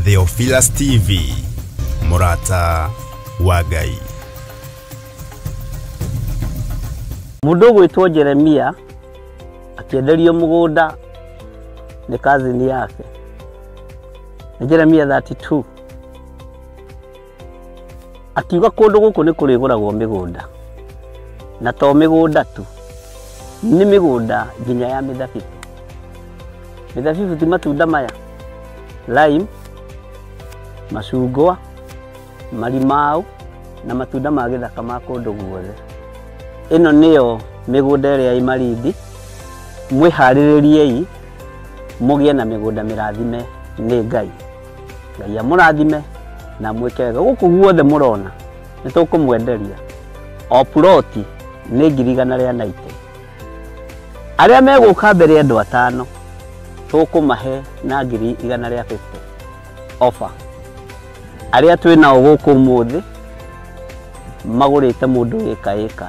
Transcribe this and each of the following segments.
Theophilus TV, mũrata wa Ngai. Mũndũ ũgwĩtwo Jeremia akĩenderio mũgũnda nĩ cousin yake. Nĩ Jeremia 32. Akiuga kũndũ gũkũ nĩ kũrĩgũragwo mĩgũnda. Na to mĩgũnda tu, nĩ mĩgũnda nginya ya mĩthabibũ. Mĩthabibũ ti matunda maya, lime, macungwa, marimau na matunda ma gĩthaka ma kũndũ guothe. Ĩno nĩyo mĩgũnda ĩrĩa ĩ Malindi. Mwĩharĩrĩriei mũgĩe na mĩgũnda mĩrathime nĩ Ngai. Ngai amũrathime na mwĩke wega. Gũkũ guothe mũrona nĩ tũkũmwenderia o ploti nĩ 190,000. Arĩa megũka mbere andũ atano tũkũmahe na 150,000 offer. Arĩa twĩ nao gũkũ ũmũthĩ magũrĩte mũndũ ĩka ĩka,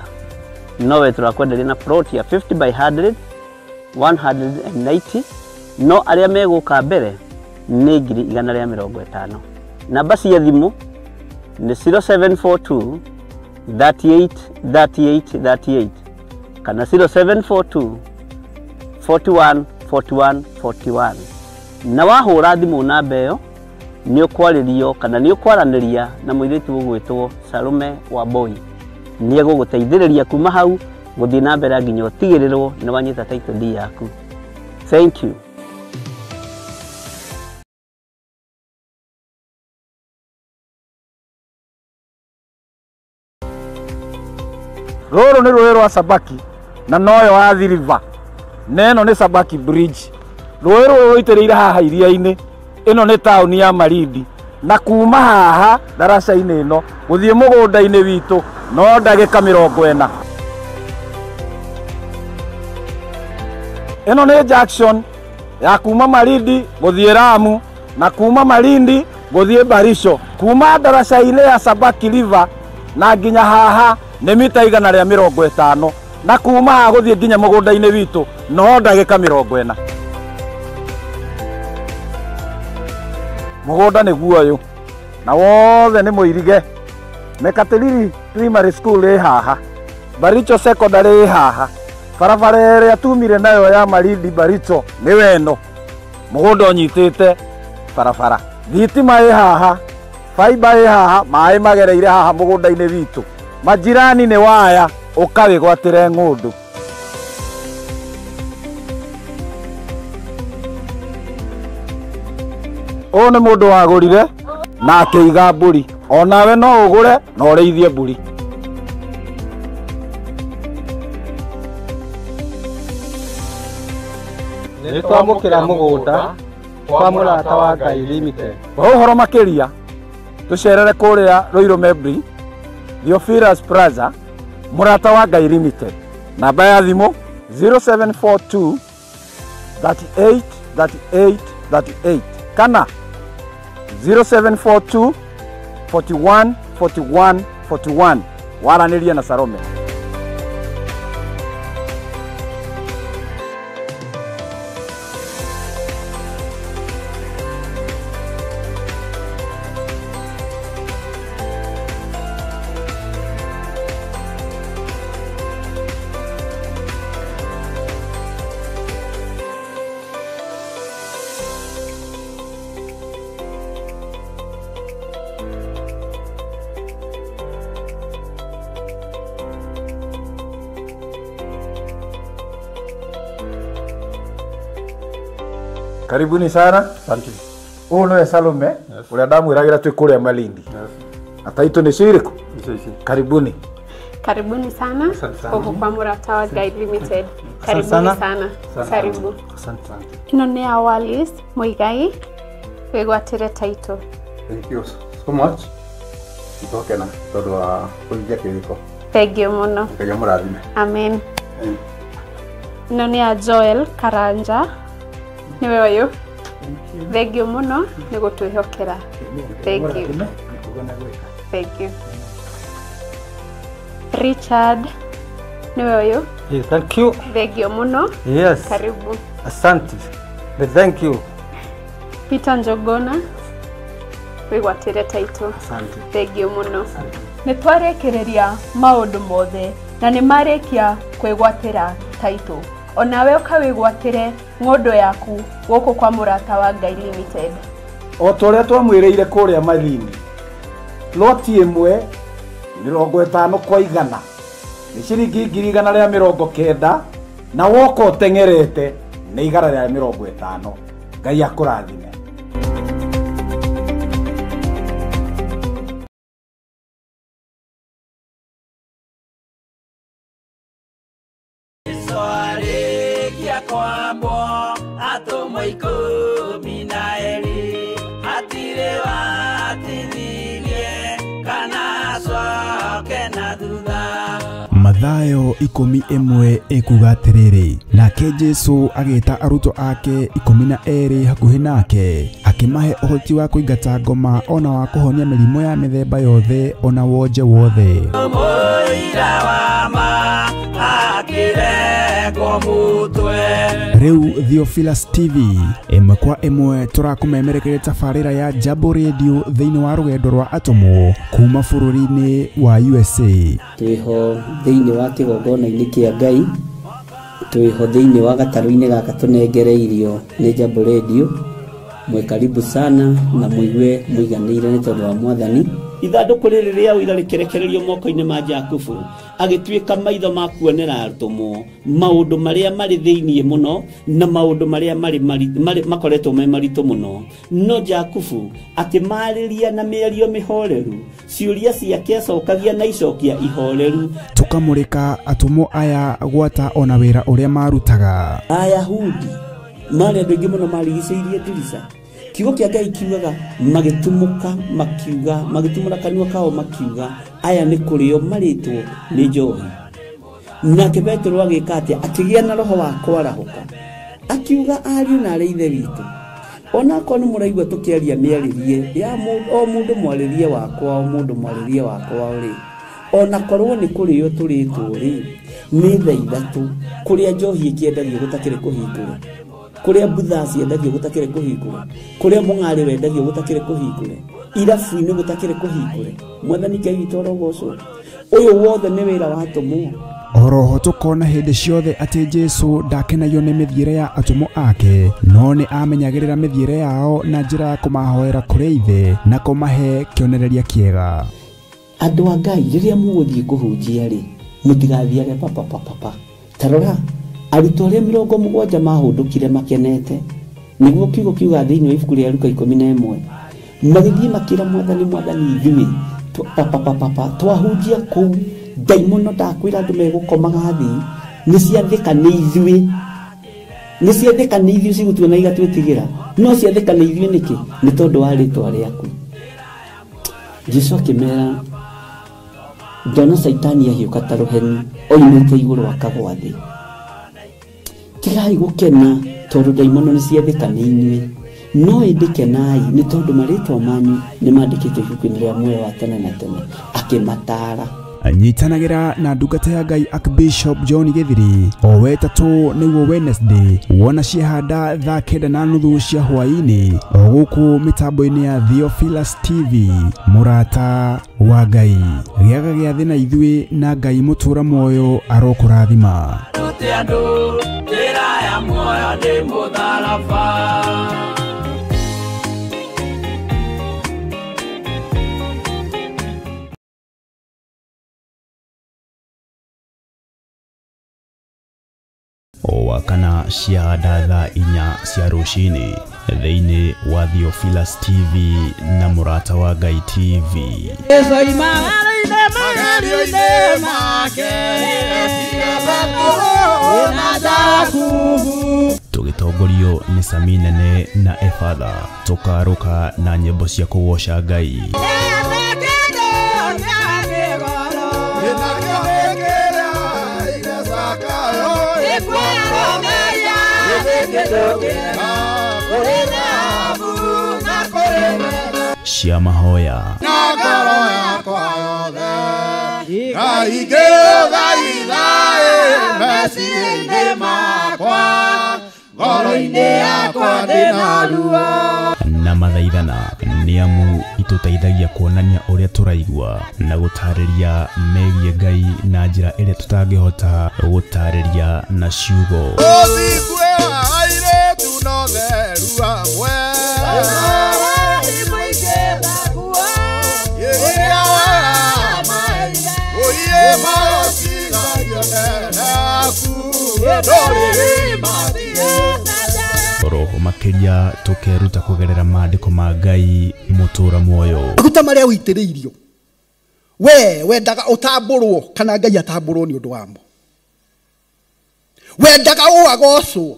nowe tũrakwenderia na plot ya 50 by 100 190, no arĩa megũka mbere nĩ 150,000. Namba cia thimũ nĩ 0742 38 38 38 kana 0742 41 41 41. Na wahũra thimũ namba ĩyo nĩ ũkwarĩrio kana nĩ ũkwaranĩria na mũirĩtu ũgwĩtwo Salome Wambui. Nĩ egũgũteithĩrĩria kuma hau gũthiĩ na mbere nginya ũtigĩrĩrwo nĩ wanyita title deed yaku. Thank you. Rũrũ nĩ rũĩ rwa Sabaki na noyo Athi River, na ĩno nĩ Sabaki Bridge. Rũĩ rũrũ rũitĩrĩire haha iria-inĩ. Ĩno nĩ taũni ya Malindi, na kuma haha ndaraca-inĩ ĩno gũthiĩ mũgũnda-inĩ witũ no ndagĩka 40. Ĩno nĩ junction ya kuma Malindi gũthiĩ Lamu na kuma Malindi gũthiĩ Baricho. Kuma ndaraca-inĩ ya Sabaki River na nginya haha nĩ mita 150, na kuma haha gũthiĩ nginya mũgũnda-inĩ witũ no ndagĩka 40. Mũgũnda nĩguo ũyũ na wothe nĩ mũirige. Mekatilili Primary School ĩ haha, Baricho Secondary ĩ haha, barabara ĩrĩa tumire nayo ya Malindi Baricho nĩ weno. Mũgũnda ũnyitĩte barabara, thitima ĩ haha, fiber ĩ haha, maĩ magereire haha mũgũnda-inĩ witũ. Majirani nĩ waya, ũkawĩgwatĩre ng'ũndũ. Ũyũ nĩ mũndũ wagũrire na akĩiga mbũri. Onawe no ũgũre na ũrĩithie mbũri. Nĩ twamũkĩra mũgũnda kwa Mũrata wa Ngai Limited. Kwa ũhoro makĩria tũcerere kũrĩa Ruiru Membri, Theophilus Plaza, Mũrata wa Ngai Limited. Namba ya thimũ 0742 38 38 38 kana 0742 41 41 41. Waranĩrie na Salome. Karibuni sana. Asante. Ũyũ nĩwe Salome, ũrĩa ndamwĩragĩra twĩ kũrĩa Malindi. Na taitũ nĩ cio irĩkũ? Karibuni. Karibuni sana gũkũ kwa Mũrata wa Ngai Limited. Karibuni sana. Karibu. Asante sana. Ĩno nĩ ya Wallis Muigai, wĩgwatĩre title. Thank you so much. Nĩtwakena tondũ wa kũhingia kĩrĩko. Thank you mũno. Ngai amũrathime. Amen. Ĩno nĩ ya Joel Karanja, nĩwe ũyũ. Thank you mũno nĩ gũtwĩhokera. Thank you. Thank you. Richard, nĩwe ũyũ. Thank you. Thank you mũno. Yes. Karibu. Asante. Thank you. Peter Njogona. Wĩgwatĩre title. Asante. Thengiũ mũno. Nĩ twarĩkĩrĩria maũndũ mothe na nĩ marĩkia kwĩgwatĩra title. Onawe ũkawĩgwatĩre ng'ũndũ yaku gũkũ kwa Mũrata wa Ngai Limited. O ta ũrĩa twamwĩrĩire kũrĩa Malindi, loti ĩmwe 50 kwa 100 nĩ ciringi 190,000 na woka ũteng'erete nĩ 150. Ngai akũrathime. Mathayo 11 ĩkuga atĩrĩrĩ, nake Jesũ agĩta arutwo ake 12 hakuhĩ nake, akĩmahe ũhoti wa kũingata ngoma ona wa kũhonia mĩrimũ ya mĩthemba yothe ona wonje wothe. Rĩu Theophilus TV ĩmwe kwa ĩmwe tũrakũmemerekeria tabarĩra ya Jambo Radio thĩinĩ wa rũgendo rwa atũmwo kuma bũrũri-inĩ wa USA. Twĩho thĩinĩ wa kĩgongona-inĩ kĩa Ngai, twĩho thĩinĩ wa gatarũ-inĩ gaka tũnengereirio nĩ Jambo Radio. Mwĩ karibu sana na mũigue mũiganĩire nĩ tondũ wa Mwathani. Ithandũkũ rĩrĩ rĩa ũira rĩkĩrekererio moko-inĩ ma Jakubu, agĩtuĩka maitho ma kuonera atũmwo maũndũ marĩa marĩ thĩinĩ mũno na maũndũ marĩa marĩ makoretwo me maritũ mũno. No Jakubu akĩmarĩria na mĩario mĩhoreru, ciũria ciake acokagia na icokia ihoreru. Tũkamũrĩka atũmwo aya gwata ona wĩra ũrĩa marutaga. Ayahudi marĩ andũ aingĩ mũno marigicĩirie ndirica. Kiugo kĩa Ngai kiugaga magĩtumũka makiuga, magĩtumũra kanua kao makiuga, aya nĩ kũrĩo marĩtwo nĩ njohi. Nake Petero agĩka atĩa? Akĩgĩa na roho wa kwarahũka, akiuga ariũ na arĩ ithe witũ, onakorwo nĩ mũraigua tũkĩaria mĩarĩrie ya o mũndũ mwarĩrie wakwa, o mũndũ mwarĩrie wakwa rĩ, onakorwo nĩ kũrĩo tũrĩtwo rĩ, nĩ thaa 3 kũrĩa njohi ĩkĩendagio gũtakĩrĩ kũhingũre, kũrĩa mbutha ciendagio gũtakĩrĩ kũhingũre, kũrĩa mũng'arĩ wendagio gũtakĩrĩ kũhingũre, irabu-inĩ gũtakĩrĩ kũhingũre. Mwathani Ngai witũ arogocwo. Ũyũ wothe nĩ wĩra wa atũmwo. Oroho tũkona hĩndĩ ciothe atĩ Jesũ ndakenagio nĩ mĩthiĩre ya atũmwo ake, no nĩ amenyagĩrĩra mĩthiĩre yao na njĩra ya kũmahoera kũrĩ Ithe na kũmahe kĩonereria kĩega. Andũ a Ngai, rĩrĩa mũgũthiĩ kũhunjia rĩ, mũtigathiage papapapapa. Ta rora arutwo arĩa 70 mahũndũkire makenete, nĩguo kiugo kiuga thĩinĩ wa ibuku rĩa Luka 11, magĩthiĩ makĩra Mwathani, Mwathani ithuĩ papapapapa twahunjia kũu ndaimono ndakwĩra andũ megũkomaga thĩ, nĩ ciathĩka nĩ ithuĩ, nĩ ciathĩka nĩ ithuĩ cigũtuona igatwĩtigĩra, no ciathĩka nĩ ithuĩ nĩkĩ? Nĩ tondũ wa rĩtwa rĩaku. Jesũ akĩmera, ndona Caitani ahiũka ta rũheni oimĩte igũrũ akagwa thĩ. Tigai gũkena tondũ ndaimono nĩ ciathĩka nĩ inyuĩ, no ĩndĩ kenai nĩ tondũ marĩtwa manyu nĩ mandĩkĩtwo ibuku-inĩ rĩa muoyo wa tene na tene. Akĩmataara. Nyitanagĩra na ndungata ya Ngai Archbishop John Githiri o wetatũ nĩguo Wednesday wona ciahanda thaa 9:30 cia hwaĩ-inĩ o gũkũ mĩtambo-inĩ ya Theophilus TV. Mũrata wa Ngai, gĩaga gĩathĩ na ithuĩ na Ngai mũtũra muoyo arokũrathima. O wakana ciahanda thaa 4 cia rũcinĩ thĩinĩ wa Theophilus TV na Mũrata wa Ngai TV. Tũgĩtongorio nĩ Sami Nene na Efatha, tũkarũka na nyĩmbo cia kũgoca Ngai. Cia mahoya Na mathaithana nĩ amu itũteithagia kuonania ũrĩa tũraigua na gũtarĩria megiĩ Ngai na njĩra ĩrĩa tũtangĩhota gũtarĩria na ciugo. Roho makiria tukeruta kugerera maandiko ma Ngai mutura muoyo. Maguta maria uitiriirio we wendaga utamburwo kana Ngai atamburwo ni undu wamo. Wendaga uagocwo,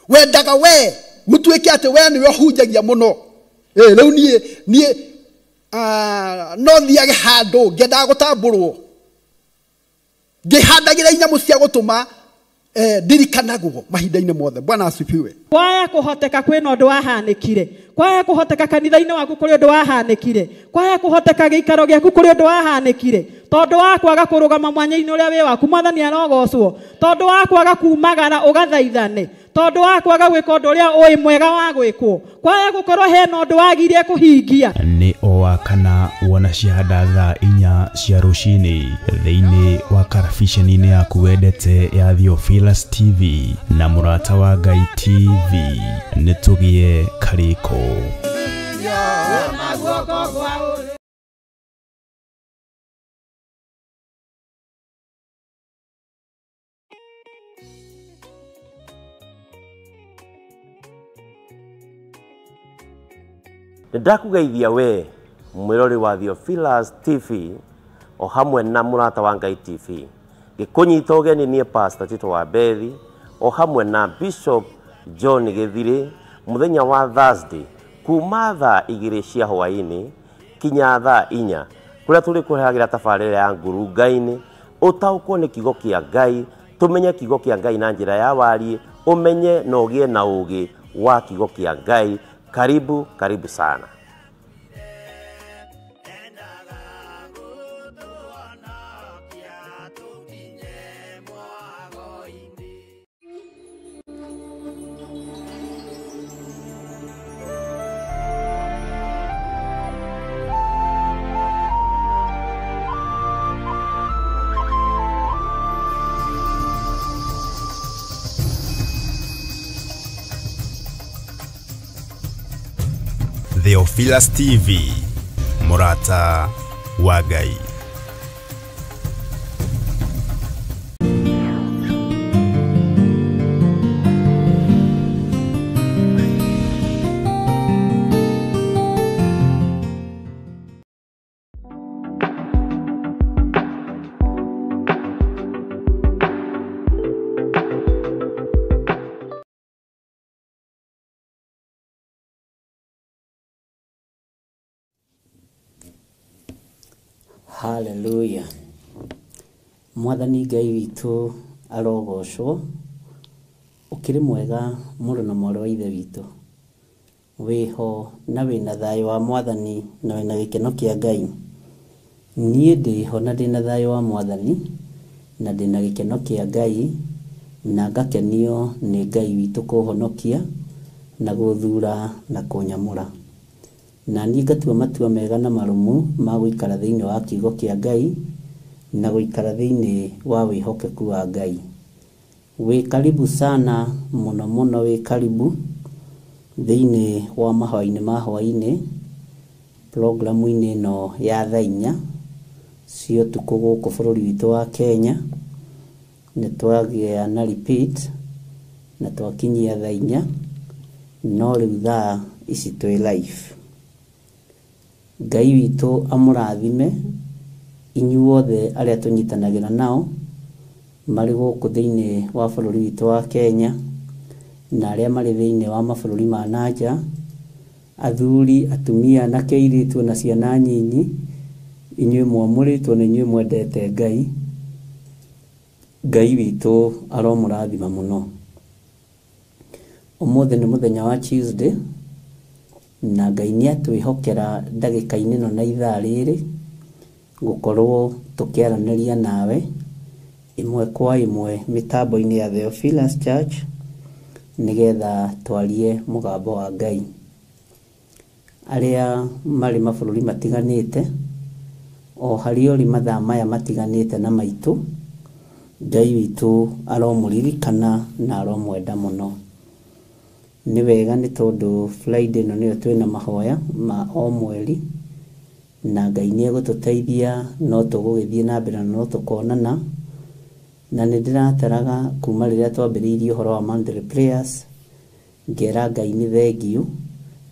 wendaga we gutuike ati we niwe hunjagia muno. Riu nie no thiage handu ngendaga gutamburwo ngihandagira inyamu cia gutuma ndirikanagwo mahinda-inĩ mothe. Bwana asifiwe. Kwaya kuhoteka kwina undu wahanikire, kwaya kuhoteka kanitha-inĩ waku kuri undu wahanikire, kwaya kuhoteka giikaro giaku kuri undu wahanikire, tondu wa kwaga kurugama mwanya-inĩ uria wi waku Mwathani arogocwo, tondu wa kwaga kumagara ugathaithane, tondu wa kwaga gwika undu uria ui mwega wa gwikwo, kwaya gukorwo hena undu wagirie kuhingia. Nĩ o wa kana wona ciahanda thaa 4 cia rũcinĩ thĩinĩ wa karabiceni-inĩ yaku wendete ya Theophilus TV na Mũrata wa Ngai TV. Nĩ tũgĩe karĩko. Ndakugeithia we mwirori wa Theophilus TV o hamwe na Mũrata wa Ngai TV. Gĩkũnyita ũgeni niĩ Pastor Tito wa Bethi o hamwe na Bishop John Gĩthirĩ mũthenya wa Thursday kuma thaa 2 cia hwaĩ-inĩ kinya thaa 4 kũrĩa tũrĩkũrehagĩra tabarĩra ya ngurunga-inĩ ũtaũkwo nĩ kiugo kĩa Ngai, tũmenye kiugo kĩa Ngai na njĩra ya wariĩ, ũmenye na ũgĩe na ũũgĩ wa kiugo kĩa Ngai. Karibu, karibu sana. Theophilus TV, Mũrata wa Ngai. Hallelujah. Mwathani Ngai witũ arogocwo, ũkĩrĩ mwega mũrũ na mwarĩ wa ithe witũ, wĩho na wĩna thayũ wa Mwathani na wĩna gĩkeno kĩa Ngai. Niĩ ndĩho na ndĩna thayũ wa Mwathani na ndĩna gĩkeno kĩa Ngai na ngakenio nĩ Ngai witũ kũhonokia na gũthura na kũnyamũra. Na niĩ ngatua matua mega na marũmu ma gũikara thĩinĩ wa kiugo kĩa Ngai na gũikara thĩinĩ wa wĩhokeku wa Ngai. Wĩ karibu sana mũno mũno, wĩ karibu thĩinĩ wa mahwaĩ-inĩ ma hwaĩ-inĩ programu-inĩ ĩno ya thaa 4 cia ũtukũ gũkũ bũrũri witũ wa Kenya. Nĩ twagĩa na repeat na twakinyia thaa 4, no rĩu thaa ici twĩ live. Ngai witũ amũrathime inyuothe arĩa tũnyitanagĩra nao marĩ gũkũ thĩinĩ wa bũrũri witũ wa Kenya na arĩa marĩ thĩinĩ wa mabũrũri ma nanja, athuri, atumia, anake, airĩtu na ciana nyinyi, inyuĩ mwamũrĩtwo na inyuĩ mwendete Ngai. Ngai witũ aromũrathima mũno. Ũmũthĩ nĩ mũthenya wa Tuesday na Ngai nĩ atwĩhokera ndagĩka-inĩ ĩno na ithaa rĩrĩ gũkorwo tũkĩaranĩria nawe ĩmwe kwa ĩmwe mĩtambo-inĩ ya Theophilus Church nĩgetha twarie mũgambo wa Ngai. Arĩa marĩ mabũrũri matiganĩte o harĩa ũrĩ mathaa maya matiganĩte na maitũ, Ngai witũ aromũririkana na aromwenda mũno. Nĩ wega nĩ tondũ Friday ĩno nĩyo twĩna mahoya ma o mweri, na Ngai nĩ egũtũteithia, no tũgũgĩthiĩ na mbere na no tũkonana. Na nĩ ndĩrataraga kuma rĩrĩa twambĩrĩirie ũhoro wa monthly prayers, ngera Ngai nĩ thengiũ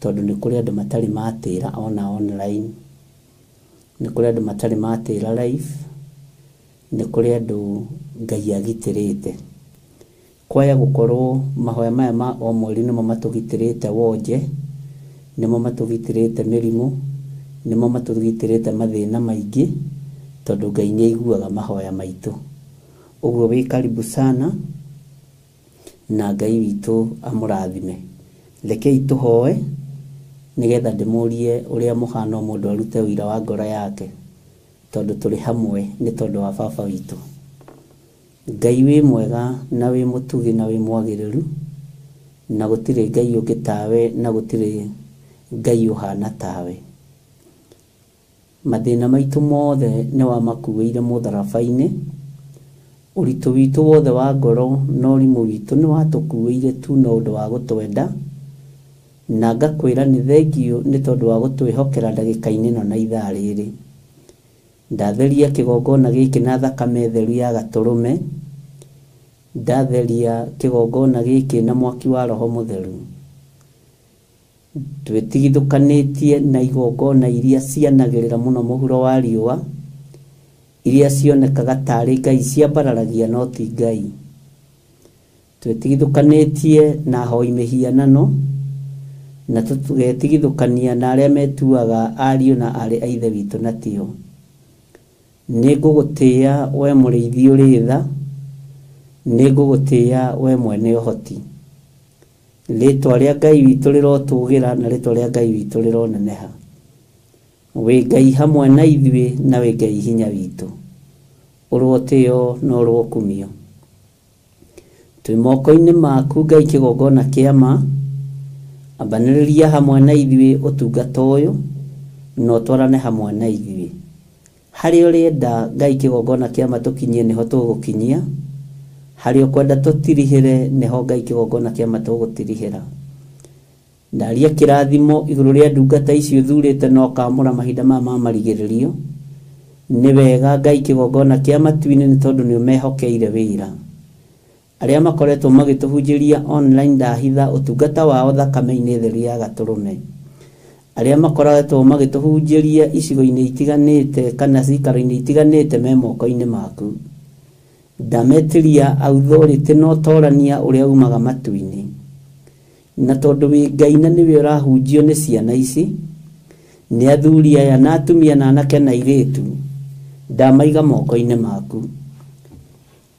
tondũ nĩ kũrĩ andũ matarĩ matĩra ona online, nĩ kũrĩ andũ matarĩ matĩra live, nĩ kũrĩ andũ Ngai agitĩrĩte. Kwaya gũkorwo mahoya maya ma o mweri nĩmo matũgitĩrĩte wonje, nĩmo matũgitĩrĩte mĩrimũ, nĩmo matũgitĩrĩte mathĩna maingĩ, tondũ Ngai nĩ aiguaga mahoya maitũ. Ũguo wĩ karibu sana na Ngai witũ amũrathime. Rekei tũhoe nĩgetha ndĩmũrie ũrĩa mũhano mũndũ arute ũira wa ngoro yake, tondũ tũrĩ hamwe nĩ tondũ wa baba witũ. Ngai wĩ mwega na wĩ mũtugi na wĩ mwagĩrĩru, na gũtirĩ Ngai ũngĩ tawe, na gũtirĩ Ngai ũhana tawe. Mathĩna maitũ mothe nĩ wamakuĩire mũtharaba-inĩ, ũritũ witũ wothe wa ngoro na ũrimũ witũ nĩ watũkuĩire tu na ũndũ wa gũtwenda, na ngakwĩra nĩ thengiũ nĩ tondũ wa gũtwĩhokera ndagĩka-inĩ ĩno na ithaa rĩrĩ. Ndatheria kĩgongona gĩkĩ na thakame theru ya gatũrũme, ndatheria kĩgongona gĩkĩ na mwaki wa Roho Mũtheru. Twĩtigithũkanĩtie na igongona iria cianagĩrĩra mũno mũhuro wa riũa, iria cionekaga tarĩ Ngai ciambararagia no ti Ngai. Twĩtigithũkanĩtie na ahoi mĩhianano, na tũgetigithũkania na arĩa metuaga ariũ na aarĩ a Ithe witũ na tio. Nĩ ngũgũtĩĩa we mũrĩithi ũrĩ tha, nĩ ngũgũtĩĩa we mwene ũhoti. Rĩtwa rĩa Ngai witũ rĩrotũgĩra na rĩtwa rĩa Ngai witũ rĩroneneha. Wĩ Ngai hamwe na ithuĩ na wĩ Ngai hinya witũ. Ũrotĩo na ũrokumio. Twĩ moko-inĩ maku Ngai kĩgongona kĩa ma, ambanĩrĩria hamwe na ithuĩ ũtungata ũyũ, na ũtwarane hamwe na ithuĩ. Harĩa ũrenda Ngai kĩgongona kĩa ma tũkinyie nĩho tũgũkinyia, harĩa ũkwenda tũtirihĩre nĩho Ngai kĩgongona kĩa ma tũgũtirihĩra. Ndaria kĩrathimo igũrũ rĩa ndungata icio ũthurĩte na ũkamũra mahinda maya ma marigĩrĩrio. Nĩ wega Ngai kĩgongona kĩa matu-inĩ nĩ tondũ nĩ ũmehokeire wĩra. Arĩa makoretwo magĩtũhunjĩria online ndahitha ũtungata wao thakame-inĩ theru ya gatũrũme. Arĩa makoretwo magĩtũhunjĩria icigo-inĩ itiganĩte kana cikaro-inĩ itiganĩte me moko-inĩ maku. Ndametĩria authority na ũtorania ũrĩa umaga matu-inĩ. Na tondũ wĩ Ngai na nĩwe ũrahunjio nĩ ciana ici, nĩ athuri aya na atumia na anake na airĩtu, ndamaiga moko-inĩ maku.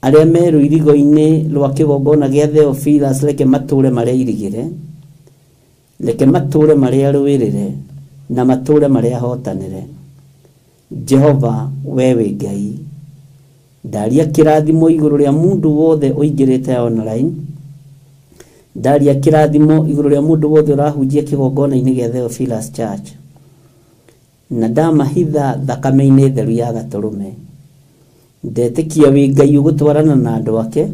Arĩa me rũirigo-inĩ rwa kĩgongona gĩa Theophilus reke matũre marĩa irigĩre, reke matũre marĩa rũĩrĩre, na matũre marĩa hotanĩre. Jehova we wĩ Ngai. Ndaria kĩrathimo igũrũ rĩa mũndũ wothe ũingĩrĩte online, ndaria kĩrathimo igũrũ rĩa mũndũ wothe ũrahunjia kĩgongona-inĩ gĩa Theophilus Church, na ndamahitha thakame-inĩ theru ya gatũrũme. Ndetĩkia wĩ Ngai ũgũtwarana na andũ ake.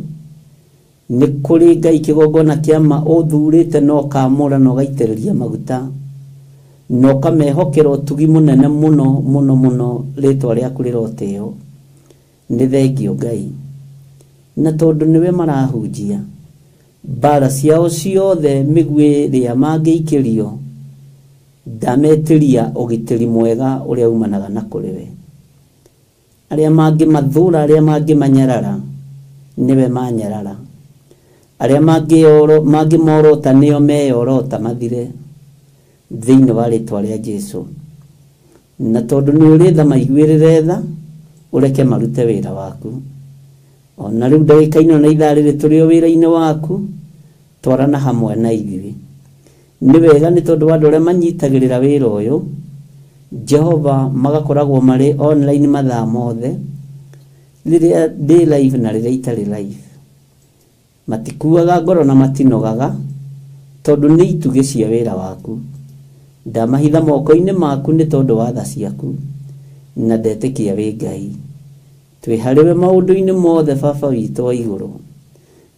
Nĩ kũrĩ Ngai kĩgongona kĩa ma ũthurĩte na ũkamũra na ũgaitĩrĩria maguta, na ũkamehokera ũtugi mũnene mũno mũno mũno, rĩtwa rĩaku rĩrotĩo. Nĩ thengio Ngai, na tondũ nĩwe marahunjia, mbara ciao ciothe mĩguĩ ĩrĩa mangĩikĩrio, ndametĩria ũgitĩri mwega ũrĩa umanaga na kũrĩ we. Arĩa mangĩmathũra, arĩa mangĩmanyarara, nĩwe manyarara. Arĩa mangĩmorota nĩo meyorota mathire, thĩinĩ wa rĩtwa rĩa Jesũ. Na tondũ nĩ ũrĩ tha, maiguĩrĩre tha, ũreke marute wĩra waku. Ona rĩu ndagĩka-inĩ na ithaa rĩrĩ tũrĩ o wĩra-inĩ waku, twarana hamwe na ithuĩ. Nĩ wega nĩ tondũ wa andũ arĩa manyitagĩrĩra wĩra ũyũ, Jehova magakoragwo marĩ online mathaa mothe, rĩrĩa ndĩ live na rĩrĩa itarĩ live. Matikuaga ngoro na matinogaga, tondũ nĩ itugĩ cia wĩra waku. Ndamahitha moko-inĩ maku nĩ tondũ wa tha ciaku, na ndetĩkia wĩ Ngai. Twĩ harĩwe maũndũ-inĩ mothe Baba witũ wa igũrũ,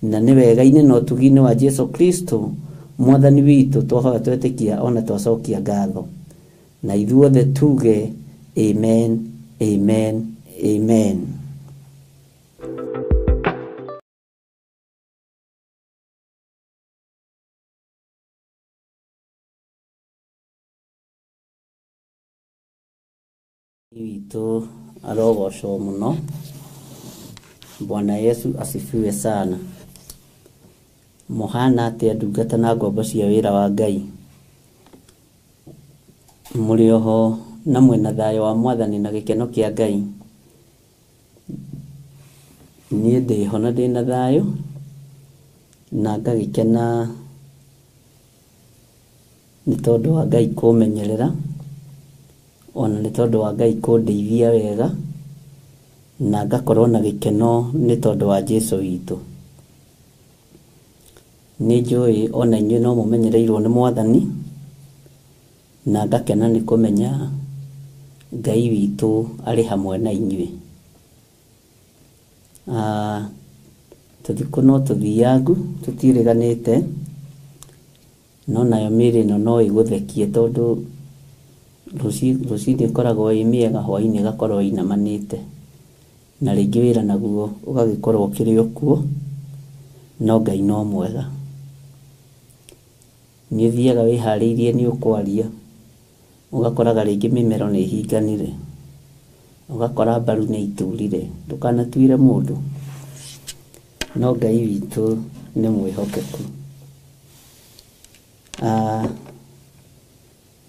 na nĩ wega-inĩ na ũtugi-inĩ wa Jesu Kristo Mwathani witũ twahoya twetĩkia ona twacokia ngatho. Na ithuothe tuge amen, amen, amen. Witũ arogocwo mũno. Bwana Yesu asifiwe sana. Mũhana atĩa ndungata na ngombo cia wĩra wa Ngai? Mũrĩ oho na mwĩna thayũ wa Mwathani na gĩkeno kĩa Ngai. Niĩ ndĩho na ndĩna thayũ na ngagĩkena nĩ tondũ wa Ngai kũmenyerera, ona nĩ tondũ wa Ngai kũndeithia wega, na ngakorwo na gĩkeno nĩ tondũ wa Jesu witũ. Nĩ njũĩ ona inyuĩ no mũmenyereirwo nĩ Mwathani, na ngakena nĩ kũmenya Ngai witũ arĩ hamwe na inyuĩ. Tũthikũ no tũthiangu tũtiĩrĩganĩte, no nayo mĩĩrĩ ĩno no ĩgũthekie tondũ rũcinĩ ĩkoragwo ĩ mĩega, hwaĩ-inĩ ĩgakorwo ĩinamanĩte, na rĩngĩ wĩra naguo ũgagĩkorwo ũkĩrĩ o kuo, no Ngai no mwega. Nĩ ũthiaga wĩharĩirie nĩ ũkwaria, ũgakoraga rĩngĩ mĩmero nĩ ĩhinganire, ũgakora mbaru nĩ iturire, ndũkanatuire mũndũ, no Ngai witũ nĩ mwĩhokeku.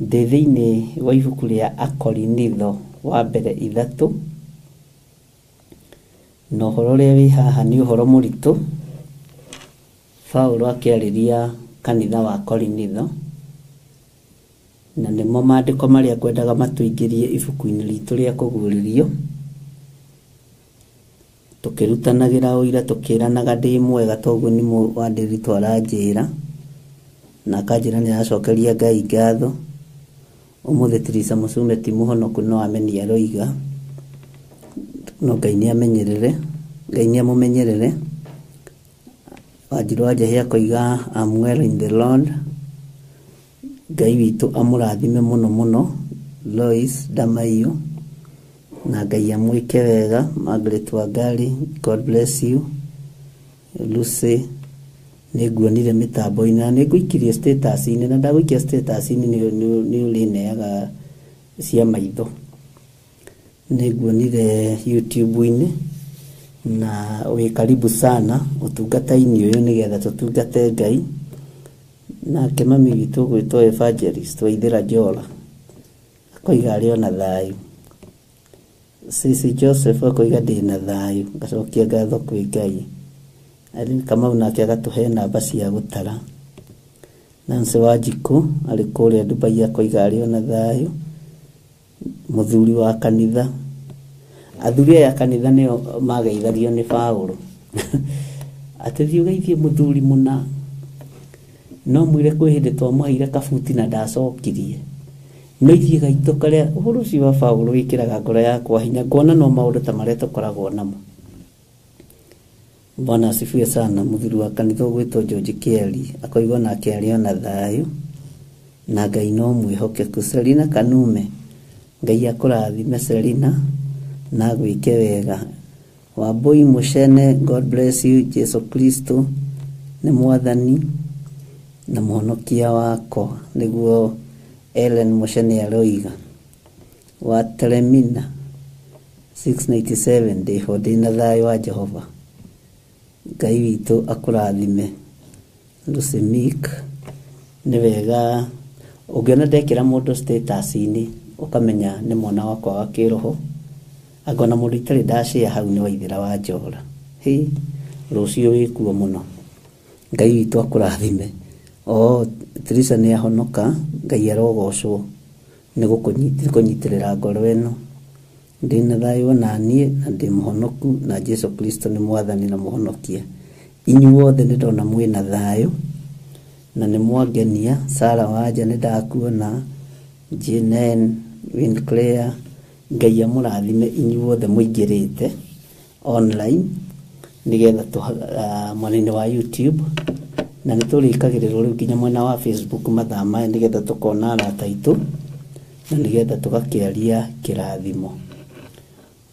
Ndĩ thĩinĩ wa ibuku rĩa Akorinitho wa mbere 3, na ũhoro ũrĩa wĩ haha nĩ ũhoro mũritũ. Paulo akĩarĩria kanitha wa Korinitho, na nĩmo maandĩko marĩa ngwendaga matũingĩrie ibuku-inĩ ritũ rĩa kũguũrĩrio. Tũkĩrutanagĩra ũira, tũkĩranaga ndĩ mwega, toguo nĩ wandĩritũ aranjĩra, na akanjĩra nĩ aracokeria Ngai ngatho. Ũmũthĩ Teresa Mũcume ti mũhonoku no ameni aroiga, no Ngai nĩ amenyerere, Ngai nĩ amũmenyerere. Wanjirũ wa Njahĩ akoiga I'm well in the Lord. Ngai witũ amũrathime mũno mũno. Lois Damaio, na Ngai amwĩke wega. Margaret Wangari, God bless you. Lucy, nĩ nguonire mĩtambo-inĩ na nĩ ngũikirie status-inĩ, na ndagũikia status-inĩ nĩ ũrĩneaga cia maitho. Nĩ nguonire YouTube-inĩ, na wĩ karibu sana ũtungata-inĩ ũyũ nĩgetha tũtungate Ngai. Nake mami witũ ũgwĩtwo Evangelist Waithĩra Njola akoiga arĩ ona thayũ. Sisi Joseph akoiga ndĩna thayũ, ngacokia ngatho kwĩ Ngai. Irene Kamau nake agatũhe namba cia gũtara. Nancy Wanjikũ arĩ kũrĩa Dubai akoiga arĩ ona thayũ. Mũthuri wa kanitha, athuri aya kanitha nĩo mageithagio nĩ Paulo atĩ thiĩ ũgeithie mũthuri mũna, no mwĩre kwĩ hĩndĩ twamũheire kabuti na ndacokirie. No ithuĩ gaitũ karĩa ũhoro ũcio wa Paulo wĩkĩraga ngoro yakwa hinya, ngona no maũndũ ta marĩa tũkoragwo namo. Bwana asifiwe sana. Mũthuri wa kanitha ũgwĩtwo George Kelly akoiga nake arĩ ona thayũ, na Ngai no mwĩhokeku. Selina Kanume, Ngai akũrathime Selina na agwĩke wega. Wambui Mũcene, God bless you. Jesu Kristo nĩ Mwathani na mũhonokia wakwa, nĩguo Ellen Mũcene aroiga. Wa Teremina 697, ndĩho ndĩna thayũ wa Jehova. Ngai witũ akũrathime. Lucy Meek, nĩ wega ũngĩona ndekĩra mũndũ status-inĩ ũkamenya nĩ mwana wakwa wa kĩroho. Angona mũndũ itarĩ ndashare hau nĩ Waithĩra wa Njola. Hĩ, rũciũ wĩkuo mũno. Ngai witũ akũrathime. O Teresa nĩ ahonoka, Ngai arogocwo nĩ kũnyitĩrĩra ngoro ĩno. Ndĩna thayũ ona niĩ na ndĩ mũhonoku, na Jesu Kristo nĩ Mwathani na mũhonokia. Inyuothe nĩ ndona mwĩna thayũ na nĩ mwangenia. Sara Wanja nĩ ndakuona, Jenen, Winclair, Ngai amũrathime inyuothe mũingĩrĩte online nĩgetha mwena-inĩ wa YouTube, na nĩ tũrĩkagĩrĩrwo rĩu nginya mwena wa Facebook mathaa maya nĩgetha tũkona arata aitũ na nĩgetha tũgakĩaria kĩrathimo,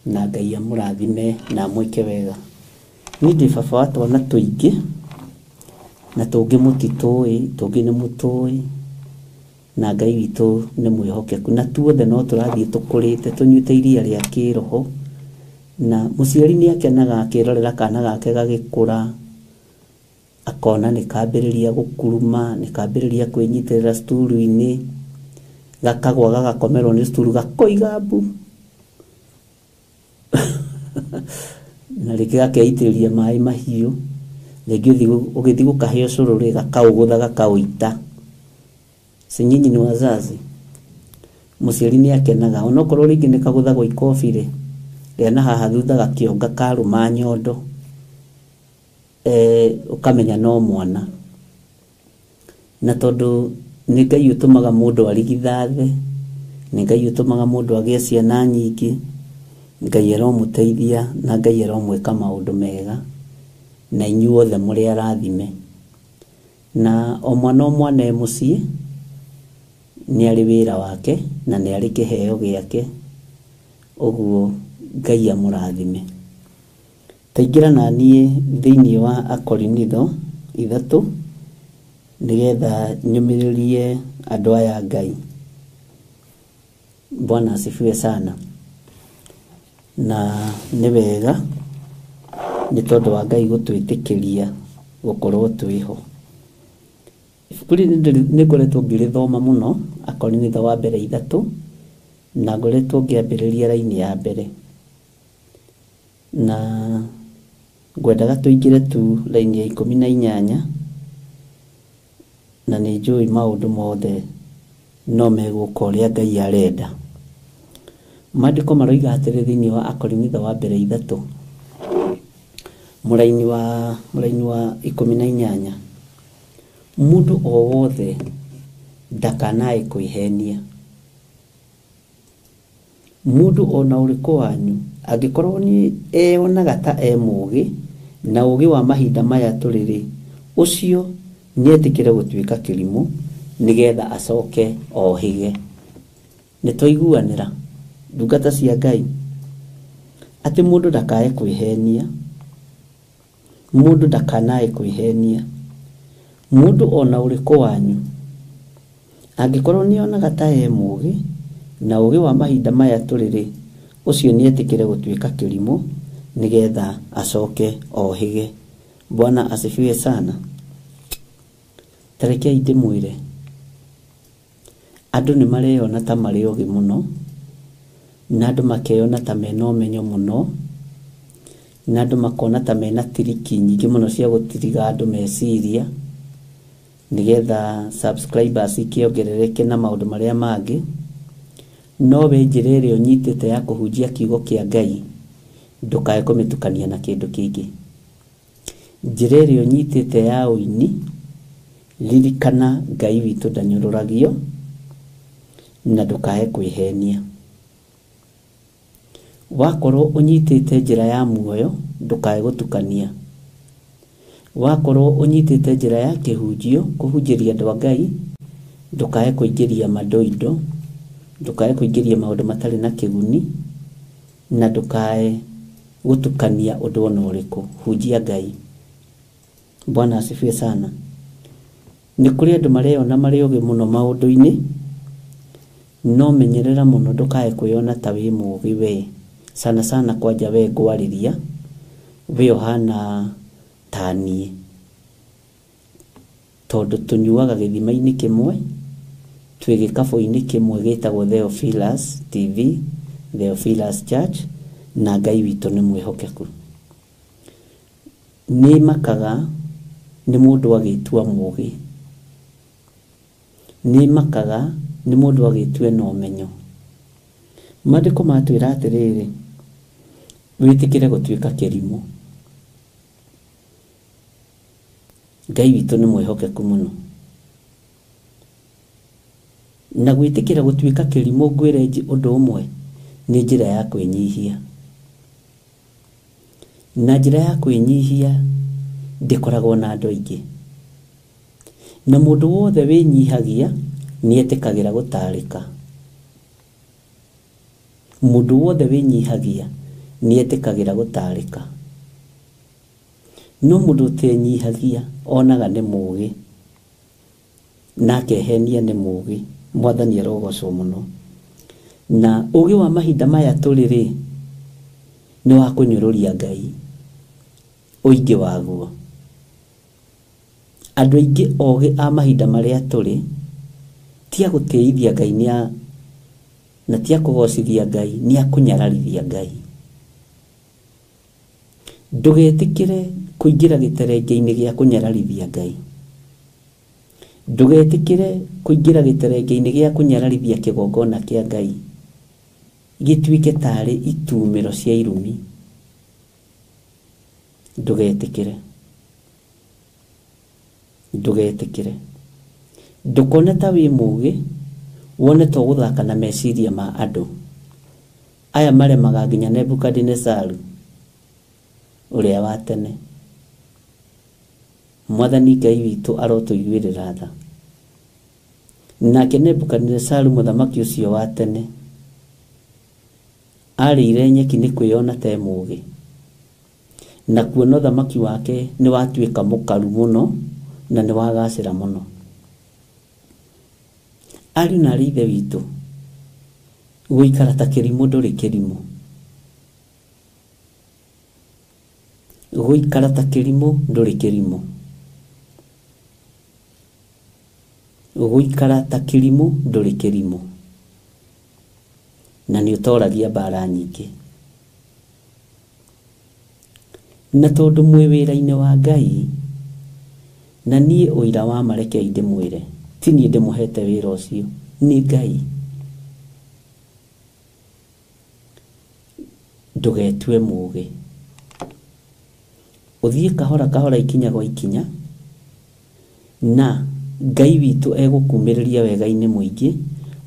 na Ngai amũrathime na amwĩke wega. Niĩ ndĩ baba wa twana tũingĩ na tũngĩ mũtitũĩ, tũngĩ nĩ mũtũĩ, na Ngai witũ nĩ mwĩhokeku, na tuothe no tũrathiĩ tũkũrĩte tũnyuĩte iria rĩa kĩroho, na mũciari nĩ akenaga akĩrorera kana gake gagĩkũra, akona nĩ kambĩrĩria gũkuruma, nĩ kambĩrĩria kwĩnyitĩrĩra cukuru-inĩ, gakagwa gagakomerwo nĩ cukuru gakoiga mbu na rĩngĩ gakeitĩrĩria maĩ mahiũ, rĩngĩ ũgĩthiĩ gũkahe ũcũrũ rĩ gakaũgũtha gakaũita. Si nyinyi ni wazazi, mũciari nĩ akenaga onokorwo rĩngĩ nĩ kagũthagwo ikobi rĩ rĩa na haha thutha gakĩonga karũma nyondo, ũkamenya no mwana. Na tondũ nĩ Ngai ũtũmaga mũndũ arigithathe, nĩ Ngai ũtũmaga mũndũ agĩe ciana nyingĩ, Ngai aromũteithia na Ngai aromwĩka maũndũ mega, na inyuothe mũrĩ arathime. Na o mwana o mwana e mũciĩ nĩ arĩ wĩra wake na nĩ arĩ kĩheo gĩake, ũguo Ngai amũrathime. Taingĩra na niĩ thĩinĩ wa Akorinitho 3 nĩgetha nyũmĩrĩrie andũ aya Ngai. Bwana asifiwe sana. Na nĩ wega nĩ tondũ wa Ngai gũtwĩtĩkĩria gũkorwo twĩho. Ibuku rĩrĩ nĩ ngoretwo ngĩrĩthoma mũno, Akorinitho wa mbere 3, na ngoretwo ngĩambĩrĩria raini ya mbere, na ngwendaga tũingĩre tu raini ya 18, na nĩ njũĩ maũndũ mothe no megũka ũrĩa Ngai arenda. Maandĩko maroiga atĩrĩ thĩinĩ wa Akorinitho wa mbere 3 mũraini wa 18, mũndũ o wothe ndakanae kwĩhenia. Mũndũ ona ũrĩkũ wanyu angĩkorwo nĩ eyonaga ta e mũũgĩ na ũũgĩ wa mahinda maya tũrĩ rĩ, ũcio nĩetĩkĩre gũtuĩka kĩrimũ nĩgetha acoke ohĩge. Nĩ twaiguanĩra ndungata cia Ngai atĩ mũndũ ndakae kwĩhenia, mũndũ ndakanae kwĩhenia. Mũndũ ona ũrĩkũ wanyu angĩkorwo nĩonaga ta e mũũgĩ na ũũgĩ wa mahinda maya tũrĩ rĩ, ũcio nĩetĩkĩre gũtuĩka kĩrimũ nĩgetha acoke ohĩge. Bwana asifiwe sana. Ta rekei ndĩmwĩre, andũ nĩ mareyona ta marĩ ogĩ mũno, na andũ makeyona ta mena ũmenyo mũno, na andũ makona ta mena tiriki nyingĩ mũno cia gũtiriga andũ meciria nĩgetha subscribers ikĩongerereke na maũndũ marĩa mangĩ. No we njĩra ĩrĩa ũnyitĩte ya kũhunjia kiugo kĩa Ngai ndũkae kũmĩtukania na kĩndũ kĩngĩ. Njĩra ĩrĩa ũnyitĩte ya ũini, ririkana Ngai witũ ndanyũrũragio, na ndũkae kwĩhenia. Wakorwo ũnyitĩte njĩra ya muoyo ndũkae gũtukania. Wakorwo ũnyitĩte njĩra ya kĩhunjio kũhunjĩria andũ a Ngai ndũkae kũingĩria mandoindo, ndũkae kũingĩria maũndũ matarĩ na kĩguni, na ndũkae gũtukania ũndũ ona ũrĩkũ. Hunjia Ngai. Bwana asifiwe sana. Nĩ kũrĩ andũ mareyona marĩ ogĩ mũno maũndũ-inĩ, no menyerera mũno ndũkae kwĩyona ta wĩ mũũgĩ we, sana sana kwanja we ngwarĩria we ũhana ta niĩ, tondũ tũnyuaga gĩthima-inĩ kĩmwe, twĩ gĩkabũ-inĩ kĩmwe gĩtagwo Theophilus TV, Theophilus Church, na Ngai witũ nĩ mwĩhokeku. Nĩ makaga nĩ mũndũ agĩtua mũũgĩ, nĩ makaga nĩ mũndũ agĩtua na ũmenyo. Maandĩko matwĩra atĩrĩrĩ, wĩtĩkĩre gũtuĩka kĩrimũ. Ngai witũ nĩ mwĩhokeku mũno. Na gwĩtĩkĩra gũtuĩka kĩrimũ ngwĩre ũndũ ũmwe nĩ njĩra ya kwĩnyihia. Na njĩra ya kwĩnyihia ndĩkoragwo na andũ aingĩ. Na mũndũ wothe wĩnyihagia nĩetĩkagĩra gũtarĩka. Mũndũ wothe wĩnyihagia nĩetĩkagĩra gũtarĩka. No mũndũ ũtenyihagia onaga nĩ mũũgĩ na akehenia nĩ mũũgĩ. Mwathani arogocwo mũno. Na ũũgĩ wa mahinda maya tũrĩ rĩ, nĩ wa kũnyũrũria Ngai ũingĩ waguo. Andũ aingĩ ogĩ a mahinda marĩa tũrĩ ti a gũtĩithia Ngai na ti a kũgocithia Ngai, nĩ a kũnyararithia Ngai. Ndũgetĩkĩre kũingĩra gĩterenge-inĩ gĩa kũnyararithia Ngai. Ndũgetĩkĩre kũingĩra gĩterenge-inĩ gĩa kũnyararithia kĩgongona kĩa Ngai gĩtuĩke tarĩ itumĩro cia irumi. Ndũgetĩkĩre. Ndũgetĩkĩre. Ndũkone ta wĩ mũũgĩ, wone ta ũgũthaka na meciria ma andũ. Aya maremaga nginya Nebukadinezaru ũrĩa wa tene. Mwathani Ngai witũ arotũiguĩrĩra tha. Nake Nebukadinezaru mũthamaki ũcio wa tene arĩire nyeki nĩ kwĩyona ta e mũũgĩ, na kuona ũthamaki wake nĩ watuĩka mũkaru mũno na nĩ wagacĩra mũno. Ariũ na arĩ ithe witũ, gũikara ta kĩrimũ ndũrĩ kĩrimũ. Gũikara ta kĩrimũ ndũrĩ kĩrimũ. Gũikara ta kĩrimũ ndũrĩ kĩrimũ. Na nĩ ũtoragia mbara nyingĩ. Na tondũ mwĩ wĩra-inĩ wa Ngai, na niĩ ũira wa marekei ndĩmwĩre, ti niĩ ndĩmũhete wĩra ũcio, nĩ Ngai. Ndũgetue mũũgĩ. Ũthiĩ kahora kahora ikinya gwa ikinya, na Ngai witũ egũkumĩrĩria wega-inĩ mũingĩ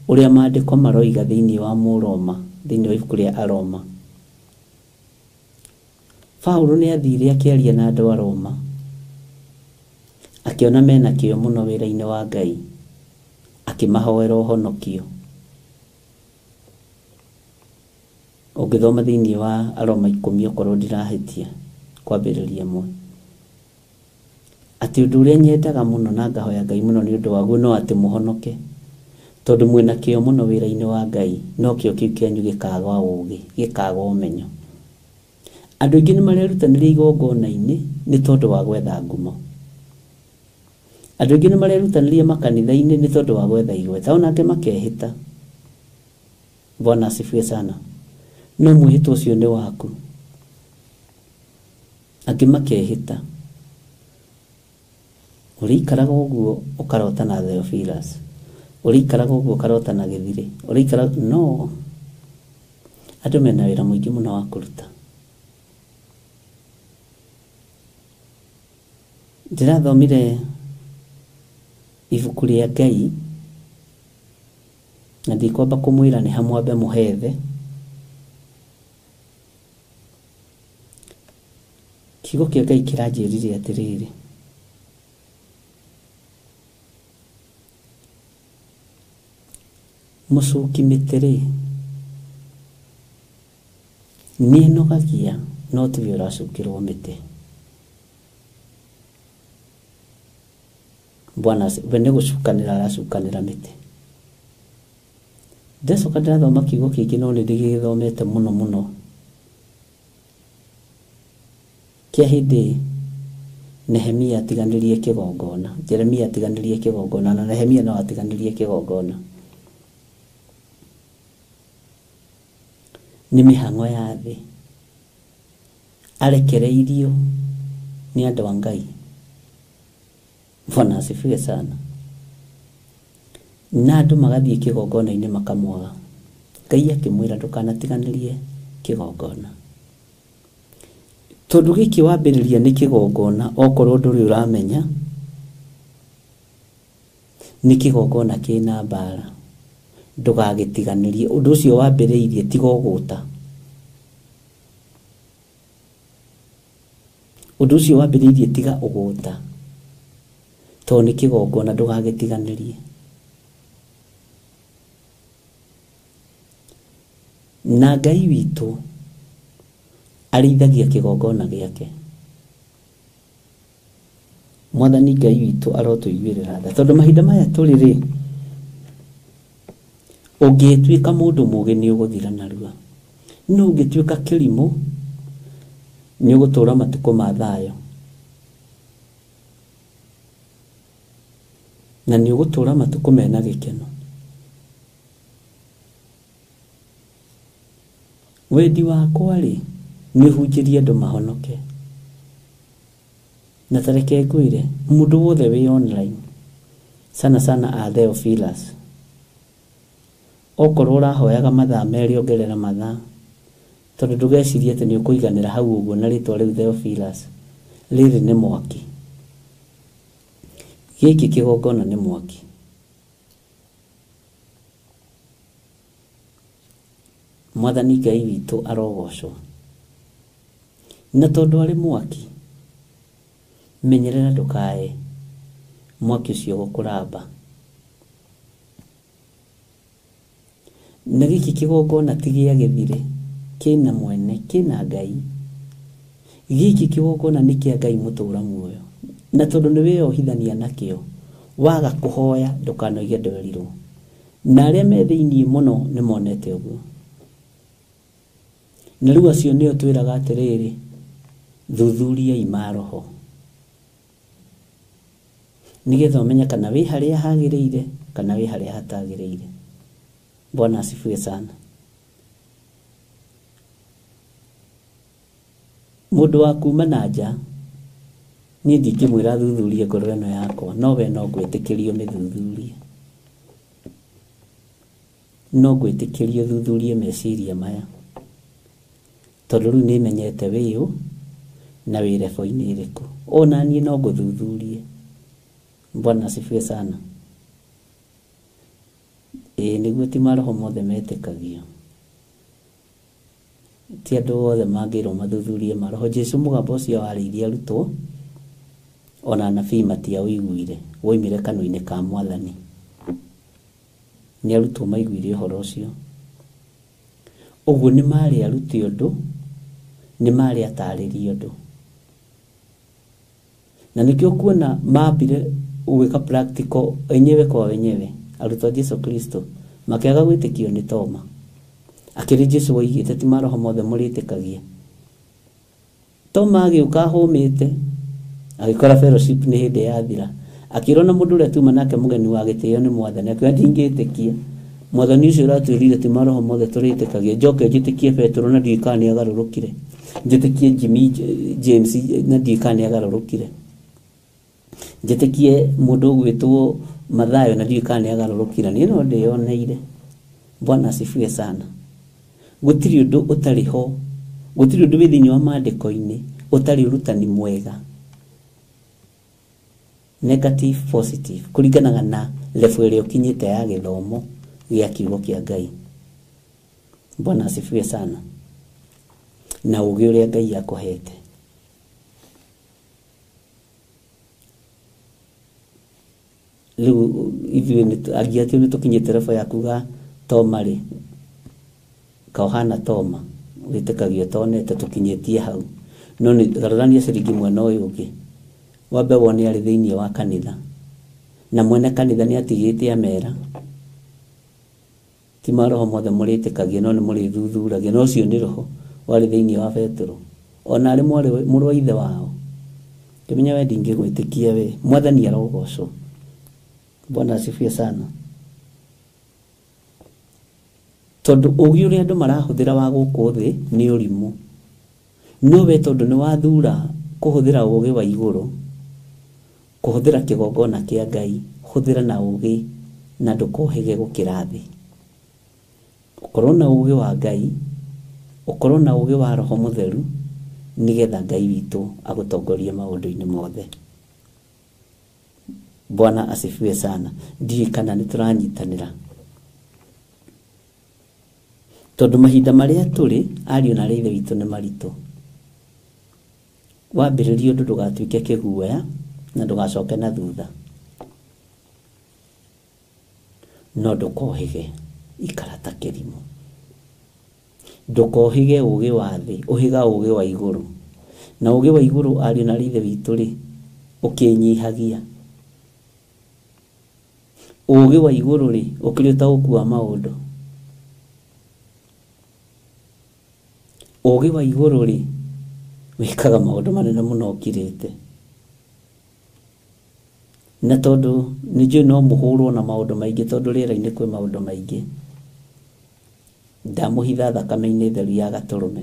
ũrĩa maandĩko maroiga thĩinĩ wa Mũroma, thĩinĩ wa ibuku rĩa Aroma. Paũlũ nĩ athire akĩaria na andũ a Roma, akĩona mena kĩyo mũno wĩra-inĩ wa Ngai, akĩmahoera ũhonokio. Ũngĩthoma thĩinĩ wa Aroma 10 okorwo ndirahĩtia kwambĩrĩria ĩmwe, atĩ ũndũ ũrĩa nyendaga mũno na ngahoya Ngai mũno nĩ ũndũ waguo no atĩ mũhonoke, tondũ mwĩna kĩyo mũno wĩra-inĩ wa Ngai, no kĩyo kĩu kĩanyu gĩkaga ũũgĩ, gĩkaga ũmenyo. Andũ aingĩ nĩ marerutanĩria igongona-inĩ nĩ tondũ wa gwetha ngumo. Andũ aingĩ nĩ marerutanĩria makanitha-inĩ nĩ tondũ wa gwetha igweta, onake makehĩta. Bwana asifiwe sana. No mwĩhĩtwa ũcio nĩ waku. Angĩ makehĩta. Ũrĩikaraga ũguo ũkarota na Theophilus, ũrĩikaraga ũguo ũkarota na Gĩthirĩ, ũrĩikaraga no andũ mena wĩra mũingĩ mũno wa kũruta. Ndĩrathomire ibuku rĩa Ngai na ndikwamba kũmwĩra nĩ hamwambe mũhethe. Kiugo kĩa Ngai kĩranjĩrire atĩrĩrĩ, mũcuki mĩtĩ rĩ nĩenogagia no tiwe ũracukĩrwo mĩtĩ. Bwana we nĩ gũcukanĩra aracukanĩra mĩtĩ. Ndacoka ndĩrathoma kiugo kĩngĩ no nĩ ndĩgĩthomete mũno mũno, kĩa hĩndĩ Nehemia atiganĩrie kĩgongona, Jeremia atiganĩrie kĩgongona, na Nehemia no atiganĩrie kĩgongona. Nĩ mĩhang'o ya thĩ arekereirio nĩ andũ a Ngai. Bwana asifiwe sana. Na andũ magathiĩ kĩgongona-inĩ makamwaga. Ngai akĩmwĩra ndũkanatiganĩrie kĩgongona, tondũ gĩkĩ wambĩrĩria nĩ kĩgongona, okorwo ndũrĩ ũramenya nĩ kĩgongona kĩna mbara. Ndũgagĩtiganĩrie ũndũ ũcio wambĩrĩirie, tiga ũgũta. Ũndũ ũcio wambĩrĩirie tiga ũgũta, tondũ nĩ kĩgongona, ndũgagĩtiganĩrie. Na Ngai witũ arĩithagia kĩgongona gĩake. Mwathani Ngai witũ arotũiguĩrĩra tha, tondũ mahinda maya tũrĩ rĩ, ũngĩtuĩka mũndũ mũũgĩ nĩ ũgũthira narua, no ũngĩtuĩka kĩrimũ nĩ ũgũtũra matukũ ma thayũ, na nĩ ũgũtũra matukũ mena gĩkeno. Wendi wakwa rĩ, nĩ hunjĩrie andũ mahonoke. Na ta reke ngwĩre, mũndũ wothe wĩ online, sana sana a Theophilus, okorwo ũrahoyaga mathaa 2 ongerera mathaa, tondũ ndũgecirie atĩ nĩ ũkũiganĩra hau ũguo na rĩtwa rĩu Theophilus. Rĩrĩ nĩ mwaki, gĩkĩ kĩgongona nĩ mwaki. Mwathani Ngai witũ arogocwo. Na tondũ arĩ mwaki, menyerera ndũkae mwaki ũcio gũkũramba. Na gĩkĩ kĩgongona ti gĩa gĩthire, kĩna mwene, kĩna Ngai. Gĩkĩ kĩgongona nĩ kĩa Ngai mũtũra muoyo. Na tondũ nĩ wĩyohithania nakĩo, waga kũhoya ndũkanoige ndwerirwo. Na arĩa me thĩinĩ mũno nĩ monete ũguo. Na rĩu acio nĩo twĩraga atĩrĩrĩ, thuthuriai maroho, nĩgetha ũmenye kana wĩ harĩa hagĩrĩire kana wĩ harĩa hatagĩrĩire. Bwana asifiwe sana. Mũndũ wa kuma na nja, niĩ ndingĩmwĩra thuthurie ngoro ĩno yakwa, no we no ngwĩtĩkĩrio mĩthuthurie, no ngwĩtĩkĩrio thuthurie meciria maya, tondũ rĩu nĩmenyete wĩũ na wĩ rebo-inĩ ĩrĩkũ. Ona niĩ no ngũthuthurie. Bwana asifiwe sana. Ĩĩ nĩguo ti maroho mothe metĩkagio, ti andũ othe mangĩrwo mathuthurie maroho. Jesu mũgambo ũcio warĩirie arutwo, ona anabii matiaũiguire, woimire kanua-inĩ ka Mwathani. Nĩ arutwo maiguire ũhoro ũcio. Ũguo nĩ marĩ arute ũndũ, nĩ marĩ atarĩrie ũndũ. Na nĩkĩo kuona mambire gwĩka practical wenyewe kwa wenyewe. Arutwo a Jesu Kristo makĩaga gwĩtĩkio nĩ Toma. Akĩrĩ Jesu woigĩte ti maroho mothe mũrĩtĩkagia. Toma agĩũka ahũmĩte, agĩkora fellowship nĩ hĩndĩ yathira. Akĩrwo na mũndũ ũrĩa tuma nake mũgeni wa gĩtĩo nĩ Mwathani. Akiuga ndingĩtĩkia, Mwathani ũcio ũratwĩrire ti maroho mothe tũrĩtĩkagia. Njoke njĩtĩkie Petero na ndiũĩ kana nĩagarũrũkire, njĩtĩkie Jimmy James na ndiũĩ kana nĩagarũrũkire, njĩtĩkie mũndũ ũgwĩtwo Mathayo na ndiũĩ kana nĩagarũrũkire. Niĩ no ndĩyoneire. Bwana asifiwe sana. Gũtirĩ ũndũ ũtarĩ ho, gũtirĩ ũndũ wĩ thĩinĩ wa maandĩko-inĩ ũtarĩ ũrutani mwega, negative, positive, kũringanaga na level ĩrĩa ũkinyĩte ya gĩthomo gĩa kiugo kĩa Ngai. Bwana asifiwe sana. Na ũũgĩ ũrĩa Ngai akũhete. Rĩu ithuĩ angĩ atĩ nĩ tũkinyĩte level ya kuga Toma rĩ, kaũhana Toma wĩtĩkagio tonete, tũkinyĩtie hau. No nĩ garũrania ciringi mwena ũyũ ũngĩ, wambe wone arĩ thĩinĩ wa kanitha, na mwene kanitha nĩ atigĩte amera ti maroho mothe mũrĩtĩkagia, no nĩ mũrĩthuthuragia. No ũcio nĩ roho warĩ thĩinĩ wa Petero, ona arĩ mũrũ wa ithe wao. Kĩmenya we ndingĩgwĩtĩkia we. Mwathani arogocwo. Bwana asifiwe sana. Tondũ ũũgĩ ũrĩa andũ marahũthĩra wa gũkũ thĩ nĩ ũrimũ, no we tondũ nĩ wathura kũhũthĩra ũũgĩ wa igũrũ, kũhũthĩra kĩgongona kĩa Ngai, hũthĩra na ũũgĩ na ndũkohĩge gũkĩra thĩ. Ũkorwo na ũũgĩ wa Ngai, ũkorwo na ũũgĩ wa Roho Mũtheru, nĩgetha Ngai witũ agũtongorie maũndũ-inĩ mothe. Bwana asifiwe sana. Ndiũĩ kana nĩ tũranyitanĩra. Tondũ mahinda marĩa tũrĩ ariũ na aarĩ a Ithe witũ nĩ maritũ. Wambĩrĩria ũndũ ndũgatuĩke kĩguoya na ndũgacoke na thutha. No ndũkohĩge, ikara ta kĩrimũ. Ndũkohĩge ũũgĩ wa thĩ, ũhĩga ũũgĩ wa igũrũ. Na ũũgĩ wa igũrũ ariũ na aarĩ a Ithe witũ rĩ, ũkĩnyihagia. Ũũgĩ wa igũrũ rĩ, ũkĩrĩ ũtaũku wa maũndũ. Ũũgĩ wa igũrũ rĩ, wĩkaga maũndũ manene mũno ũkirĩte. Na tondũ nĩ njũĩ no mũhũrwo na maũndũ maingĩ tondũ rĩera-inĩ kwĩ maũndũ maingĩ. Ndamũhitha thakame-inĩ theru ya gatũrũme.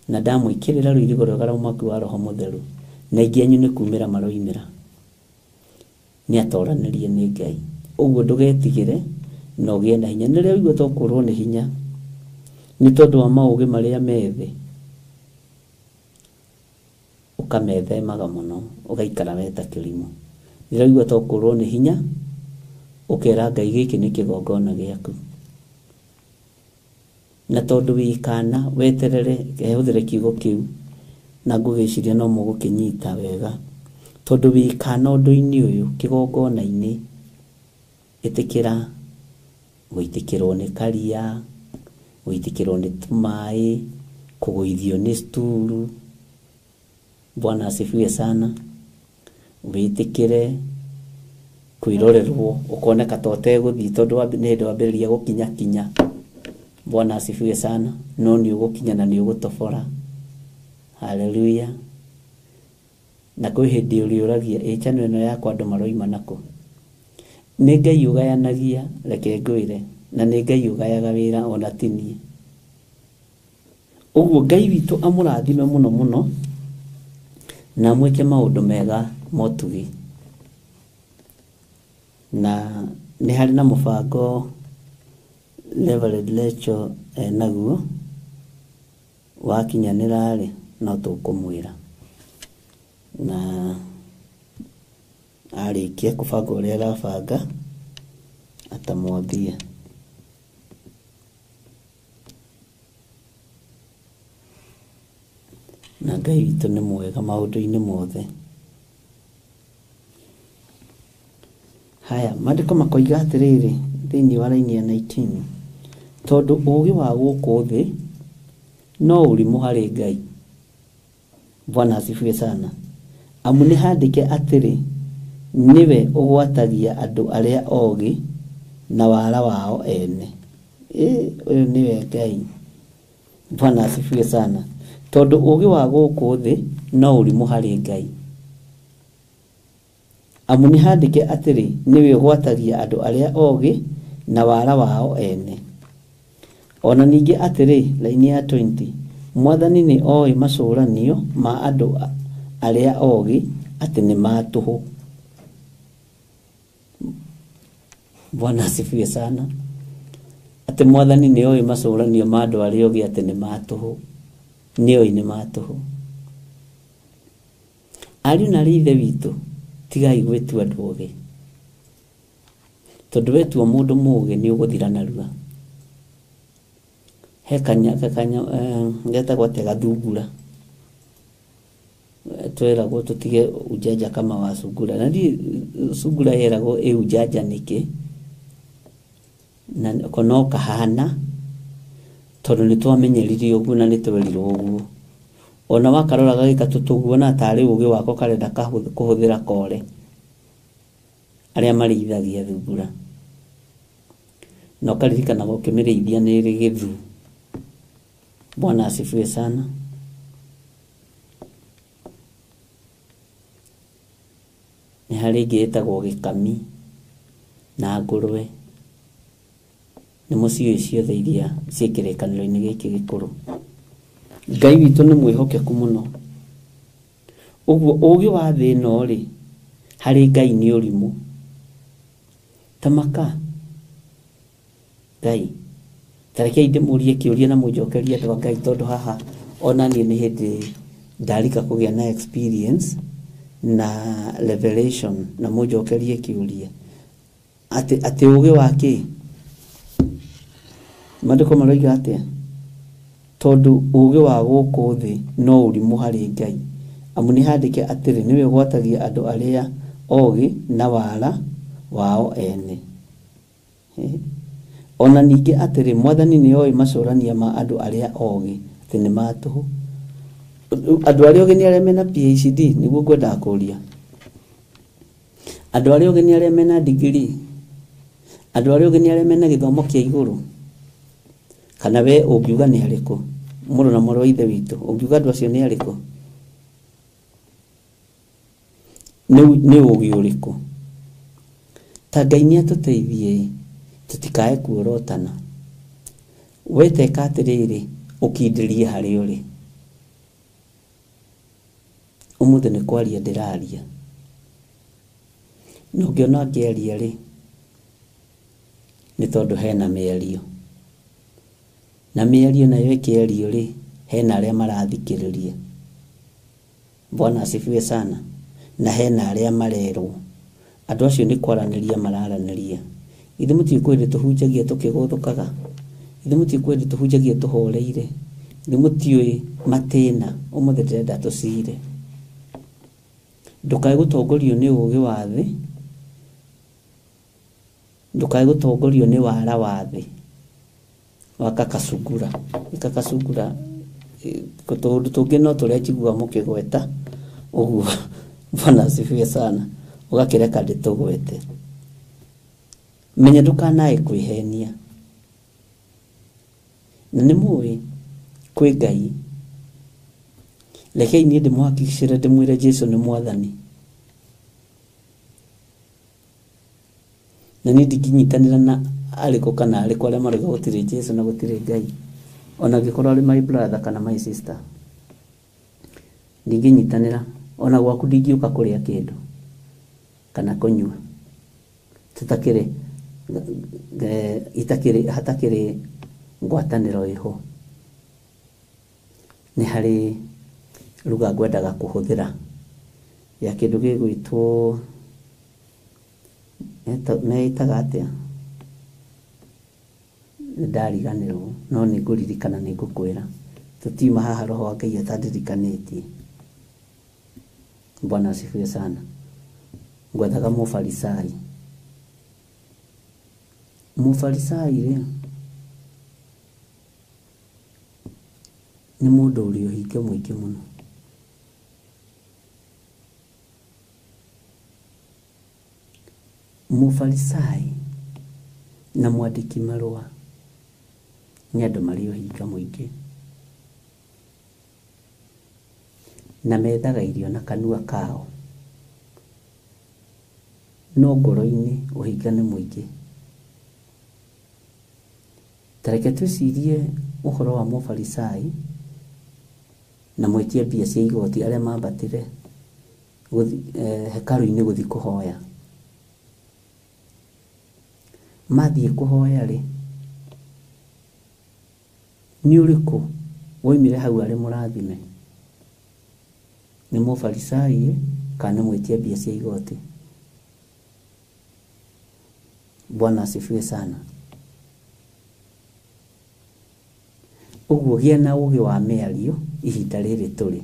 Na ndamwĩkĩrĩra rũirigo rwega rwa mwaki wa Roho Mũtheru. Na aingĩ anyu nĩ kumĩra maroimĩra. Nĩ atoranĩrie nĩ Ngai. Ũguo ndũgetigĩre na ũgĩe na hinya. Nĩ rĩrĩa waigua ta ũkũrwo nĩ hinya, nĩ tondũ wa maũgĩ marĩa me thĩ, ũkamethemaga mũno, ũgaikara we ta kĩrimũ. Rĩrĩa waigua ta ũkũrwo nĩ hinya, ũkera Ngai gĩkĩ nĩ kĩgongona gĩaku. Na tondũ wĩ kana, weterere, hũthĩre kiugo kĩu, na ngũgĩciria no mũgũkĩnyita wega. Tondũ wĩ kana ũndũ-inĩ ũyũ, kĩgongona-inĩ, ĩtĩkĩra gũitĩkĩrwo nĩ karia, gũitĩkĩrwo nĩ tũmaĩ, kũgũithio nĩ sturu. Bwana asifiwe sana. Wĩtĩkĩre kwĩrorerwo, ũkoneka ta ũtegũthiĩ tondũ nĩ hĩndĩ wambĩrĩria gũkinyakinya. Bwana asifiwe sana. No nĩ ũgũkinya na nĩ ũgũtobora. Hallelujah. Na kwĩ hĩndĩ ũrĩũragia, ĩ channel ĩno yakwa andũ maroima nakũ? Nĩ Ngai ũgayanagia, reke ngwĩre, na nĩ Ngai ũgayaga wĩra ona ti niĩ. Ũguo Ngai witũ amũrathime mũno mũno na amwĩke maũndũ mega motugi. Na nĩ harĩ na mũbango Reverend Rachel enaguo, wakinyanĩra rĩ, no tũkũmwĩra. Na arĩkia kũbanga ũrĩa arabanga, atamwambia. Na Ngai witũ nĩ mwega maũndũ-inĩ mothe. Haya, maandĩko makoiga atĩrĩrĩ thĩinĩ wa raini ya 19, tondũ ũũgĩ wa gũkũ thĩ no ũrimũ harĩ Ngai. Bwana asifiwe sana. Amu nĩ handĩke atĩrĩ, nĩwe ũgwatagia andũ arĩa ogĩ na wara wao ene. Ũyũ nĩwe Ngai. Bwana asifiwe sana. Tondũ ũũgĩ wa gũkũ thĩ no ũrimũ harĩ Ngai. Amu nĩ handĩke atĩrĩ, nĩwe ũgwatagia andũ arĩa ogĩ na wara wao ene. Ona ningĩ atĩrĩ, raini ya 20, Mwathani nĩ oĩ macũranio ma andũ arĩa ogĩ atĩ nĩ ma tũhũ. Bwana asifiwe sana. Atĩ Mwathani nĩ oĩ macũranio ma andũ arĩa ogĩ atĩ nĩ ma tũhũ. Nĩ oĩ nĩ ma tũhũ. Ariũ na aarĩ a Ithe witũ, tigai gwĩtua andũ ogĩ. Tondũ wetua mũndũ mũũgĩ nĩ ũgũthira narua. He kanya getagwo atĩa gathungura. Tweragwo tũtige ujanja kama wa sungura. Na ndiũĩ sungura yeragwo ĩ ujanja nĩkĩ, na ko no kahana, tondũ nĩ twamenyeririo ũguo na nĩ twerirwo ũguo. Ona wakarora gagĩka tũtũguo na tarĩ ũũgĩ wako karenda kũhũthĩra kore. Arĩa marĩithagia thungura. Na ũkaririkanaga ũkĩmĩrĩithia nĩ ĩrĩ gĩthu. Bwana asifiwe sana. Nĩ harĩ ĩngĩ ĩtagwo gĩkami na ngũrwe. Nĩ mũciũĩ ciothe iria ciĩ kĩrĩkanĩro-inĩ gĩkĩ gĩkũrũ. Ngai witũ nĩ mwĩhokeku mũno. Ũguo ũũgĩ wa thĩ ĩno rĩ, harĩ Ngai nĩ ũrimũ. Tamaka Ngai, ta rekei ndĩmũrie kĩũria na mũnjokerie andũ a Ngai, tondũ haha ona niĩ nĩ hĩndĩ ndarika kũgĩa na experience na revelation, na mũnjokerie kĩũria atĩ ũũgĩ wa kĩ? Maandĩko maroiga atĩa? Tondũ ũũgĩ wa gũkũ thĩ no ũrimũ harĩ Ngai, amu nĩ handĩke atĩrĩ, nĩwe ũgwatagia andũ arĩa ogĩ na wara wao ene. Ona ningĩ atĩrĩ, Mwathani nĩoĩ macũrania ma andũ arĩa ogĩ, atĩ nĩ ma tũhũ. Andũ arĩa ogĩ nĩ arĩa mena PhD, nĩguo ngwendaga kũũria. Andũ arĩa ogĩ nĩ arĩa mena degree, andũ arĩa ogĩ nĩ arĩa mena gĩthomo kĩa igũrũ. Kana we ũngiuga nĩ arĩkũ? Mũrũ na mwarĩ wa Ithe witũ, ũngiuga andũ acio nĩ arĩkũ? Nĩ ũgĩ ũrĩkũ? Ta Ngai nĩ atũteithie tũtikae kuorotana. We teka atĩrĩrĩ, ũkindĩrie harĩa ũrĩ. Ũmũthĩ nĩ kwaria ndĩraria. Na ũngĩona ngĩaria rĩ, nĩ tondũ hena mĩario. Na mĩario nayo ĩkĩario rĩ, hena arĩa marathikĩrĩria. Bwana asifiwe sana. Na hena arĩa marerwo. Andũ acio nĩ kwaranĩria mararanĩria. Ithe mũtiũĩ kwĩ hĩndĩ tũhunjagia tũkĩgũthũkaga. Ithe mũtiũĩ kwĩ hĩndĩ tũhunjagia tũhoreire. Ithe mũtiũĩ matĩna. Ũmũthĩ ndĩrenda tũcire. Ndũkae gũtongorio nĩ ũũgĩ wa thĩ, ndũkae gũtongorio nĩ wara wa thĩ wa kakacungura. Kakacungura tũũndũ tũngĩ no tũrĩa njiguaga mũkĩgweta ũguo. Bwana asifiwe sana. Ũgakĩreka ndĩtũgwete. Menya ndũkanae kwĩhenia. Na nĩ mũĩ kwĩ Ngai. Rekei niĩ ndĩmũhakikicĩre ndĩmwĩre Jesu nĩ Mwathani. Na niĩ ndingĩnyitanĩra na arĩkũ kana arĩkũ arĩa marauga gũtirĩ Jesu na gũtirĩ Ngai. Ona angĩkorwo arĩ my brother kana my sister. Ndingĩnyitanĩra. Ona gwaku ndingĩũka kũrĩa kĩndũ kana kũnyua. Tũtakĩrĩ itakĩrĩ hatakĩrĩ ngwatanĩro ĩho. Nĩ harĩ ruga ngwendaga kũhũthĩra ya kĩndũ gĩgwĩtwo meĩtaga atĩa? Nĩndariganĩrwo, no nĩngũririkana nĩngũkwĩra. Tũtiuma haha roho wa Ngai atandirikanĩtie. Bwana asifiwe sana. Ngwethaga mũfarisai. Mũfarisai rĩ, nĩ mũndũ ũrĩ ũhinga mũingĩ mũno. Mũfarisai na mwandĩki marũa nĩ andũ marĩ ũhinga mũingĩ. Na methaga irio na kanua kao. No ngoro-inĩ ũhinga nĩ mũingĩ. Ta reke twĩcirie ũhoro wa mũfarisai na mwĩtia mbia cia igoti arĩa mambatire hekarũ-inĩ gũthiĩ kũhoya. Mathiĩ kũhoya rĩ, nĩ ũrĩkũ woimire hau arĩ mũrathime? Nĩ mũfarisai kana nĩ mwĩtia mbia cia igoti? Bwana asifiwe sana. Ũguo gĩa na ũũgĩ wa mĩario ihinda rĩrĩ tũrĩ.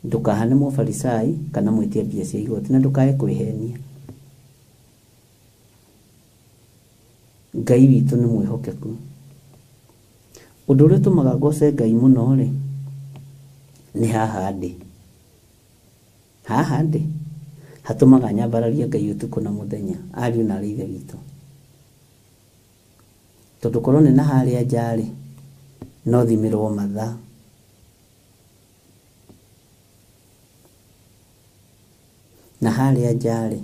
Ndũkahane mũfarisai kana mwĩtia mbia cia igoti na ndũkae kwĩhenia. Ngai witũ nĩ mwĩhokeku. Ũndũ ũrĩa ũtũmaga ngoce Ngai mũno rĩ, nĩ haha ndĩ. Haha ndĩ hatũmaga nyambararie Ngai ũtukũ na mũthenya, ariũ na arĩ Ithe witũ. Tondũ korwo nĩ na harĩa nja rĩ, no thimĩrwo mathaa. Na harĩa nja rĩ,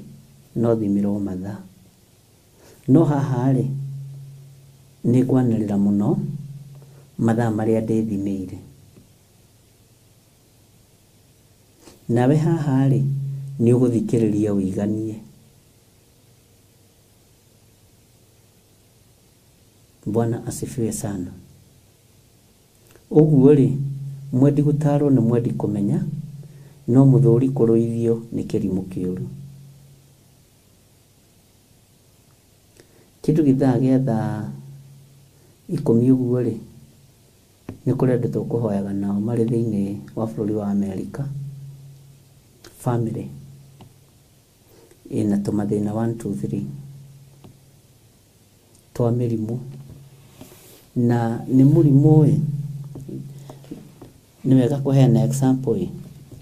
no thimĩrwo mathaa. No haha rĩ, nĩ ngwanĩrĩra mũno mathaa marĩa ndĩthimĩire. Nawe haha rĩ, nĩ ũgũthikĩrĩria ũiganie. Bwana asifiwe sana. Ũguo rĩ, mwendi gũtarwo nĩ mwendi kũmenya, no mũthũri kũrũithio nĩ kĩrimũ kĩũru. Kĩndũ gĩthaa gĩa thaa 10 ũguo rĩ, nĩ kũrĩ andũ tũkũhoyaga nao marĩ thĩinĩ wa bũrũri wa Amerika. Family ĩna tũmathĩna 1 2 3 twa mĩrimũ, na nĩ mũrimũ ĩ, nĩ wega kũheana example ĩ,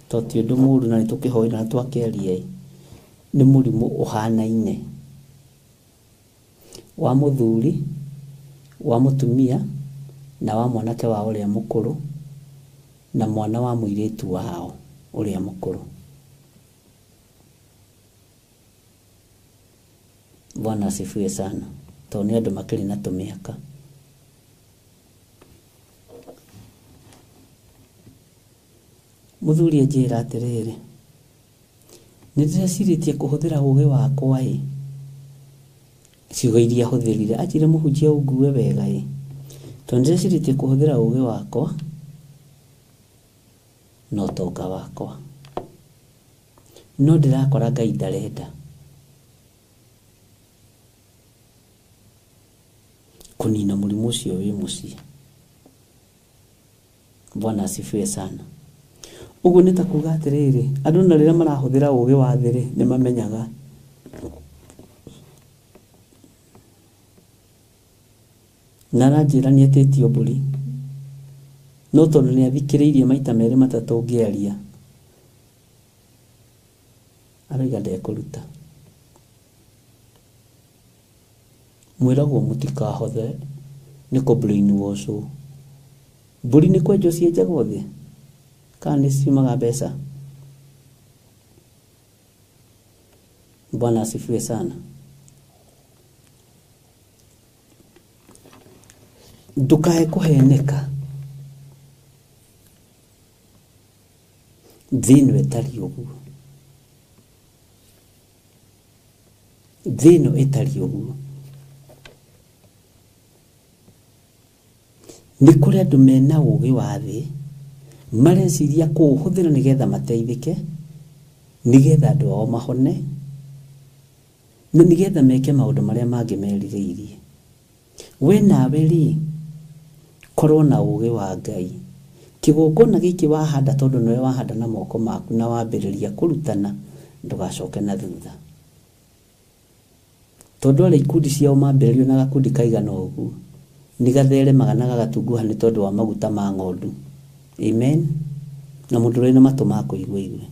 to ti ũndũ mũũru na nĩ tũkĩhoire na twakĩaria ĩ, nĩ mũrimũ ũhanaine wa mũthuri, wa mũtumia, na wa mwanake wao ũrĩa mũkũrũ, na mwana wa mũirĩtu wao ũrĩa mũkũrũ. Bwana asifiwe sana, tondũ nĩ andũ makĩrĩ na tũmĩaka. Mũthuri anjĩra atĩrĩrĩ, nĩ ndĩrecirĩtie kũhũthĩra ũgĩ wakwa ĩ, ciugo iria hũthĩrire, anjĩre mũhunjia ũngue wega ĩ, tondũ nĩndĩrecirĩtie kũhũthĩra ũgĩ wakwa na ũtonga wakwa, no ndĩrakora Ngai ndarenda kũnina mũrimũ ũcio wĩ mũciĩ. Bwana asifiwe sana. Ũguo nĩ ta kuga atĩrĩrĩ, andũ na rĩrĩa marahũthĩra ũgĩ wa thĩ rĩ, nĩ mamenyaga na aranjĩra nĩ etĩtio mbũri, no tondũ nĩ athikĩrĩirie maita merĩ matatũ ngĩaria, aroiga ndekũruta. Mwĩragwo mũtikahothe nĩ kũ brainwash wo. Mbũri nĩ kwenjwo cienjagwo thĩ kana nĩ ciumaga mbeca? Bwana asifiwe sana. Ndukae kũheneka thĩ ĩno ĩtariĩ ũguo, thĩ ĩno ĩtariĩ ũguo. Nĩ kũrĩ andũ mena ũgĩ wa thĩ mareciria kũũhũthĩra nĩgetha mateithĩke, nĩgetha andũ ao mahone, na nĩgetha meke maũndũ marĩa mangĩ merirĩirie. We nawe rĩ, korwo na ũgĩ wa Ngai. Kĩgongona gĩkĩ wahanda, tondũ nĩwe wahanda na moko maku na wambĩrĩria kũrutana, ndũgacoke na thutha. Tondũ arĩa ikundi ciao mambĩrĩrio na gakundi kaigana ũguo, nĩ gatheremaga na gagatunguha nĩ tondũ wa maguta ma ng'ondu. Amen. Na mũndũ ũrĩ na matũ ma kũigua igue.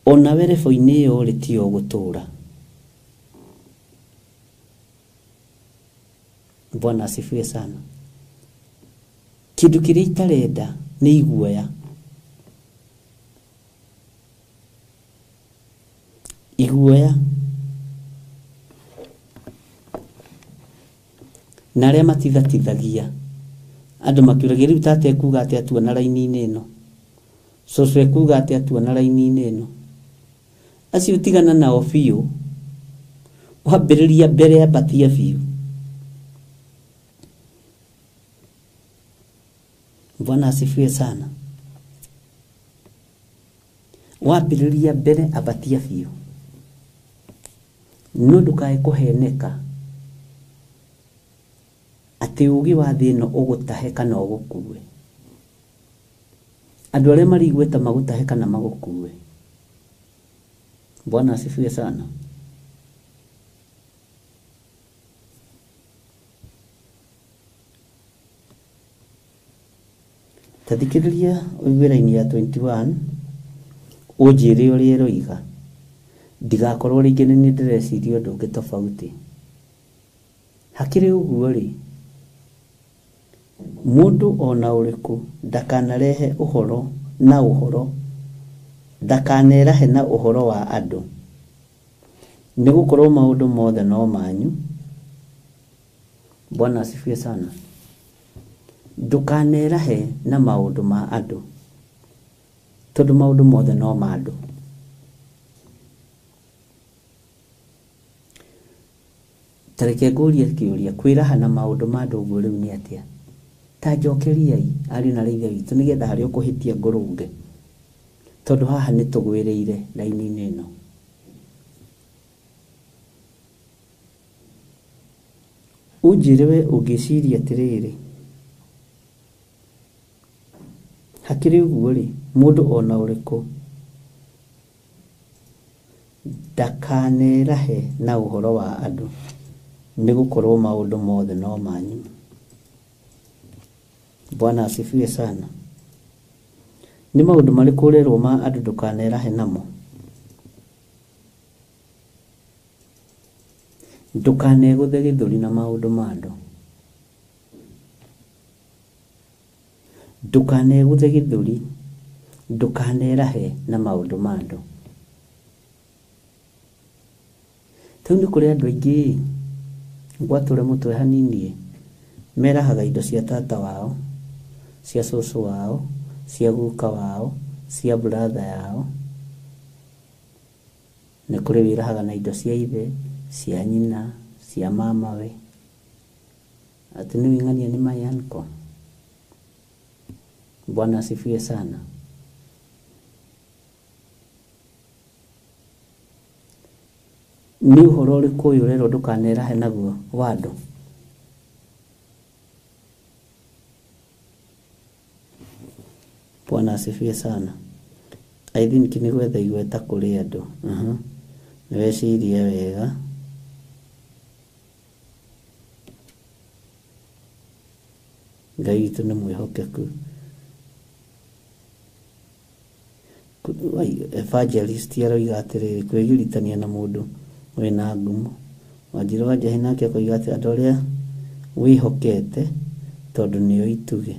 Ona we rebo-inĩ ĩyo rĩ, tiyo ũgũtũra. Bwana asifiwe sana. Kĩndũ kĩrĩa itarenda nĩ iguoya. Iguoya na arĩa matithatithagia andũ makiũragia rĩu tata ekuga atĩa tuona raini-inĩ ĩno, cũcũ ekuga atĩa tuona raini-inĩ ĩno. Acio tigana nao biũ, wambĩrĩria mbere ambatia biũ. Bwana asifiwe sana. Wambĩrĩria mbere ambatia biũ, no ndũkae kũheneka atĩ ũgĩ wa thĩ ĩno ũgũtahe kana ũgũkue. Andũ arĩa marĩ igweta magũtahe kana magũkue. Bwana asifiwe sana. Ta thikĩrĩria ũigue raini ya 21 ũnjĩre ũrĩa ĩroiga, ndigakorwo rĩngĩ nĩ niĩ ndĩreciria ũndũ ũngĩ tofauti. Hakĩrĩ ũguo rĩ, mũndũ ona ũrĩkũ ndakanarehe ũhoro na ũhoro, ndakanerahe na ũhoro wa andũ, nĩ gũkorwo maũndũ mothe no manyu. Bwana asifiwe sana. Ndũkanerahe na maũndũ ma andũ, tondũ maũndũ mothe no ma andũ. Ta reke ngũrie kĩũria, kwĩraha na maũndũ ma andũ ũguo rĩu nĩ atĩa? Ta njokeriai ariũ na ithe witũ, nĩgetha harĩa ũkũhĩtia ngũrũnge, tondũ haha nĩ tũgwĩrĩire raini-inĩ ĩno. Ũnjĩre we ũngĩciria atĩrĩrĩ, hakĩrĩ ũguo-rĩ, mũndũ o na ũrĩkũ ndakanerahe na ũhoro wa andũ, nĩ gũkorwo maũndũ mothe no manyu. Bwana asifiwe sana. Nĩ maũndũ marĩkũ ũrerwo ma andũ ndũkanerahe namo? Ndũkanegũthe gĩthũri na maũndũ ma andũ. Ndũkanegũthe gĩthũri, ndũkanerahe na maũndũ ma andũ. Rĩu nĩ kũrĩ andũ aingĩ ngwatũre mũtwe hanini, merahaga indo cia tata wao, cia cũcũ wao, cia guka wao, cia brother yao. Nĩ kũrĩ wĩrahaga na indo cia ithe, cia nyina, cia mamawe. Atĩ nĩ wĩng'ania nĩ my uncle. Bwana asifiwe sana. Nĩ ũhoro ũrĩkũ ũyũ ũrerwo ndũkanerahe naguo wa andũ? Bwana asifiwe sana. I think nĩ gwetha igweta kũrĩ andũ. Nĩ weciria wega. Ngai witũ nĩ mwĩhokeku. Evangelist aroiga atĩrĩrĩ, kwĩgiritania na mũndũ wĩna ngumo. Wanjirũ wa Njahi nake akoiga atĩ andũ arĩa wĩhokete tondũ nĩo itugĩ.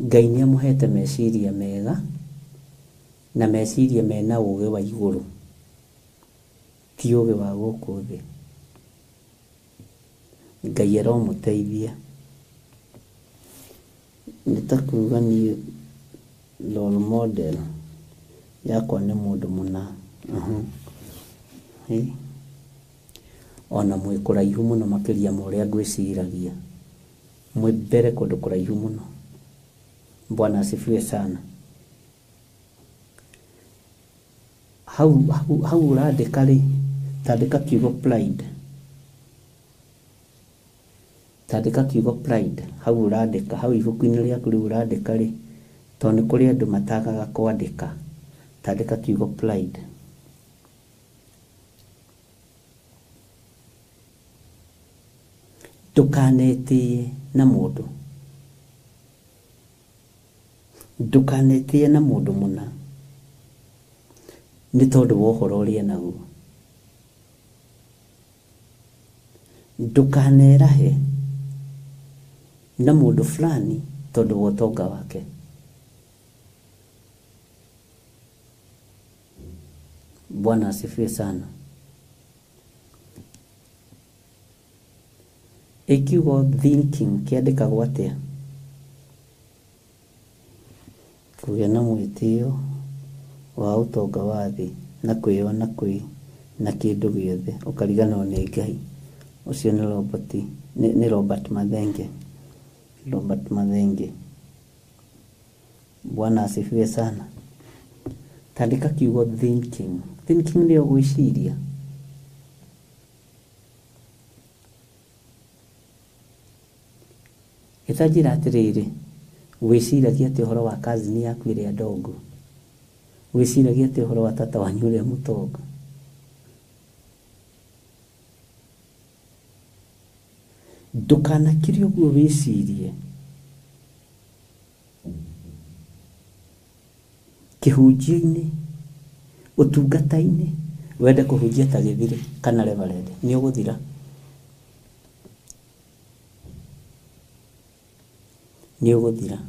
Ngai nĩ amũhete meciria mega na meciria mena ũgĩ wa igũrũ, ti ũgĩ wa gũkũ thĩ. Ngai aromũteithia. Nĩ ta kuga niĩ role model yakwa nĩ mũndũ mũna. Ona mwĩ kũraihu mũno makĩria ma ũrĩa ngwĩciragia. Mwĩ mbere kũndũ kũraihu mũno. Bwana asifiwe sana. Hau hau ũrandĩka rĩ, tandĩka kiugo pride. Tandĩka kiugo pride hau ũrandĩka, hau ibuku-inĩ rĩaku rĩu ũrandĩka rĩ, tondũ nĩ kũrĩ andũ matagaga kwandĩka. Tandĩka kiugo pride. Ndũkanetĩe na mũndũ. Ndũkanetĩe na mũndũ mũna nĩ tondũ wa ũhoro ũrĩa enaguo. Ndũkanerahe na mũndũ fulani tondũ wa ũtonga wake. Bwana asifiwe sana. Ĩ kiugo thinking kĩandĩkagwo atĩa? Kũgĩa na mwĩtĩo wa ũtonga wa thĩ na kwĩyona kwĩ na kĩndũ gĩothe ũkariganĩrwo nĩ Ngai. Ũcio nĩ Robert, nĩ Robert Mathenge. Robert Mathenge. Bwana asifiwe sana. Tandĩka kiugo thinking. Thinking nĩyo gwĩciria. Gĩtanjĩra atĩrĩrĩ, wĩciragia atĩ ũhoro wa cousin yaku ĩrĩa ndongu? Wĩciragia atĩ ũhoro wa tata wanyu ũrĩa mũtongu? Ndũkanakire ũguo wĩcirie kĩhunjio-inĩ, ũtungata-inĩ, wende kũhunjia ta gĩthirĩ kana reverend, nĩ ũgũthira. Nĩ ũgũthira.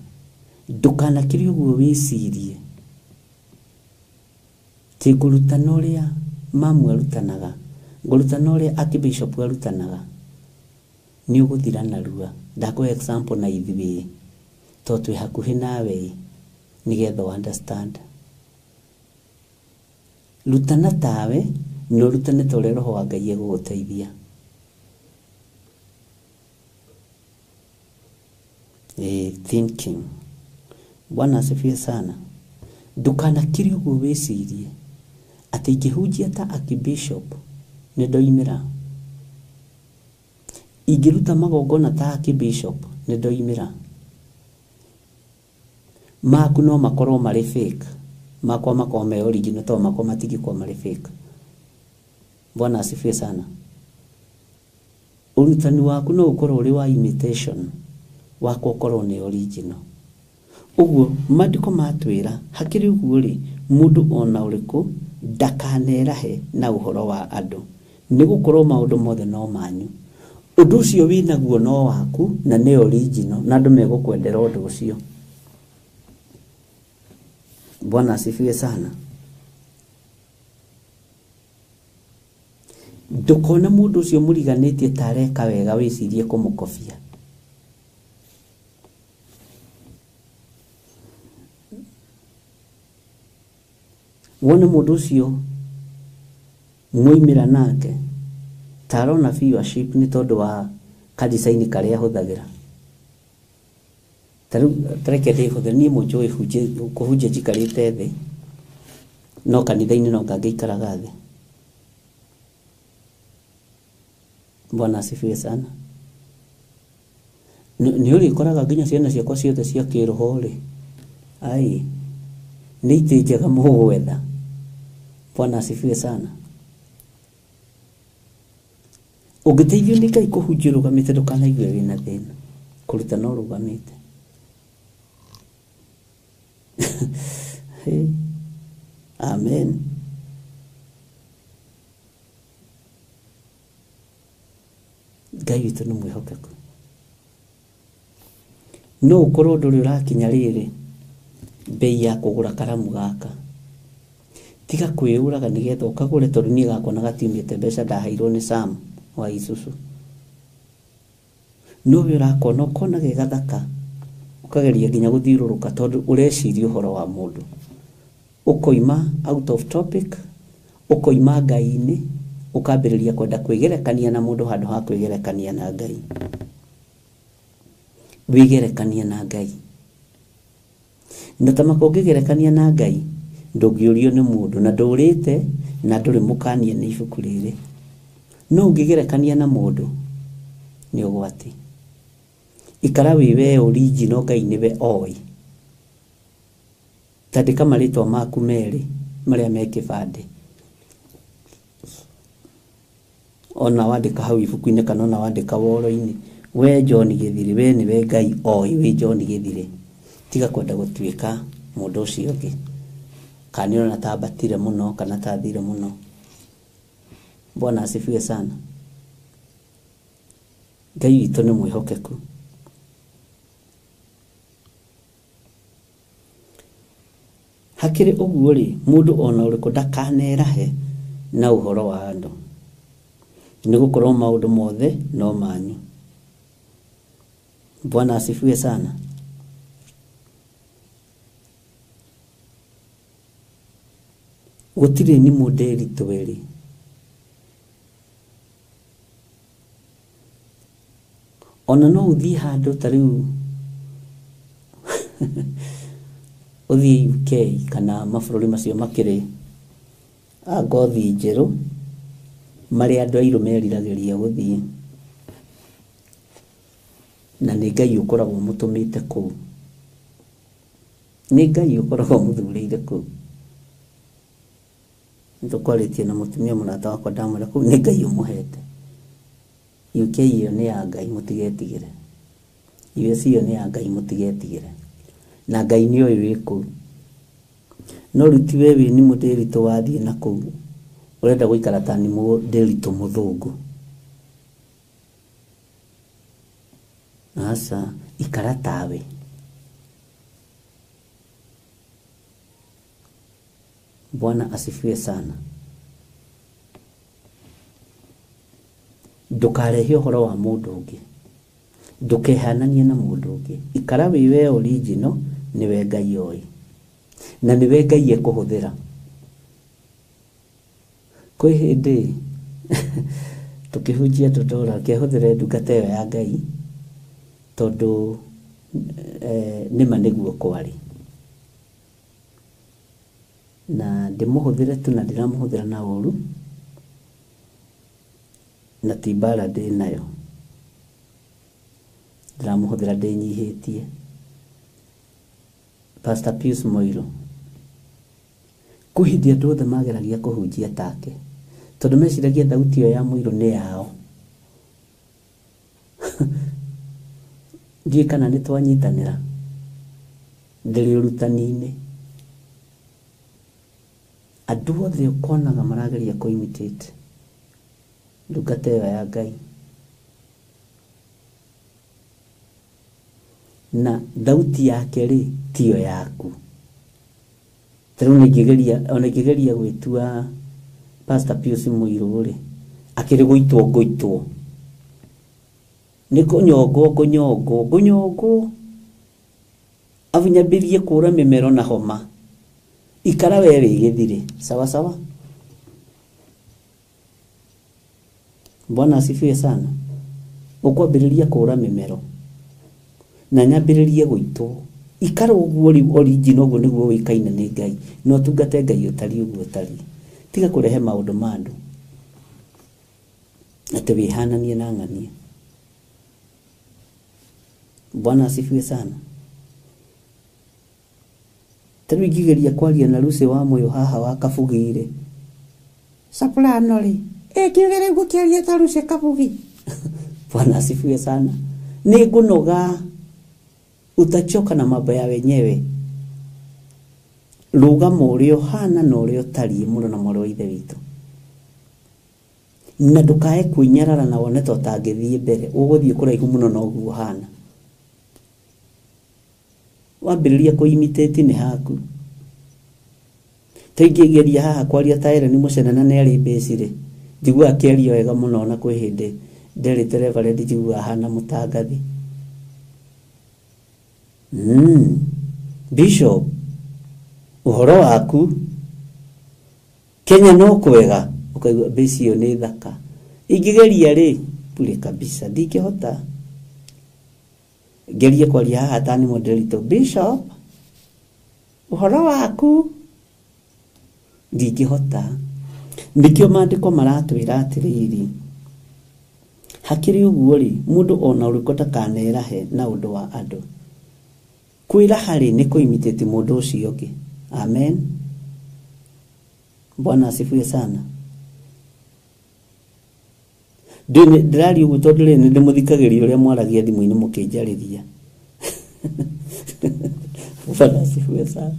Ndũkanakire ũguo wĩcirie ti ngũrutana ũrĩa mamu arutanaga, ngũrutana ũrĩa archbishop arutanaga, nĩ ũgũthira narua. Ndakũhe example na ithuĩ tondũ twĩ hakuhĩ nawe nĩgetha ũ understand. Rutana tawe na ũrutane ta ũrĩa Roho wa Ngai egũgũteithia. Thinking. Bwana asifiwe sana. Ndũkanakire ũguo wĩcirie atĩ ingĩhunjia ta archbishop Nĩ ndoimĩra. Ingĩruta magongona ta Archbishop, nĩ ndoimĩra. Maku no makorwo marĩ fake, makwa makorwo me original, tondũ makwa matingĩkorwo marĩ fake. Bwana asifiwe sana. Ũrutani waku no ũkorwo ũrĩ wa imitation, wakwa ũkorwo nĩ original. Ũguo maandĩko matwĩra hakĩrĩ ũguo rĩ, mũndũ ona ũrĩkũ ndakanerahe na ũhoro wa andũ, nĩ gũkorwo maũndũ mothe no manyu. Ũndũ ũcio wĩnaguo no waku na nĩ original, na andũ megũkwendera ũndũ ũcio. Bwana asifiwe sana. Ndũkone mũndũ ũcio mũriganĩtie ta areka wega wĩcirie kũmũkobia. Wone mũndũ ũcio mwoimĩra nake ta arona viewership nĩ tondũ wa kadicaini karĩa ahũthagĩra. Ta rĩu tareke ndĩhũthĩre niĩ mũnjũĩ kũhunjia njikarĩte thĩ, no kanitha-inĩ no ngangĩikaraga thĩ. Bwana asifiwe sana. Nĩ ũrĩkoraga nginya ciana ciakwa ciothe cia kĩroho rĩ, ai nĩ itĩ njega mũgwetha. Bwana asifiwe sana. Ũngĩteithio nĩ Ngai kũhunjia ũrũgamĩte ndũkanaigue wĩna thĩna, kũruta no ũrũgamĩte. Amen. Ngai witũ nĩ mwĩhokeku. No ũkorwo ndũrĩ ũrakinya rĩrĩ bei ya kũgũra karamu gaka, tiga kwĩyũraga nĩgetha ũkagũre, tondũ niĩ gakwa na gatiumĩte mbeca ndaheirwo nĩ Sam wa Isuzu. No we ũrakona ũkona ge gathaka, ũkageria nginya gũthiũrũrũka tondũ ũreciria ũhoro wa mũndũ. Ũkoima out of topic, ũkoima Ngai-inĩ, ũkambĩrĩria kwenda kwĩgerekania na mũndũ handũ ha kwĩgerekania na Ngai. Wĩgerekanie na Ngai. Na ta maka ũngĩgerekania na Ngai, ndũngĩũrio nĩ mũndũ, na ndũrĩte na ndũrĩ mũkanie nĩ ibuku rĩrĩ. No ũngĩgerekania na mũndũ nĩ ũgwati. Ikara wĩ we original, Ngai nĩwe oĩ. Tandĩka marĩtwa maku merĩ marĩa me kĩbandĩ. Ona wandĩka hau ibuku-inĩ kana ona wandĩka woro-inĩ, we John Gĩthiri, we nĩwe Ngai oĩ wĩ John Gĩthiri. Tiga kwenda gũtuĩka mũndũ ũcio ũngĩ, kana nĩ ũrona ta ambatire mũno kana ta athire mũno. Bwana asifiwe sana. Ngai witũ nĩ mwĩhokeku. Hakĩrĩ ũguo rĩ, mũndũ ona ũrĩkũ ndakanerahe na ũhoro wa andũ, nĩ gũkorwo maũndũ mothe no manyu. Bwana asifiwe sana. Gũtirĩ ni mũndĩri twĩrĩ. Ona no ũthiĩ handũ ta rĩu ũthiĩ UK kana mabũrũri macio makĩrĩ a ngothi njerũ marĩa andũ airũ meriragĩria gũthiĩ, na nĩ Ngai ũkoragwo mũtũmĩte kũu, nĩ Ngai ũkoragwo mũthurĩire kũu. Nĩtũkwarĩtie na mũtumia mũrata wakwa ndamwĩra kũu nĩ Ngai ũmũhete. UK ĩyo nĩ ya Ngai, mũtigetigĩre. US ĩyo nĩ ya Ngai, mũtigetigĩre. Na Ngai nĩ oĩ wĩ kũu. No rĩu ti we wĩ nĩ mũndĩritũ wathiĩ na kũu, ũrenda gũikara ta nĩ mũndĩritũ mũthũngũ. Aca, ikara tawe. Bwana asifiwe sana. Ndũkarehe ũhoro wa mũndũ ũngĩ, ndũkehananie na mũndũ ũngĩ. Ikara wĩ we original, nĩwe Ngai oĩ, na nĩwe Ngai ekũhũthĩra. Kwĩ hĩndĩ tũkĩhunjia tũtũra kĩhũthĩre ndungata ĩyo ya Ngai, tondũ nĩma nĩguo kwarĩ, na ndĩmũhũthĩre tu na ndiramũhũthĩra na ũru. Na ti mbara ndĩ nayo, ndĩramũhũthĩra ndĩnyihĩtie. Pastor Pius Moiro, kwĩ hĩndĩ andũ othe mageragia kũhunjia take, tondũ meciragia thauti ĩyo ya Mũirũ nĩ yao. Ndiũĩ kana nĩ twanyitanĩra, ndĩrĩ ũrutani-inĩ. Andũ othe ũkonaga marageria kũ imitate ndungata ĩyo ya Ngai. Na thauti yake rĩ tiyo yaku. Ta rĩu nĩingĩgeria, ona ingĩgeria gwĩtua Pastor Pius Mũirũ rĩ, akĩrĩ gũitwo ngũitwo. Nĩ kũnyongwo ngũnyongwo, ngũnyongwo. Abu nyambĩrĩrie kũra mĩmero na homa. Ikara we wĩ gĩthirĩ. Sawa sawa. Bwana asifiwe sana. Ũkwambĩrĩria kũra mĩmero. Na nyambĩrĩrie gũitwo. Ikara ũguo rĩu original ũguo nĩguo ũĩkaine nĩ Ngai. Na ũtungate Ngai ũtariĩ ũguo ũtariĩ. Tiga kũrehe maũndũ ma andũ. Atĩ wĩhananie na ng'ania. Bwana asifiwe sana. Ta rĩu ingĩgeria kwaria na Lucy wa Mũyũ haha wa Kabugi-rĩ. Soprano rĩ, ĩ kiuge rĩu ngũkĩaria ta Lucy Kabugi. Bwana asifiwe sana. Nĩ ngũnoga. Utachoka na mambo ya wenyewe. Rũgama ũrĩa ũhana na ũrĩa ũtariĩ mũno na mwarĩ wa ithe witũ. Na ndũkae kwĩnyarara na wone ta ũtangĩthiĩ mbere. Ũgũthiĩ kũraihu mũno na ũguo ũhana. Wambĩrĩria kũ imitate nĩ haku. Ta ingĩgeria haha kwaria ta Ellen Mũcene na nĩ arĩ mbĩci rĩ, njiguaga akĩaria wega mũno na kwĩ hĩndĩ nderĩte Reverend njiguaga ahana mũtangathi. Bishop, ũhoro waku Kenya no kwega, ũkaigua mbĩci ĩyo nĩ thaka. Ingĩgeria rĩ, bure kabisa, ndingĩhota. Ngerie kwaria haha ta nĩ moderator. Bishop, ũhoro waku ndingĩhota. Nĩkĩo maandĩko maratwĩra atĩrĩrĩ, hakĩrĩ ũguo rĩ, mũndũ ona ũrĩkũ ndakanerahe na ũndũ wa andũ. Kwĩraha rĩ nĩ kũ imitate mũndũ ũcio ũngĩ. Amen. Bwana asifiwe sana. Ndĩraria ũguo tondũ rĩ nĩ ndĩmũthikagĩrĩria ũrĩa mwaragia thimũ-inĩ mũkĩnjarĩria. Bwana asifiwe sana.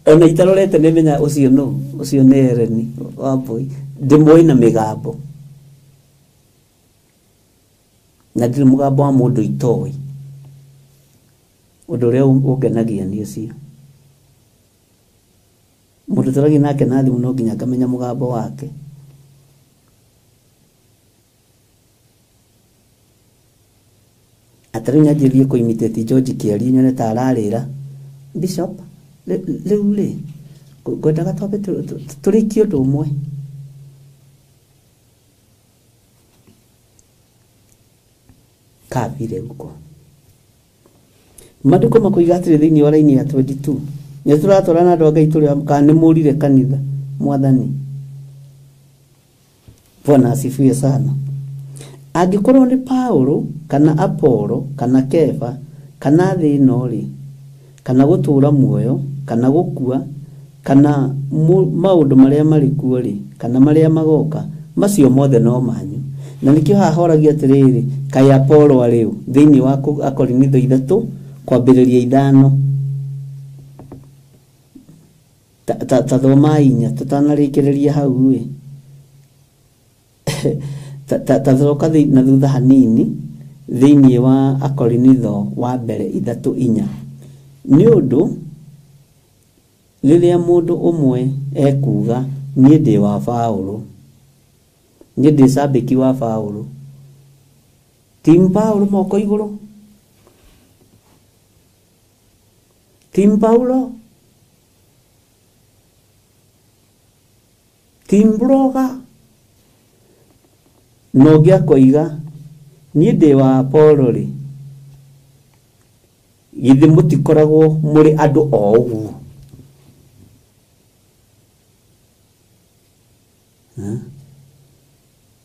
Ona itarorete nĩ menya ũcio nũ, ũcio nĩ Ellen Wambui. Ndĩmũĩ na mĩgambo. Na ndirĩ mũgambo wa mũndũ itoĩ. Ũndũ ũrĩa ũngenagia nĩ ũcio. Mũndũ tũragia nake na thimũ no nginya ngamenya mũgambo wake. Atarĩ nyanjĩrĩrie kũ imitate George Kĩarie nyone ta ararĩra. Bishop, rĩu rĩ, ngwendaga twambe tũrĩkie ũndũ ũmwe. Kabire huko. Maandĩko makoiga atĩrĩ thĩinĩ wa raini ya 22. Nĩ tũratwarana andũ a Ngai tũrĩ kana nĩ mũrire kanitha mwathani. Bwana asifiwe sana. Angĩkorwo nĩ Paulo kana Apollo kana Kefa kana thĩ ĩno rĩ, kana gũtũũra muoyo kana gũkua kana maũndũ marĩa marĩ kuo rĩ, kana marĩa magoka, macio mothe no manyu. Na nĩkĩo haha horagia atĩrĩrĩ, kaĩ Apollo arĩ ũ? Thĩinĩ wa Akorinitho 3 kwambĩrĩria 5. Ta thoma 4 tũtanarĩkĩrĩria hau ĩ. Ta coka na thutha hanini thĩinĩ wa Akorinitho wa mbere 3:4. Nĩ ũndũ rĩrĩa mũndũ ũmwe ekuuga niĩ ndĩ wa Paũlũ, niĩ ndĩ cambĩki wa Paũlũ, Team Paũlũ moko igũrũ, Team Paulo, Team Blogger. Na ũngĩ akoiga niĩ ndĩ wa Apollo rĩ, githĩ mũtikoragwo mũrĩ andũ o ũguo?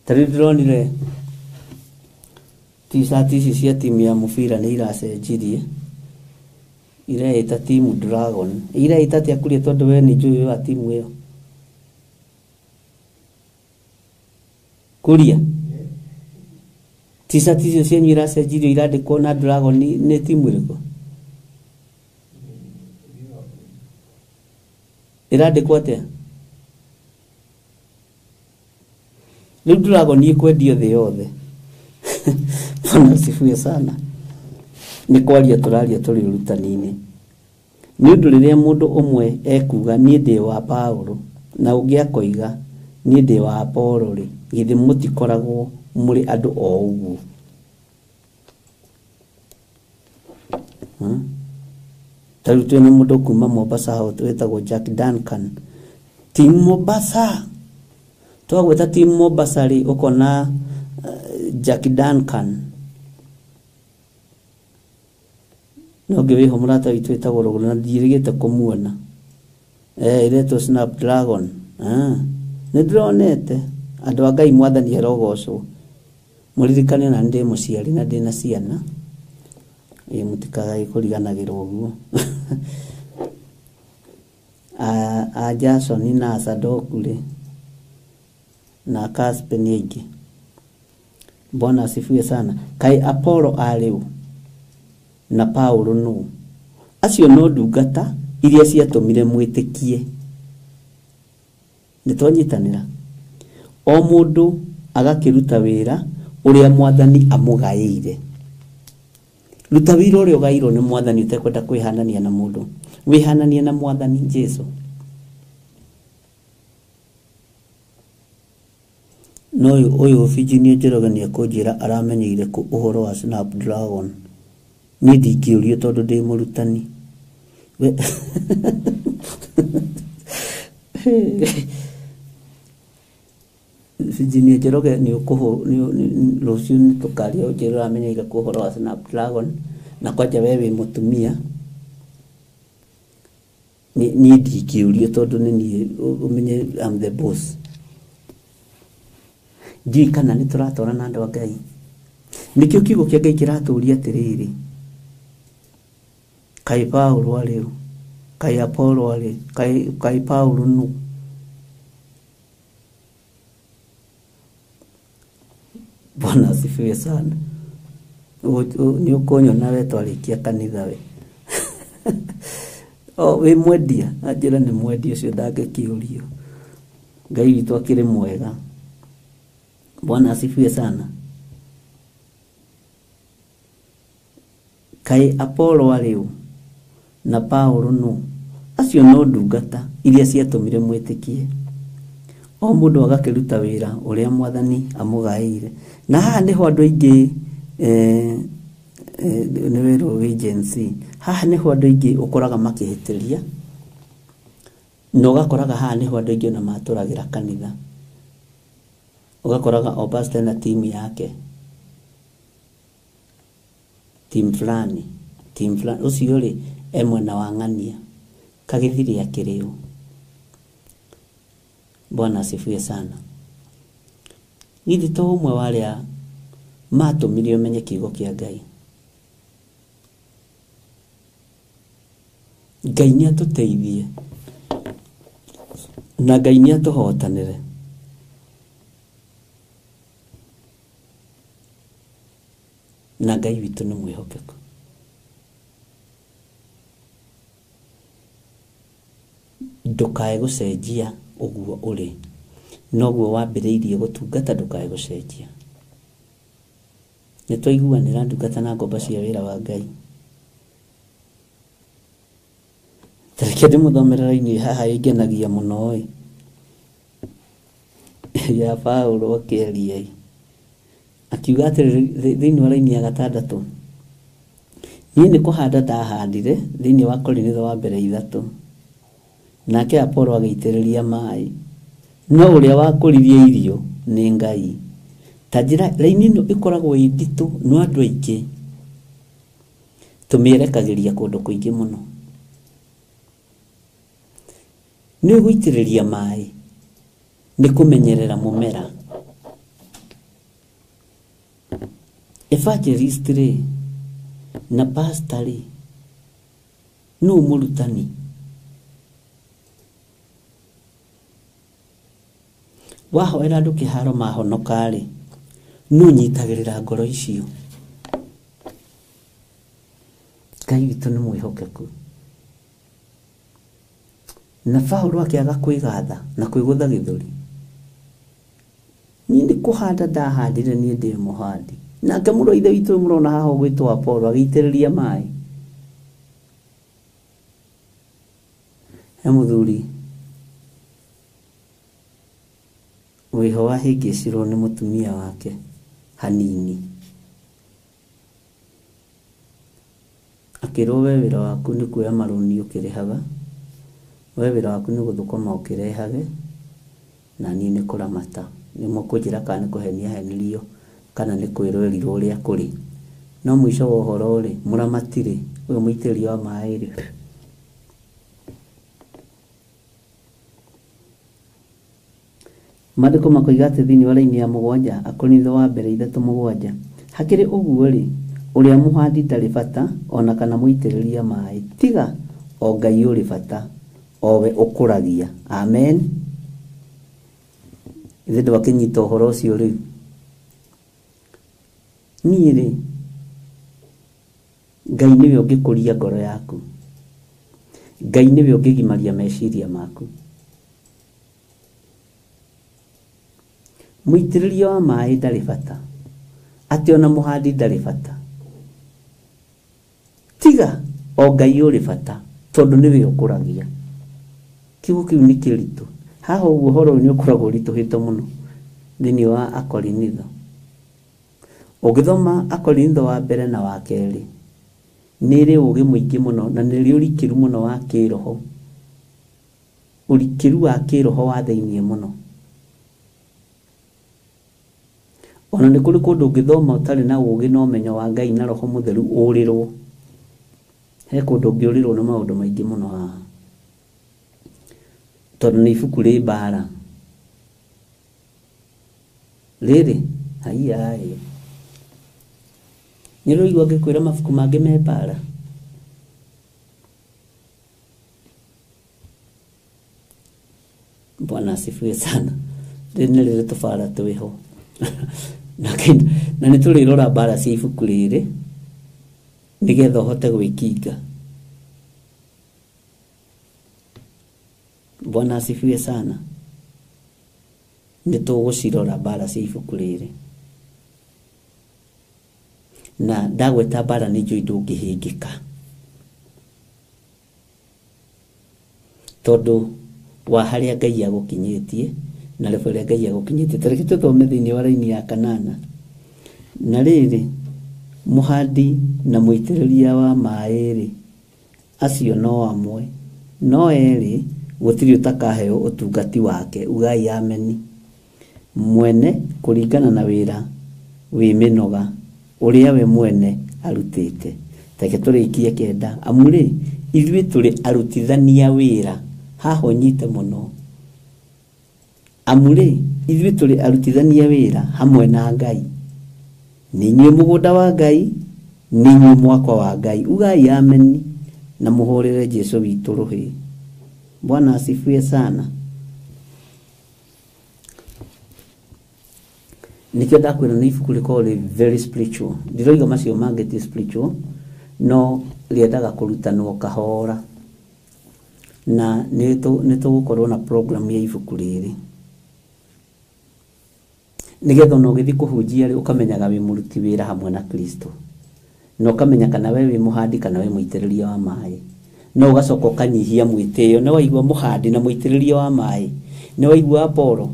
Ta rĩu ndĩronire T-shirt ici cia timu ya mũbira nĩ iracenjirie, ireĩta timu Dragon. Ireĩta atĩa kuria tondũ we nĩ njũĩ wa timu ĩyo? Kuria T-shirt icio cianyu iracenjirio irandĩkwo na Dragon nĩ timu ĩrĩkũ? Ĩrandĩkwo atĩa? Rĩu Dragon ĩkwendio thĩ yothe. Bwana asifiwe sana. Nĩ kwaria tũraria tũrĩ ũrutani-inĩ. Nĩ ũndũ rĩrĩa mũndũ ũmwe ekuga niĩ ndĩ wa Paulo na ũngĩ akoiga niĩ ndĩ wa Apolo rĩ, githĩ mũtikoragwo mũrĩ andũ o ũguo? Ta rĩu twĩna mũndũ kuma Mombasa hau wĩtagwo Jack Duncan. Team Mombasa. Twagwĩta Team Mombasa rĩ, ũkona Jack Duncan. No ngĩ wĩho mũrata witũ wĩtagwo Rũgũrũ na ndiĩrĩgĩte kũmuona. Ĩretwo Snapdragon. Nĩ ndĩronete andũ a Ngai mwathani arogocwo. Mũririkane ona ndĩ mũciari na ndĩna ciana. Ĩ mũtikagae kũriganagĩrwo ũguo. A Jason na Sadoku rĩ na Casper nĩ aingĩ. Bwana asifiwe sana. Kaĩ Apollo arĩ ũ na Paulo nũ? Acio no ndungata iria ciatũmire mwĩtĩkie. Nĩ twanyitanĩra. O mũndũ agakĩruta wĩra ũrĩa mwathani amũgaĩire. Ruta wĩra ũrĩa ũgaĩirwo nĩ mwathani ũtekwenda kwĩhanania na mũndũ. Wĩhananie na mwathani Jesu. No ũyũ Virginia Njoroge nĩ ekũnjĩra aramenyeire kũ ũhoro wa Snapdragon. Niĩ ndingĩũrio tondũ ndĩ mũrutani. Virginia Njoroge nĩ ũkũhũ rũciũ nĩ tũkaria ũnjĩre ũramenyeire kũ ũhoro wa Snapdragon na kwanja we wĩ mũtumia. Niĩ ndingĩũrio tondũ nĩ niĩ ũmenye I'm the boss. Ndiũĩ kana nĩ tũratwarana andũ a Ngai. Nĩkĩo kiugo kĩa Ngai kĩratũria atĩrĩrĩ, kaĩ Paulo arĩ ũ? Kaĩ Apollo arĩ? Kaĩ Paulo nũ? Bwana asifiwe sana. Nĩ ũkũnyona we twarĩkia kanitha we. O wĩ mwendia, anjĩra nĩ mwendia ũcio ndangĩkĩũrio. Ngai witũ akĩrĩ mwega. Bwana asifiwe sana. Kaĩ Apollo arĩ ũ na Paulo nũ? Acio no ndungata iria ciatũmire mwĩtĩkie. O mũndũ agakĩruta wĩra ũrĩa mwathani amũgaĩire. Na haha nĩho andũ aingĩ nĩ wĩrwo wĩ Gen Z. Haha nĩho andũ aingĩ ũkoraga makĩhĩtĩria, na ũgakoraga haha nĩho andũ aingĩ ona matũragĩra kanitha. Ũgakoraga o pastor na timu yake, timu fulani, timu fulani, ũcio rĩ e mwena wa ng'ania, kagĩthiri akĩrĩ ũ. Bwana asifiwe sana. Githĩ to ũmwe wa arĩa matũmire ũmenye kiugo kĩa Ngai. Ngai nĩ atũteithie na Ngai nĩ atũhotanĩre. Na Ngai witũ nĩ mwĩhokeku. Ndũkae gũcenjia ũguo ũrĩ, noguo wambĩrĩirie gũtungata, ndũkae gũcenjia. Nĩ twaiguanĩra ndungata na ngombo cia wĩra wa Ngai. Ta reke ndĩmũthomere raini haha ĩngenagia mũno ĩ, ya Paulo akĩaria ĩ, akiuga atĩrĩrĩ thĩinĩ wa raini ya gatandatũ, niĩ nĩ kũhanda ndahandire thĩinĩ wa Korinitho wa mbere 3, nake Apollo agĩitĩrĩria maĩ, no ũrĩa wakũririe irio nĩ Ngai. Ta njĩra raini ĩno ĩkoragwo ĩ nditũ no andũ aingĩ tũmĩerekagĩria kũndũ kũingĩ mũno. Nĩ gũitĩrĩria maĩ nĩ kũmenyerera mũmera. Evangelist rĩ na pastor rĩ, nũ mũrutani? Wahoera andũ kĩharo mahonoka rĩ, nũ ũnyitagĩrĩra ngoro icio? Ngai witũ nĩ mwĩhokeku. Na Paulo akĩaga kwĩgatha na kwĩgũtha gĩthũri. Niĩ nĩ kũhanda ndahandire, niĩ ndĩ mũhandi. Nake mũrũ wa ithe witũ mũrona haha ũgwĩtwo Apollo agĩitĩrĩria maĩ. He mũthuri wĩho wahĩngĩcirwo nĩ mũtumia wake hanini. Akĩrwo we wĩra waku nĩ kuoya marũni ũkĩrĩhaga, we wĩra waku nĩ gũthũkũma ũkĩrehage, na niĩ nĩ kũramata. Nĩ mũkũnjĩra kana nĩ kũhenia henirio kana nĩ kwĩrwo erirwo ũrĩa kũrĩ. No mũico wa ũhoro rĩ, mũramati rĩ, ũyũ mũitĩrĩria wa maĩ rĩ, Maandĩko makoiga atĩ thĩinĩ wa raini ya 7, Akorintho wa mbere 3:7, hakĩrĩ ũguo rĩ, ũrĩa mũhandi ndarĩ bata ona kana mũitĩrĩria maĩ, tiga o Ngai ũrĩ bata, o we ũkũragia. Amen. Ithe ndwakĩnyita ũhoro ũcio rĩu. Niĩ rĩ, Ngai nĩwe ũngĩkũria ngoro yaku. Ngai nĩwe ũngĩgimaria meciria maku. Mũitĩrĩria wa maĩ ndarĩ bata, atĩ ona mũhandi ndarĩ bata, tiga o Ngai ũrĩ bata, tondũ nĩwe ũkũragia. Kiugo kĩu nĩ kĩritũ. Haha ũguo ũhoro ũyũ nĩ ũkoragwo ũritũhĩte mũno thĩinĩ wa Akorinitho. Ũngĩthoma Akorinitho wa mbere na wa kerĩ, nĩ ĩrĩ ũũgĩ mũingĩ mũno na nĩ ĩrĩ ũrikĩru mũno wa kĩroho. Ũrikĩru wa kĩroho wa thĩinĩ mũno. Ona nĩ kũrĩ kũndũ ũngĩthoma ũtarĩ na ũũgĩ na ũmenyo wa Ngai na Roho Mũtheru ũrĩrwo. He kũndũ ũngĩũrĩrwo nĩ maũndũ maingĩ mũno haha. Tondũ nĩ ibuku rĩ mbara. Rĩrĩ, haiya ĩ. Nĩ ũraigua ngĩkwĩra mabuku mangĩ me mbara? Bwana asifiwe sana. Rĩrĩ nĩ rĩrĩ tũbara twĩho. Na nĩ tũrĩrora mbara cia ibuku rĩrĩ nĩgetha ũhote gwĩkinga. Bwana asifiwe sana. Nĩ tũgũcirora mbara cia ibuku rĩrĩ. Na ndagweta mbara nĩ njũĩ ndũngĩhĩngĩka. Tondũ wa harĩa Ngai agũkinyĩtie na level ĩrĩa Ngai agũkinyĩtie. Ta reke tũthome thĩinĩ wa raini ya 8. Na rĩrĩ, mũhandi na mũitĩrĩria wa maĩ rĩ, acio no amwe, no erĩ gũtirĩ ũtakaheo ũtungati wake. Ugai ameni. Mwene kũringana na wĩra wĩ mĩnoga ũrĩa we mwene arutĩte. Reke tũrĩkie 9. Amu rĩ, ithuĩ tũrĩ arutithania wĩra. Haha ũnyite mũno. Amu rĩ, ithuĩ tũrĩ arutithania wĩra hamwe na Ngai. Nĩ inyuĩ mũgũnda wa Ngai, nĩ inyuĩ mwakwa wa Ngai. Ugai ameni na mũhũrĩre Jesũ witũ rũhĩ. Bwana asifiwe sana. Nĩkĩo ndakwĩra nĩ ibuku rĩkoragwo rĩ very spiritual. Ndiroiga macio mangĩ ti spiritual, no rĩendaga kũrutanwo kahora. Na nĩ tũgũkorwo na program ya ibuku rĩrĩ. Nĩgetha ona ũgĩthiĩ kũhunjia rĩ, ũkamenyaga wĩ mũruti wĩra hamwe na Kristo. Na ũkamenya kana we wĩ mũhandi kana wĩ mũitĩrĩria wa maĩ. Na ũgacoka ũkanyihia mwĩtĩo. Nĩ waigua mũhandi na mũitĩrĩria wa maĩ. Nĩ waigua Apollo,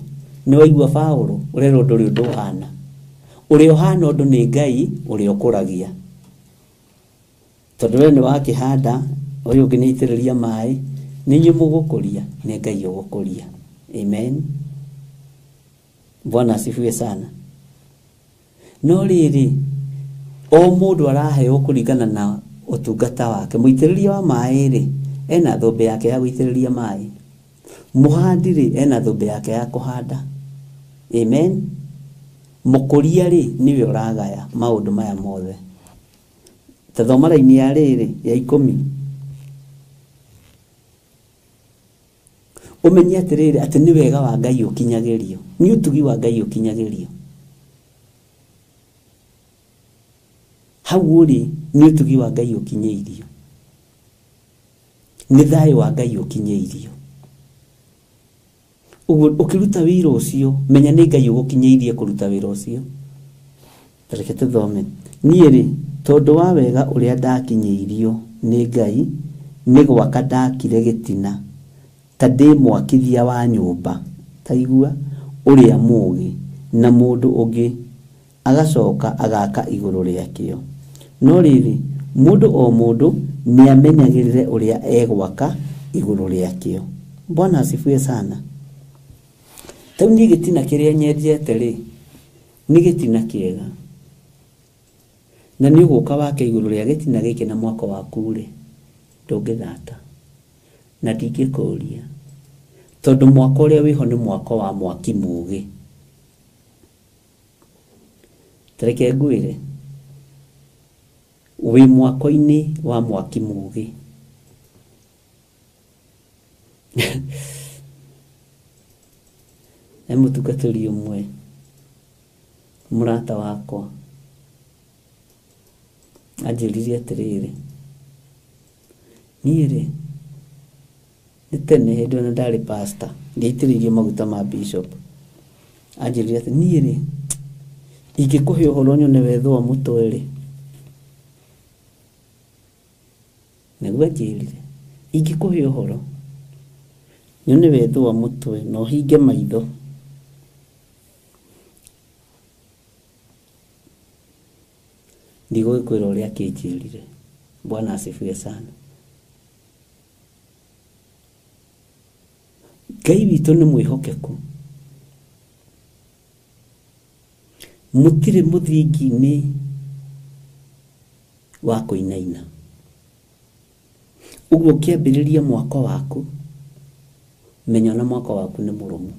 nĩ waigua Paulo, ũrerwo ndũrĩ ũndũ ũhana. Ũrĩa ũhana ũndũ nĩ Ngai ũrĩa ũkũragia. Tondũ we nĩ wakĩhanda, ũyũ ũngĩ nĩ aitĩrĩria maĩ, nĩ inyuĩ mũgũkũria, nĩ Ngai ũgũkũria. Amen. Bwana asifiwe sana. No rĩrĩ, o mũndũ araheo kũringana na ũtungata wake. Mũitĩrĩria wa maĩ rĩ, ena thũmbĩ yake ya gũitĩrĩria maĩ. Mũhandi rĩ, ena thũmbĩ yake ya kũhanda. Amen. Mũkũria rĩ nĩwe ũragaya maũndũ maya mothe. Ta thoma raini ya rĩrĩ ya 10. Ũmenye atĩrĩrĩ atĩ nĩ wega wa Ngai ũkinyagĩrio, nĩ ũtugi wa Ngai ũkinyagĩrio. Hau ũrĩ nĩ ũtugi wa Ngai ũkinyĩirio, nĩ thayũ wa Ngai ũkinyĩirio. Ũguo ũkĩruta wĩra ũcio menya nĩ Ngai ũgũkinyĩirie kũruta wĩra ũcio. Reke tũthome. Niĩ rĩ tondũ wa wega ũrĩa ndakinyĩirio nĩ Ngai nĩ gwaka ndakire gĩtina ta ndĩ mwakithia wa nyũmba, ta igua ũrĩa mũũgĩ, na mũndũ ũngĩ agacoka agaka igũrũ rĩakĩo. No rĩrĩ mũndũ o mũndũ nĩamenyagĩrĩre ũrĩa egwaka igũrũ rĩakĩo. Bwana asifiwe sana. Tau niĩ gĩtina kĩrĩa nyenjete rĩ nĩ gĩtina kĩega, na nĩ ũgũka wake igũrũ rĩa gĩtina gĩkĩ na mwako waku rĩ ndũngĩthata na ndingĩkũria, tondũ mwako ũrĩa wĩho nĩ mwako wa mwaki mũũgĩ. Tareke ngwĩre, wĩ mwako-inĩ wa mwaki mũũgĩ. He mũtungatĩri ũmwe mũrata wakwa anjĩrire atĩrĩrĩ, niĩ rĩ nĩ tene hĩndĩ ĩyo ndarĩ pastor ndiaitĩrĩirio maguta ma bishop, anjĩrire atĩ niĩ rĩ ingĩkũhe ũhoro nyone wethũa mũtwe rĩ, nĩguo anjĩrire, ingĩkũhe ũhoro nyone wethũa mũtwe na ũhinge maitho ndigũgĩkwĩra ũrĩa akĩnjĩrire. Bwana asifiwe sana. Ngai witũ nĩ mwĩhokeku. Mũtirĩ mũthingi-inĩ wa kũinaina. Ũguo ũkĩambĩrĩria mwako waku menya ona mwako waku nĩ mũrũmu,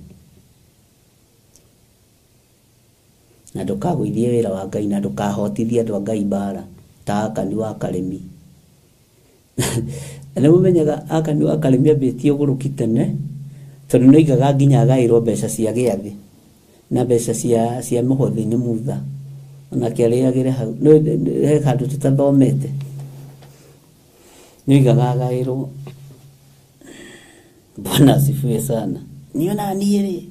na ndũkagũithie wĩra wa Ngai na ndũkahotithie andũ a Ngai mbara ta Akani wa Karĩmi. Na nĩmũmenyaga Akani wa Karĩmi ambĩtie ũgũrũki tene, tondũ nĩoigaga nginya agaĩrwo mbeca cia gĩathĩ na mbeca cia mũhothi nĩ Mutha, onake arĩagĩre hau. He handũ tũtathomete nĩoigaga agaĩrwo. Bwana asifiwe sana. Niĩ ona niĩ rĩ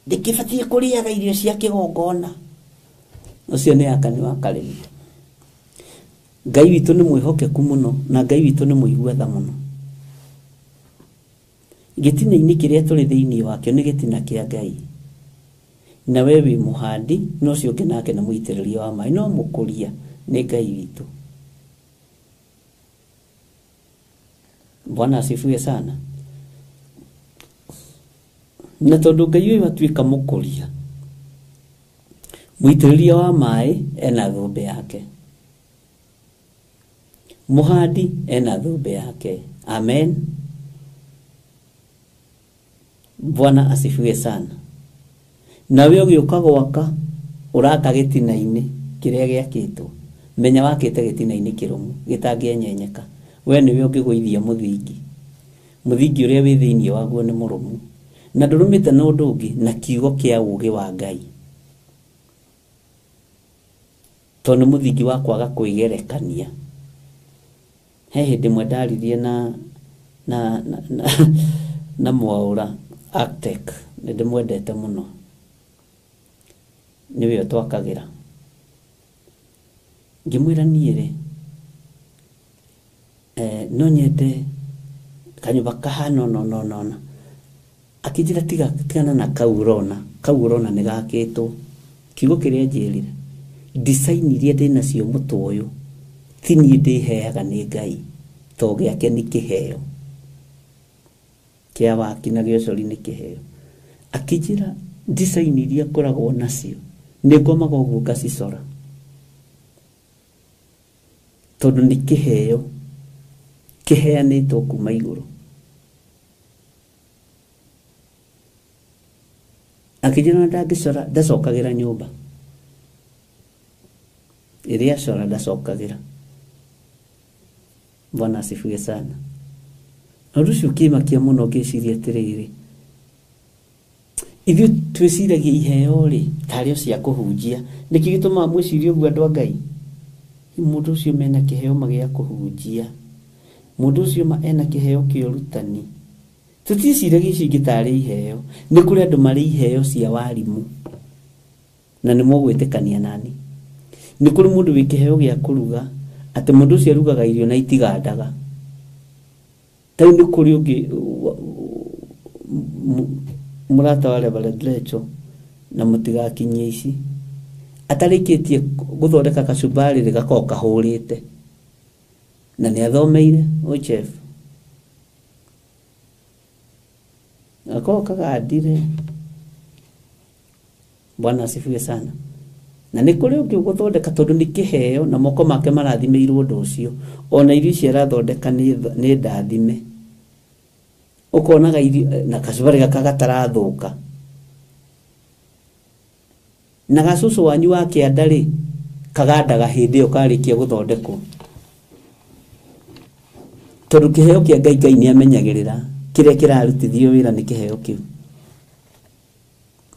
ndĩkĩbatiĩ kũrĩaga irio cia kĩgongona. Ũcio nĩ Akani wa Karĩmi. Ngai witũ nĩ mwĩhokeku mũno na Ngai witũ nĩ mũigua tha mũno. Gĩtina-inĩ kĩrĩa tũrĩ thĩinĩ wakĩo nĩ gĩtina kĩa Ngai, na we wĩ mũhandi na ũcio ũngĩ nake nĩ mũitĩrĩria wa maĩ, no mũkũria nĩ Ngai witũ. Bwana asifiwe sana. Na tondũ Ngai ũyũ atuĩka mũkũria, mũitĩrĩria wa maĩ ena thũmbĩ yake, mũhandi ena thũmbĩ yake. Amen. Bwana asifiwe sana. Nawe ũgĩũka gwaka ũraka gĩtina-inĩ kĩrĩa gĩakĩtwo, menya wakĩte gĩtina-inĩ kĩrũmu gĩtangĩenyenyeka. We nĩwe ũngĩgũithia mũthingi, mũthingi ũrĩa wĩ thĩinĩ waguo nĩ mũrũmu, na ndũrũmĩte na ũndũ ũngĩ na kiugo kĩa ũũgĩ wa Ngai, tondũ nĩ mũthingi wa kwaga kwĩgerekania. He hĩndĩ ĩmwe ndaririe na Mwaũra Arctic, nĩ ndĩmwendete mũno, nĩwe ũtwakagĩra. Ngĩmwĩra niĩ rĩ no nyende kanyũmba kahana ũna ũna ũna ũna. Akĩnjĩra tigana na kau ũrona, kau ũrona nĩ gakĩtwo. Kiugo kĩrĩa anjĩrire, design iria ndĩnacio mũtwe ũyũ ti niĩ ndĩheaga nĩ Ngai, to gĩake nĩ kĩheo kĩa waki na gĩa ũcori nĩ kĩheo. Akĩnjĩra design iria ngoragwo nacio nĩ ngomaga ũguo ngacicora, tondũ nĩ kĩheo kĩheanĩtwo kuma igũrũ. Akĩnjĩra ndangĩcora ndacokagĩra nyũmba. Ĩrĩa acora ndacokagĩra. Bwana asifiwe sana. Na ũndũ ũcio ũkĩmakia mũno ngĩciria atĩrĩrĩ, ithuĩ twĩciragia iheo rĩ tarĩ o cia kũhunjia. Nĩkĩ gĩtũmaga mwĩcirie ũguo andũ a Ngai? Mũndũ ũcio mena kĩheo ma gĩa kũhunjia, mũndũ ũcio ma ena kĩheo kĩa ũrutani. Tũtiĩciragia icio ingĩ tarĩ iheo. Nĩ kũrĩ andũ marĩ iheo cia warimũ, na nĩ mũgwĩtĩkania nani. Nĩ kũrĩ mũndũ wĩ kĩheo gĩa kũruga, atĩ mũndũ ũcio arugaga irio na itigandaga. Ta rĩu nĩ kũrĩ ũngĩ mũrata wa Reverend Lecho, na mũtigakinyie ici, atarĩkĩtie gũthondeka kachumbari rĩ gakoragwo kahũrĩte, na nĩ athomeire uchef, gakoragwo kagandire. Bwana asifiwe sana. Na nĩ kũrĩ ũngĩ ũgũthondeka tondũ nĩ kĩheo na moko make marathimĩirwo ũndũ ũcio, ona irio icio arathondeka nĩ ndathime. Ũkonaga irio na kachumbari gaka gatarathũka. Na gacũcũ wanyu wa kĩanda rĩ kagandaga hĩndĩ ĩyo karĩkia gũthondekwo, tondũ kĩheo kĩa Ngai, Ngai nĩ amenyagĩrĩra kĩrĩa kĩrarutithio wĩra nĩ kĩheo kĩu.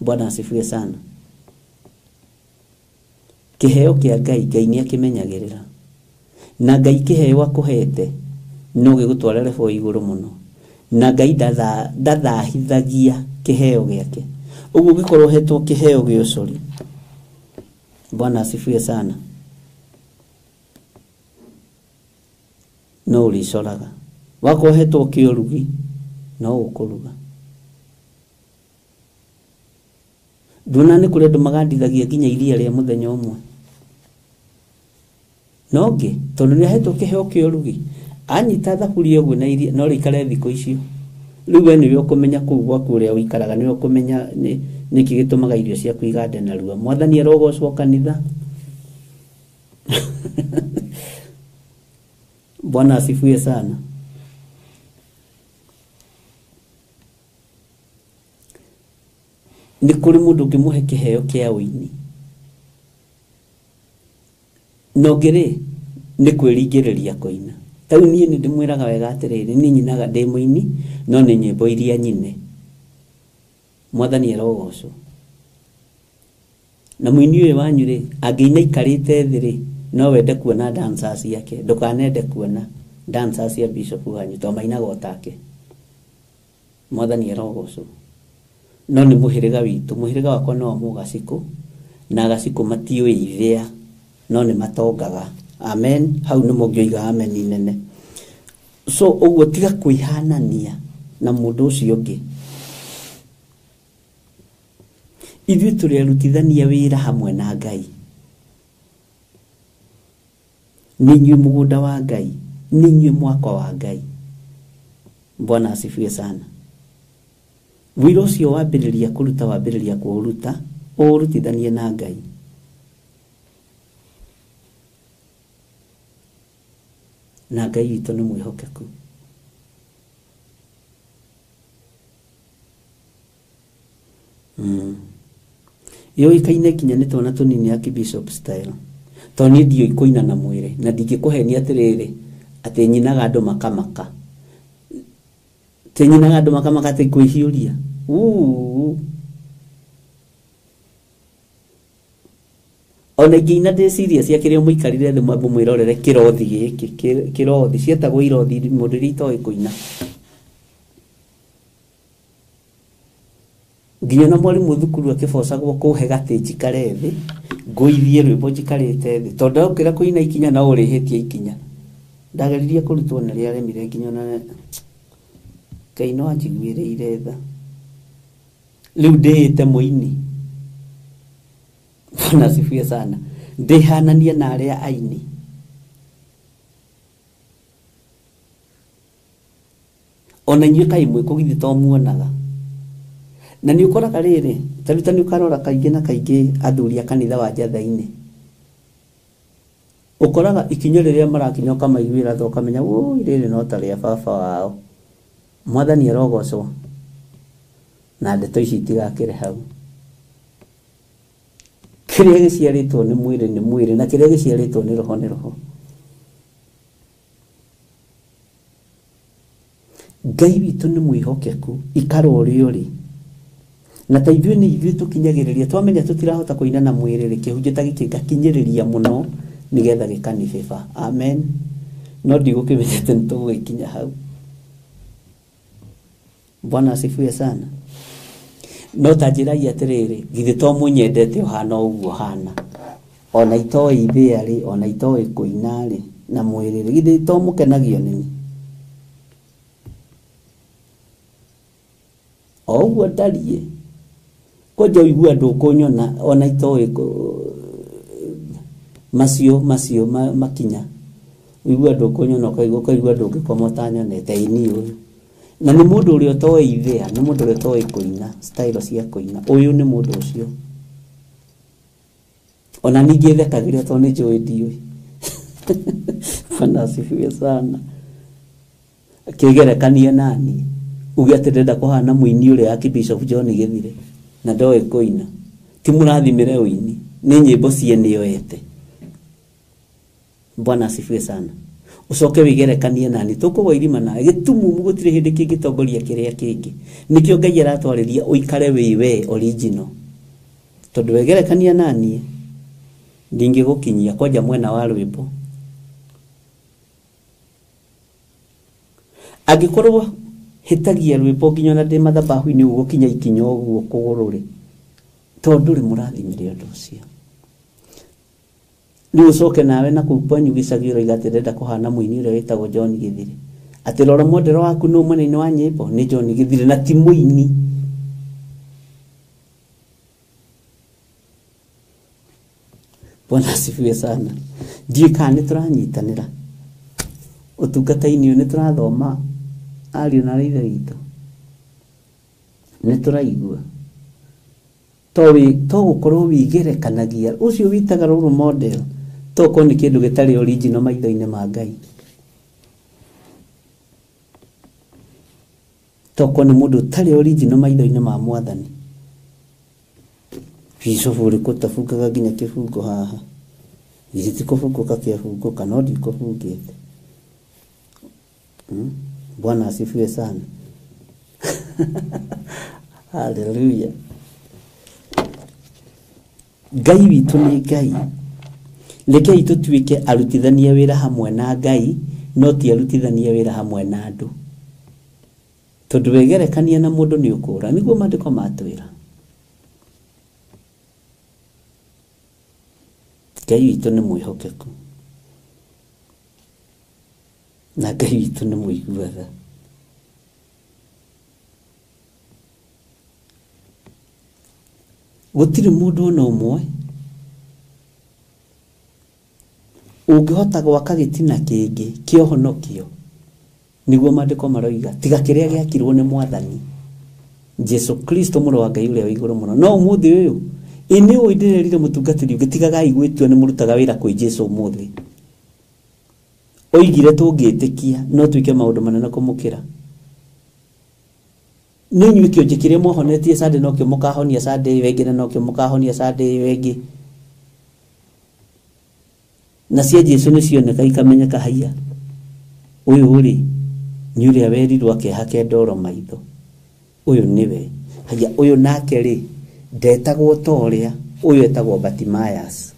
Bwana asifiwe sana. Kĩheo kĩa Ngai, Ngai nĩ akĩmenyagĩrĩra, na Ngai kĩheo akũhete no gĩgũtware level igũrũ mũno, na Ngai ndathahithagia kĩheo gĩake. Ũguo ũngĩkorwo ũhetwo kĩheo gĩa ũcori, Bwana asifiwe sana, no ũrĩcoraga. Wakorwo ũhetwo kĩa ũrugi, no ũkũruga. Nduona nĩ kũrĩ andũ magandithagia nginya iria rĩa mũthenya ũmwe. No ũngĩ, tondũ nĩ ahetwo kĩheo kĩa ũrugi, anyita thaburia ũguo na iria no rĩikare thikũ icio. Rĩu we nĩwe ũkũmenya kũu gwaku ũrĩa ũikaraga, nĩwe ũkũmenya nĩkĩ gĩtũmaga irio ciaku igande narua. Mwathani arogocwo kanitha. Bwana asifiwe sana. Nĩ kũrĩ mũndũ ũngĩmũhe kĩheo kĩa ũini, na ũngĩ rĩ nĩ kwĩringĩrĩria kũina. Ta rĩu niĩ nĩ ndĩmwĩraga wega atĩrĩrĩ, niĩ nyinaga ndĩ mũini, no nĩ nyĩmbo iria nyine. Mwathani arogocwo. Na mũini ũyũ wanyu rĩ, angĩina aikarĩte thĩ rĩ, no wende kuona dancers ciake, ndũkanende kuona dancers cia bishop wanyu tondũ mainaga o take. Mwathani arogocwo. No nĩ mũhĩrĩga witũ, mũhĩrĩga wakwa no wa Mũgacikũ, na Agacikũ matiũĩ ithĩa, no nĩ matongaga. Amen. Hau nĩ mũngĩoiga amen nene. So ũguo tiga kwĩhanania na mũndũ ũcio ũngĩ. Ithuĩ tũrĩ arutithania wĩra hamwe na Ngai. Nĩ inyuĩ mũgũnda wa Ngai, nĩ inyuĩ mwako wa Ngai. Bwana asifiwe sana. Wĩra ũcio wambĩrĩria kũruta, wambĩrĩria kũũruta, ũũrutithanie na Ngai. Na Ngai witũ nĩ mwĩhokeku. Yũĩkaine nginya nĩ twana tũnini ya Bishop style. Tondũ niĩ ndiũĩ kũina na mwĩrĩ, na ndingĩkũhenia atĩrĩrĩ, atĩ nyinaga andũ makamaka. Atĩ nyinaga andũ makamaka atĩ kwĩhiũria. Ona ingĩina ndĩ serious ya kĩrĩa mũikarire thĩ mwambo mwĩrorere kĩrothi gĩkĩ, kĩrothi, ciĩtagwo irothi, mũndũ iria itoĩ kũina. Nginya na mwarimũ thukuru akĩbocagwo kũhe gatĩ njikare thĩ, ngũithie rwĩmbo njikarĩte thĩ, tondũ ndaũkĩra kũina ikinya no ũrĩhĩtie ikinya. Ndageririe kũrutwo na rĩaremire nginya ona Ngai no anjiguĩrĩire tha. Rĩu ndĩĩte mũini. Bwana asifiwe sana. Ndĩhananie na arĩa aini. Ona inyuĩ kaĩ mwĩ kũ githĩ to muonaga. Na nĩ ũkoraga rĩrĩ, ta rĩu ta nĩ ũkarora kaingĩ na kaingĩ athuri a kanitha wa Njatha-inĩ. Ũkoraga ikinya rĩrĩa marakinya ũkamaiguĩra tha ũkamenya, wũi rĩrĩ no ta rĩa baba wao. Mwathani arogocwo. Na ndeto ici itigakĩre hau. Kĩrĩa gĩciarĩtwo nĩ mwĩrĩ nĩ mwĩrĩ, na kĩrĩa gĩciarĩtwo nĩ roho nĩ roho. Ngai witũ nĩ mwĩhokeku, ikara ũrĩa ũrĩ. Na ta ithuĩ nĩ ithuĩ tũkinyagĩrĩria, twamenya tũtirahota kũina na mwĩrĩ rĩ, kĩhunjio ta gĩkĩ ngakinyĩrĩria mũno nĩgetha gĩkanibĩba. Amen. No ndigũkĩmenya atĩ nĩ tũgũgĩkinya hau. Bwana asifiwe sana. No ta njĩrai atĩrĩrĩ, githĩ to mũnyendete ũhana ũguo hana, ona itoĩ ithĩa rĩ, ona itoĩ kũina rĩ, na mwĩrĩ rĩ, githĩ to mũkenagio nĩ niĩ? O ũguo ndariĩ, kwanja ũigua ndũkũnyona ona itoĩ macio macio makinya, ũigua ndũkũnyona ũkaigua ndũngĩkoma ũtanyonete, ĩ niĩ ũyũ. Na nĩ mũndũ ũrĩa ũtoĩ ithĩa, nĩ mũndũ ũrĩa ũtoĩ kũina, style cia kũina, ũyũ nĩ mũndũ ũcio. Ona ningĩ thekagĩra tondũ nĩ njũĩ ndiũĩ. Bwana asifiwe sana. Kĩgerekanie nani, uge atĩ ndĩrenda kũhana mũini ũrĩa Archbishop John Gĩthire na ndoĩ kũina. Ti mũrathimĩre ũini, nĩ nyĩmbo ciene oete. Bwana asifiwe sana. Ucoke wigerekanie nani, tũkũgwa irima nawe gĩtumumu, gũtirĩ hĩndĩ kĩngĩtongoria kĩrĩa kĩngĩ. Nĩkĩo Ngai aratwarĩria ũikare wĩ we original, tondũ wegerekania nani ndingĩgũkinyia kwanja mwena wa rwĩmbo. Angĩkorwo hĩtagia rwĩmbo nginya ona ndĩ mathabahu-inĩ ũguo gũkinya ikinya ũguo kũgũrũ rĩ, tondũ ndũrĩ mũrathimĩre ũndũ ũcio. Rĩu ũcoke nawe na kũu kwanyu gĩcagi ũroiga atĩ ndĩrenda kũhana mũini ũrĩa wĩtagwo John Gĩthire, atĩ rora mwendero waku nũ mwena-inĩ wa nyĩmbo nĩ John Gĩthire na ti mũini. Bwana asifiwe sana. Ndiũĩ kana nĩ tũranyitanĩra ũtungata-inĩ ũyũ, nĩ tũrathoma ariũ na ithe witũ, nĩ tũraigua to gũkorwo wigerekanagia ũcio witaga role model, to korwo nĩ kĩndũ gĩtarĩ original maitho-inĩ ma Ngai, to korwo nĩ mũndũ ũtarĩ original maitho-inĩ ma Mwathani. Bishop ũrĩkũ ũtabungaga nginya kĩbungo haha? Githĩ ti kũbungũka kĩabungũka, no ndikũbungĩte. Bwana asifiwe sana. Hallelujah. Ngai witũ nĩ Ngai. Rekei tũtuĩke arutithania wĩra hamwe na Ngai, no ti arutithania wĩra hamwe na andũ. Tondũ wegerekania na mũndũ nĩ ũkũra, nĩguo maandĩko matwĩra. Ngai witũ nĩ mwĩhokeku, na Ngai witũ nĩ mũigua tha. Gũtirĩ mũndũ ona ũmwe ũngĩhota gwaka gĩtina kĩngĩ kĩa ũhonokio, nĩguo maandĩko maroiga, tiga kĩrĩa gĩakirwo nĩ Mwathani Jesu Kristo mũrũ wa Ngai ũrĩa wĩ igũrũ mũno. No ũmũthĩ ũyũ ĩ nĩ ũĩ ndĩrerire mũtungatĩri ũngĩ, tigagai gwĩtua nĩ mũrutaga wĩra kwĩ Jesu ũmũthĩ. Oigire tũngĩtĩkia no twĩke maũndũ manene kũmũkĩra. Nĩ inyuĩ kĩonje kĩrĩa mwahonetie Sunday nokĩo mũkahonia Sunday ĩyo ĩngĩ, na nokĩo mũkahonia Sunday ĩyo ĩngĩ. Na cia Jesu nĩ cioneka ikamenyeka, haiya ũyũ rĩ nĩ ũrĩa werirwo akehake ndoro maitho, ũyũ nĩwe. Haiya ũyũ nake rĩ ndetagwo ta ũrĩa, ũyũ etagwo Bartimaeus.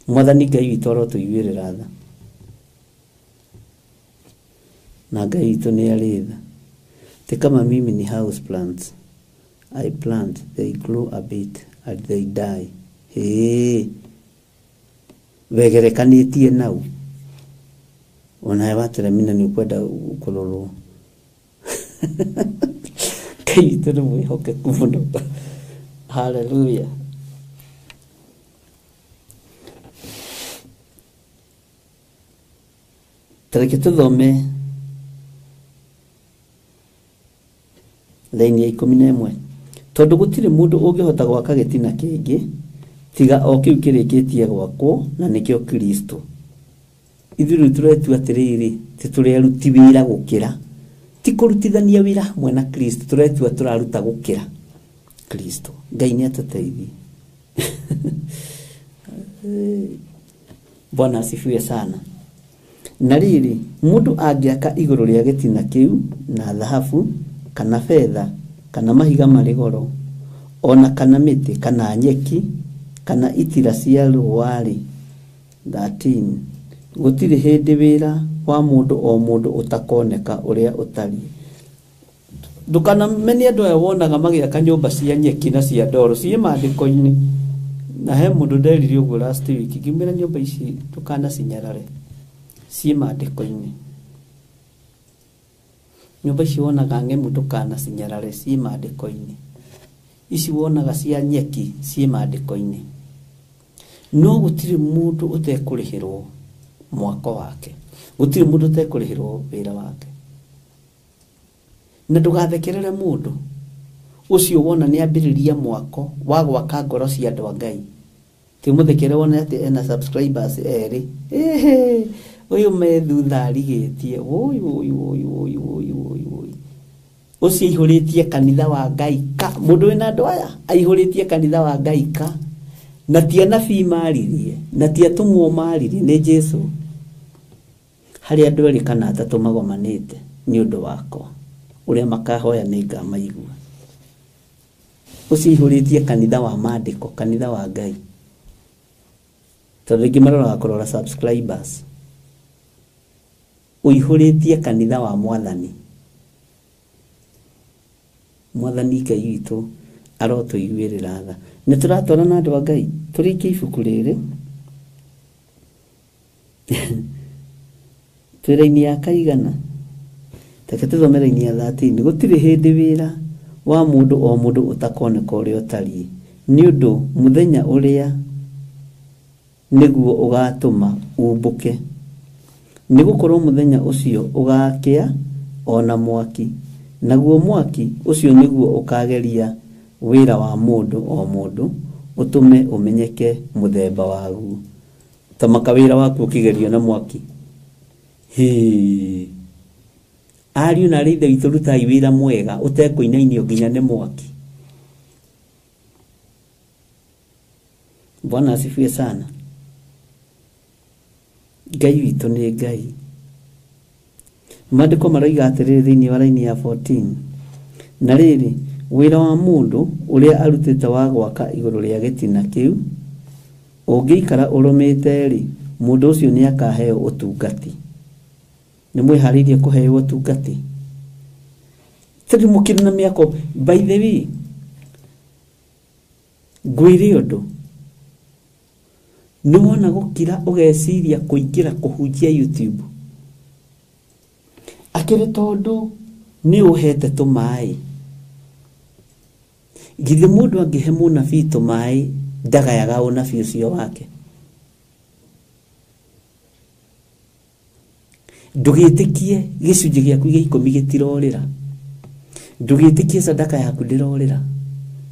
Mwathani Ngai witũ arotũiguĩrĩra tha, na Ngai witũ nĩ arĩ tha. Ti kama mimi ni house plants, I plant, they grow a bit and they die. Hĩ, wegerekanĩtie nau, onawe wateremina nĩ ũkwenda kũrorwo. Ngai witũ nĩ mwĩhokeku mũno. Hallelujah. Tareke tũthome laini ya 11. Tondũ gũtirĩ mũndũ ũngĩhota gwaka gĩtina kĩngĩ tiga o kĩu kĩrĩkĩtie gwakwo, na nĩkĩo Kristo. Ithuĩ rĩu tũretua atĩrĩrĩ, ti tũrĩ aruti wĩra gũkĩra, ti kũrutithania wĩra hamwe na Kristo, tũretua tũraruta gũkĩra. Kristo. Ngai nĩ atũteithie. Bwana asifiwe sana. Na rĩrĩ, mũndũ angĩaka igũrũ rĩa gĩtina kĩu na thahabu kana betha kana mahiga marĩ goro ona kana mĩtĩ kana nyeki kana itira cia rũa-rĩ, 13 gũtirĩ hĩndĩ wĩra wa mũndũ o mũndũ ũtakoneka ũrĩa ũtariĩ. Ndũkanamene andũ aya wonaga magĩaka nyũmba cia nyeki na cia ndoro ciĩ maandĩko-inĩ. Na he mũndũ nderire ũguo last week, ngĩmwĩra nyũmba ici ndũkanacinyarare, ciĩ maandĩko-inĩ. Nyũmba ici wonaga ng'emu ndũkanacinyarare, ciĩ maandĩko-inĩ. Ici wonaga cia nyeki ciĩ maandĩko-inĩ. No gũtirĩ mũndũ ũtekũrĩhĩrwo mwako wake, gũtirĩ mũndũ ũtekũrĩhĩrwo wĩra wake. Na ndũgathekerere mũndũ ũcio wona nĩ ambĩrĩria mwako wa gwaka ngoro cia andũ a Ngai. Ti mũthekere wone atĩ ena subscribers erĩ, ehe, ũyũ me thutha arigĩtie, ũyũ ũyũ ũyũ ũyũ ũyũ ũyũ ũyũ ũcio aihũrĩtie kanitha wa Ngai ka mũndũ wĩna andũ aya aihũrĩtie kanitha wa Ngai ka. Na ti anabii maririe, na ti atũmwo maririe, nĩ Jesu. Harĩ andũ erĩ kana atatũ magomanĩte nĩ ũndũ wakwa, ũrĩa makahoya nĩ ngamaigua. Ũcio aihũrĩtie kanitha wa maandĩko, kanitha wa Ngai. Tondũ aingĩ maroraga kũrora subscribers. Ũihũrĩtie kanitha wa Mwathani. Mwathani Ngai witũ arotũiguĩrĩra tha. Nĩ tũratwarana andũ a Ngai, tũrĩkie ibuku rĩrĩ. Twĩ raini ya kaigana. Reke tũthome raini ya 13. Gũtirĩ hĩndĩ wĩra wa mũndũ o mũndũ ũtakoneka ũrĩa ũtariĩ, nĩ ũndũ mũthenya ũrĩa nĩguo ũgatũma umbũke. Nĩ gũkorwo mũthenya ũcio ũgakĩa o na mwaki, naguo mwaki ũcio nĩguo ũkageria wĩra wa mũndũ o mũndũ, ũtũme ũmenyeke mũthemba waguo. Tamaka wĩra waku ũkĩgerio na mwaki. Hĩ, ariũ na arĩ ithe witũ, rutai wĩra mwega ũtekũinainio nginya nĩ mwaki. Bwana asifiwe sana. Ngai witũ nĩ Ngai. Maandĩko maroiga atĩrĩrĩ thĩinĩ wa raini ya 14. Na rĩrĩ, wĩra wa mũndũ ũrĩa arutĩte wa gwaka igũrũ rĩa gĩtina kĩu ũngĩikara ũrũmĩte-rĩ, mũndũ ũcio nĩ akaheo ũtungati. Nĩ mwĩharĩirie kũheo ũtungati? Tondũ mũkĩrĩ na mĩako, by the way, ngwĩre ũndũ, nĩ wona gũkira ũgeciria kũingĩra kũhunjia YouTube. Akĩrĩ tondũ nĩ ũhete tũmaĩ. Githĩ mũndũ angĩhe mũnabii tũmaĩ ndagayaga ũnabii ũcio wake? Ndũgĩtĩkie gĩcunjĩ gĩaku gĩa ikũmi gĩtirorĩra. Ndũgĩtĩkie sadaka yaku ndĩrorĩra.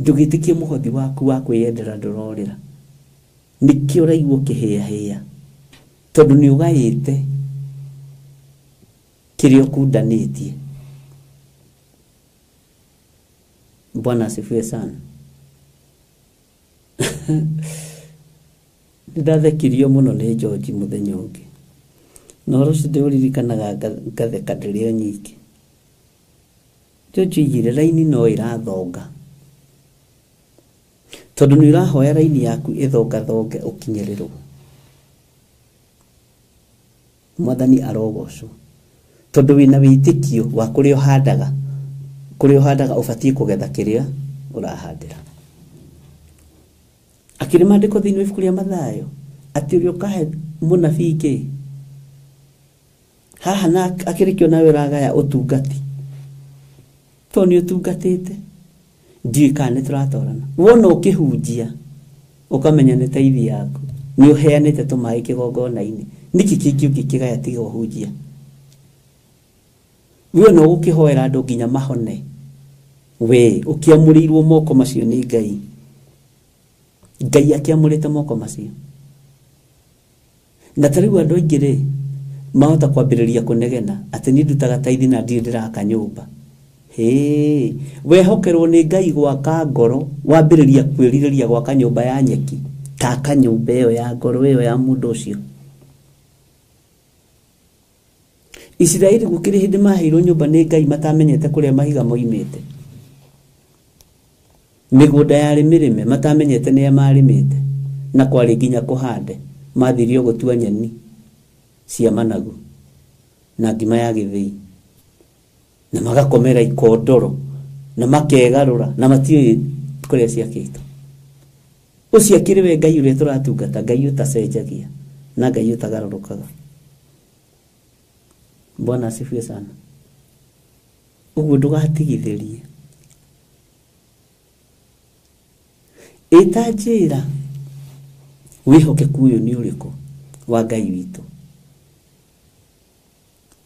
Ndũgĩtĩkie mũhothi waku wa kwĩyendera ndũrorĩra. Nĩkĩo ũraigua ũkĩhĩahĩa, tondũ nĩ ũgaĩte kĩrĩa ũkundanĩtie. Bwana asifiwe sana. Nĩndathekirio mũno nĩ George mũthenya ũngĩ. Na ũhoro ũcio ndĩũririkanaga ngatheka ndĩrĩ o nyingĩ. George oigire raini no ĩrathonga. Tondũ nĩ ũrahoya raini yaku ĩthongathonge ũkinyĩrĩrwo. Mwathani arogocwo. Tondũ wĩna wĩtĩkio wa kũrĩa ũhandaga, kũrĩa ũhandaga ũbatiĩ kũgetha kĩrĩa ũrahandĩra. Akĩrĩ maandĩko thĩinĩ wa ibuku rĩa Mathayo atĩ ũrĩa ũkahe mũnabii kĩ haha na akĩrĩkio nawe ũragaya ũtungati, tondũ nĩ ũtungatĩte. Ndiũĩ kana nĩ tũratwarana. Wona ũkĩhunjia ũkamenya nĩ taithi yaku, nĩ ũheanĩte tũmaĩ kĩgongona-inĩ. Nĩkĩ kĩngĩ ũngĩkĩgaya tiga ũhunjia? We no ũgũkĩhoera andũ nginya mahone. We ũkĩamũrĩirwo moko macio nĩ Ngai. Ngai akĩamũrĩte moko macio. Na ta rĩu andũ aingĩ rĩ, mahota kwambĩrĩria kũnegena atĩ niĩ ndutaga taithi na ndirĩ ndĩraka nyũmba. Hĩ, wehokerwo nĩ Ngai gwaka ngoro, wambĩrĩria kwĩrirĩria gwaka nyũmba ya nyeki, taka nyũmba ĩyo ya ngoro ĩyo ya mũndũ ũcio. Isiraeli gũkĩrĩ hĩndĩ maheirwo nyũmba nĩ Ngai matamenyete kũrĩa mahiga moimĩte. Mĩgũnda yarĩ mĩrĩme matamenyete nĩa marĩmĩte, na kwarĩ nginya kũhande, mathirio gũtua nyeni cia managu na ngima ya gĩthĩi, na magakomera ikondoro na makegarũra na matiũĩ kũrĩa ciakĩtwo. Ũcio akĩrĩ we Ngai ũrĩa tũratungata, Ngai ũtacenjagia na Ngai ũtagarũrũkaga. Bwana asifiwe sana. Ũguo ndũgatigithĩrie. Ĩta njĩra wĩhokeku ũyũ nĩ ũrĩkũ wa Ngai witũ,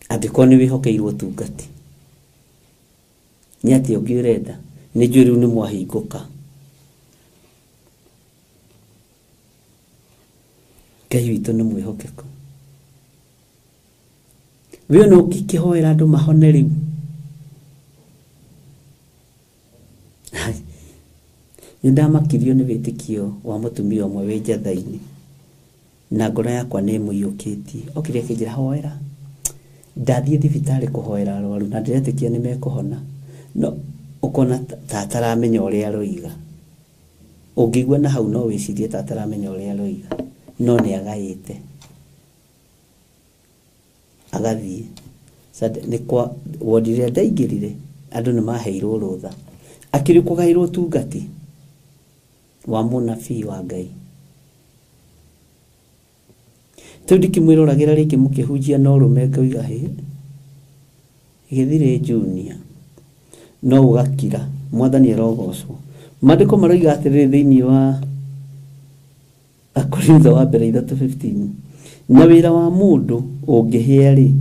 angĩkorwo nĩ wĩhokeirwo ũtungati. Nĩ atĩa ũngĩ ũrenda? Nĩ njũĩ rĩu nĩ mwahingũka. Ngai witũ nĩ mwĩhokeku. We ona ũngĩkĩhoera andũ mahone rĩu, nĩ ndamakirio nĩ wĩtĩkio wa mũtumia ũmwe wĩ njatha-inĩ, na ngoro yakwa nĩ ĩmũiyũkĩtie. Okire akĩnjĩra, hoera. Ndathiĩ thibitarĩ kũhoera arwaru na ndĩretĩkia nĩ mekũhona, no ũkona ta ataramenya ũrĩa aroiga. Ũngĩigua na hau no wĩcirie ta ataramenya ũrĩa aroiga, no nĩ agaĩte agathiĩ. Nĩ kwa wodi ĩrĩa ndaingĩrire, andũ nĩ maheirwo rũtha. Akĩrĩ kũgaĩrwo ũtungati wa mũnabii wa Ngai. Rĩu ndikĩmwĩroragĩra rĩngĩ mũkĩhunjia no rũme ngauga hĩ, gĩthirĩ junior, no ũgakira. Mwathani arogocwo. Maandĩko maroiga atĩrĩrĩ thĩinĩ wa Akorintho wa mbere 3:15, na wĩra wa mũndũ ũngĩhĩa rĩ,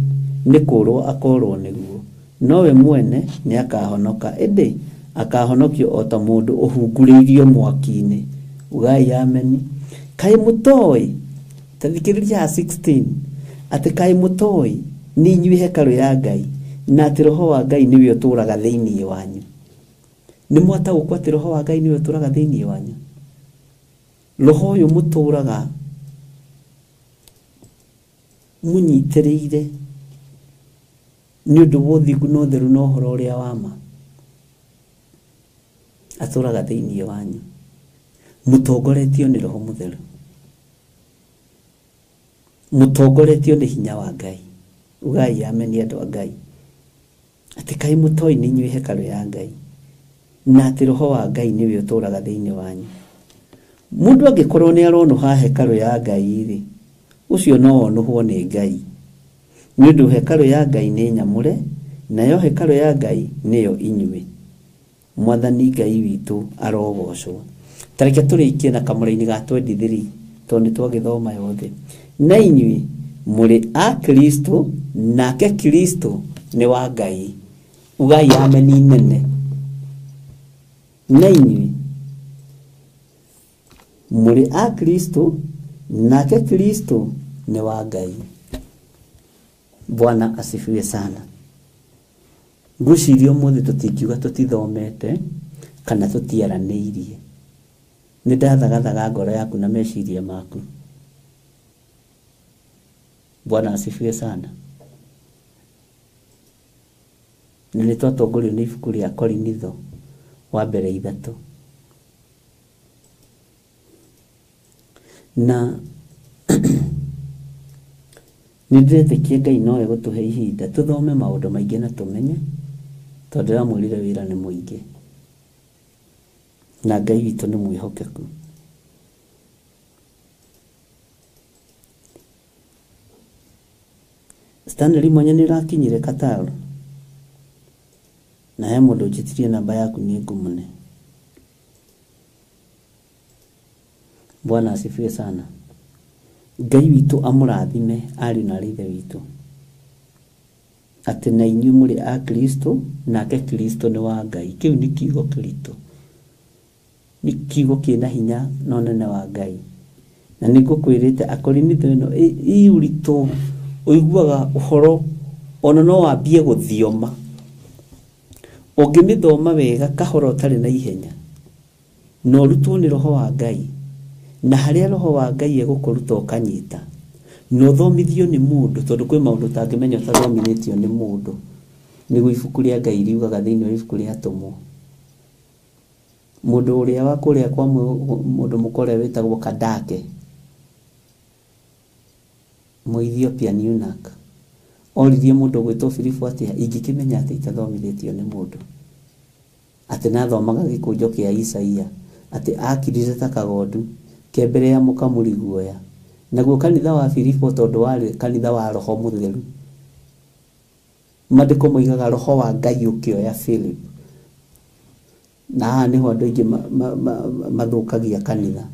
nĩ kũrwo akorwo nĩguo, nowe mwene nĩ akahonoka, ĩndĩ akahonokio o ta mũndũ ũhungurĩirio mwaki-inĩ. Ugai ameni. Kaĩ mũtoĩ, ta thikĩrĩria 16, atĩ kaĩ mũtoĩ nĩ inyuĩ hekarũ ya Ngai, na atĩ Roho wa Ngai nĩwe ũtũũraga thĩinĩ wanyu. Nĩ mwataũkwo atĩ Roho wa Ngai nĩwe ũtũũraga thĩinĩ wanyu? Roho ũyũ mũtũũraga mũnyitĩrĩire nĩ ũndũ wa ũthingu na ũtheru na ũhoro ũrĩa wa ma, atũũraga thĩinĩ wanyu, mũtongoretio nĩ Roho Mũtheru, mũtongoretio nĩ hinya wa Ngai. Ugai ameni andũ a Ngai. Atĩ kaĩ mũtoĩ nĩ inyuĩ hekarũ ya Ngai, na atĩ Roho wa Ngai nĩwe ũtũũraga thĩinĩ wanyu. Mũndũ angĩkorwo nĩ aronũha hekarũ ya Ngai rĩ, ũcio no onũhwo nĩ Ngai, nĩ ũndũ hekarũ ya Ngai nĩ nyamũre, nayo hekarũ ya Ngai nĩyo inyuĩ. Mwathani Ngai witũ arogocwo. Ta reke tũrĩkie na kamũraini ga 23, tondũ nĩ twagĩthoma yothe. Na inyuĩ mũrĩ a Kristo, nake Kristo nĩ wa Ngai. Ugai ameni nene. Na inyuĩ mũrĩ a Kristo, nake Kristo nĩ wa Ngai. Bwana asifiwe sana. Ngwĩciria ũmũthĩ tũtingiuga tũtithomete kana tũtiaranĩirie. Nĩ ndathagathaga ngoro yaku na meciria maku. Bwana asifiwe sana. Na nĩ twatongorio nĩ ibuku rĩa Korinitho wa mbere 3. Na nĩ ndĩretĩkia Ngai no egũtũhe ihinda tũthome maũndũ maingĩ na tũmenye, tondũ ndĩramwĩrire wĩra nĩ mũingĩ, na Ngai witũ nĩ mwĩhokeku. Stanley Mwanya nĩ ũrakinyire Qatar, na he mũndũ ũnjĩtirie namba yaku nĩ ngũmũne. Bwana asifiwe sana. Ngai witũ amũrathime ariũ na aarĩ a Ithe witũ, atĩ na inyuĩ mũrĩ a Kristo, nake Kristo nĩ wa Ngai. Kĩu nĩ kiugo kĩritũ, nĩ kiugo kĩna hinya na ũnene wa Ngai. Na nĩ ngũkwĩrĩte Akorinitho ĩno ĩ ũritũ, ũiguaga ũhoro ona no wambie gũthioma. Ũngĩmĩthoma wega kahora ũtarĩ na ihenya, na ũrutwo nĩ roho wa Ngai, na harĩa roho wa Ngai egũkũruta ũkanyita, na ũthomithio nĩ mũndũ, tondũ kwĩ maũndũ ũtangĩmenya ũtathomithĩtio nĩ mũndũ. Nĩguo ibuku rĩa Ngai riugaga thĩinĩ wa ibuku rĩa Atũmwo. Mũndũ ũrĩa wa kũrĩa kwa mũndũ mũkore wĩtagwo Kandake, Mũethiopian eunuch, oririe mũndũ ũgwĩtwo Filipu atĩa, ingĩkĩmenya atĩ itathomithĩtio nĩ mũndũ, atĩ nathomaga gĩkũnjo kĩa Isaia, atĩ akirire ta kagondu ke mbere ya mũkamuri guoya. Naguo kanitha wa Filipo tondũ warĩ kanitha wa roho mũtheru, mandĩko moigaga roho wa Ngai ũkĩoya Philip. Na haha nĩho andũ aingĩ mathũkagia kanitha.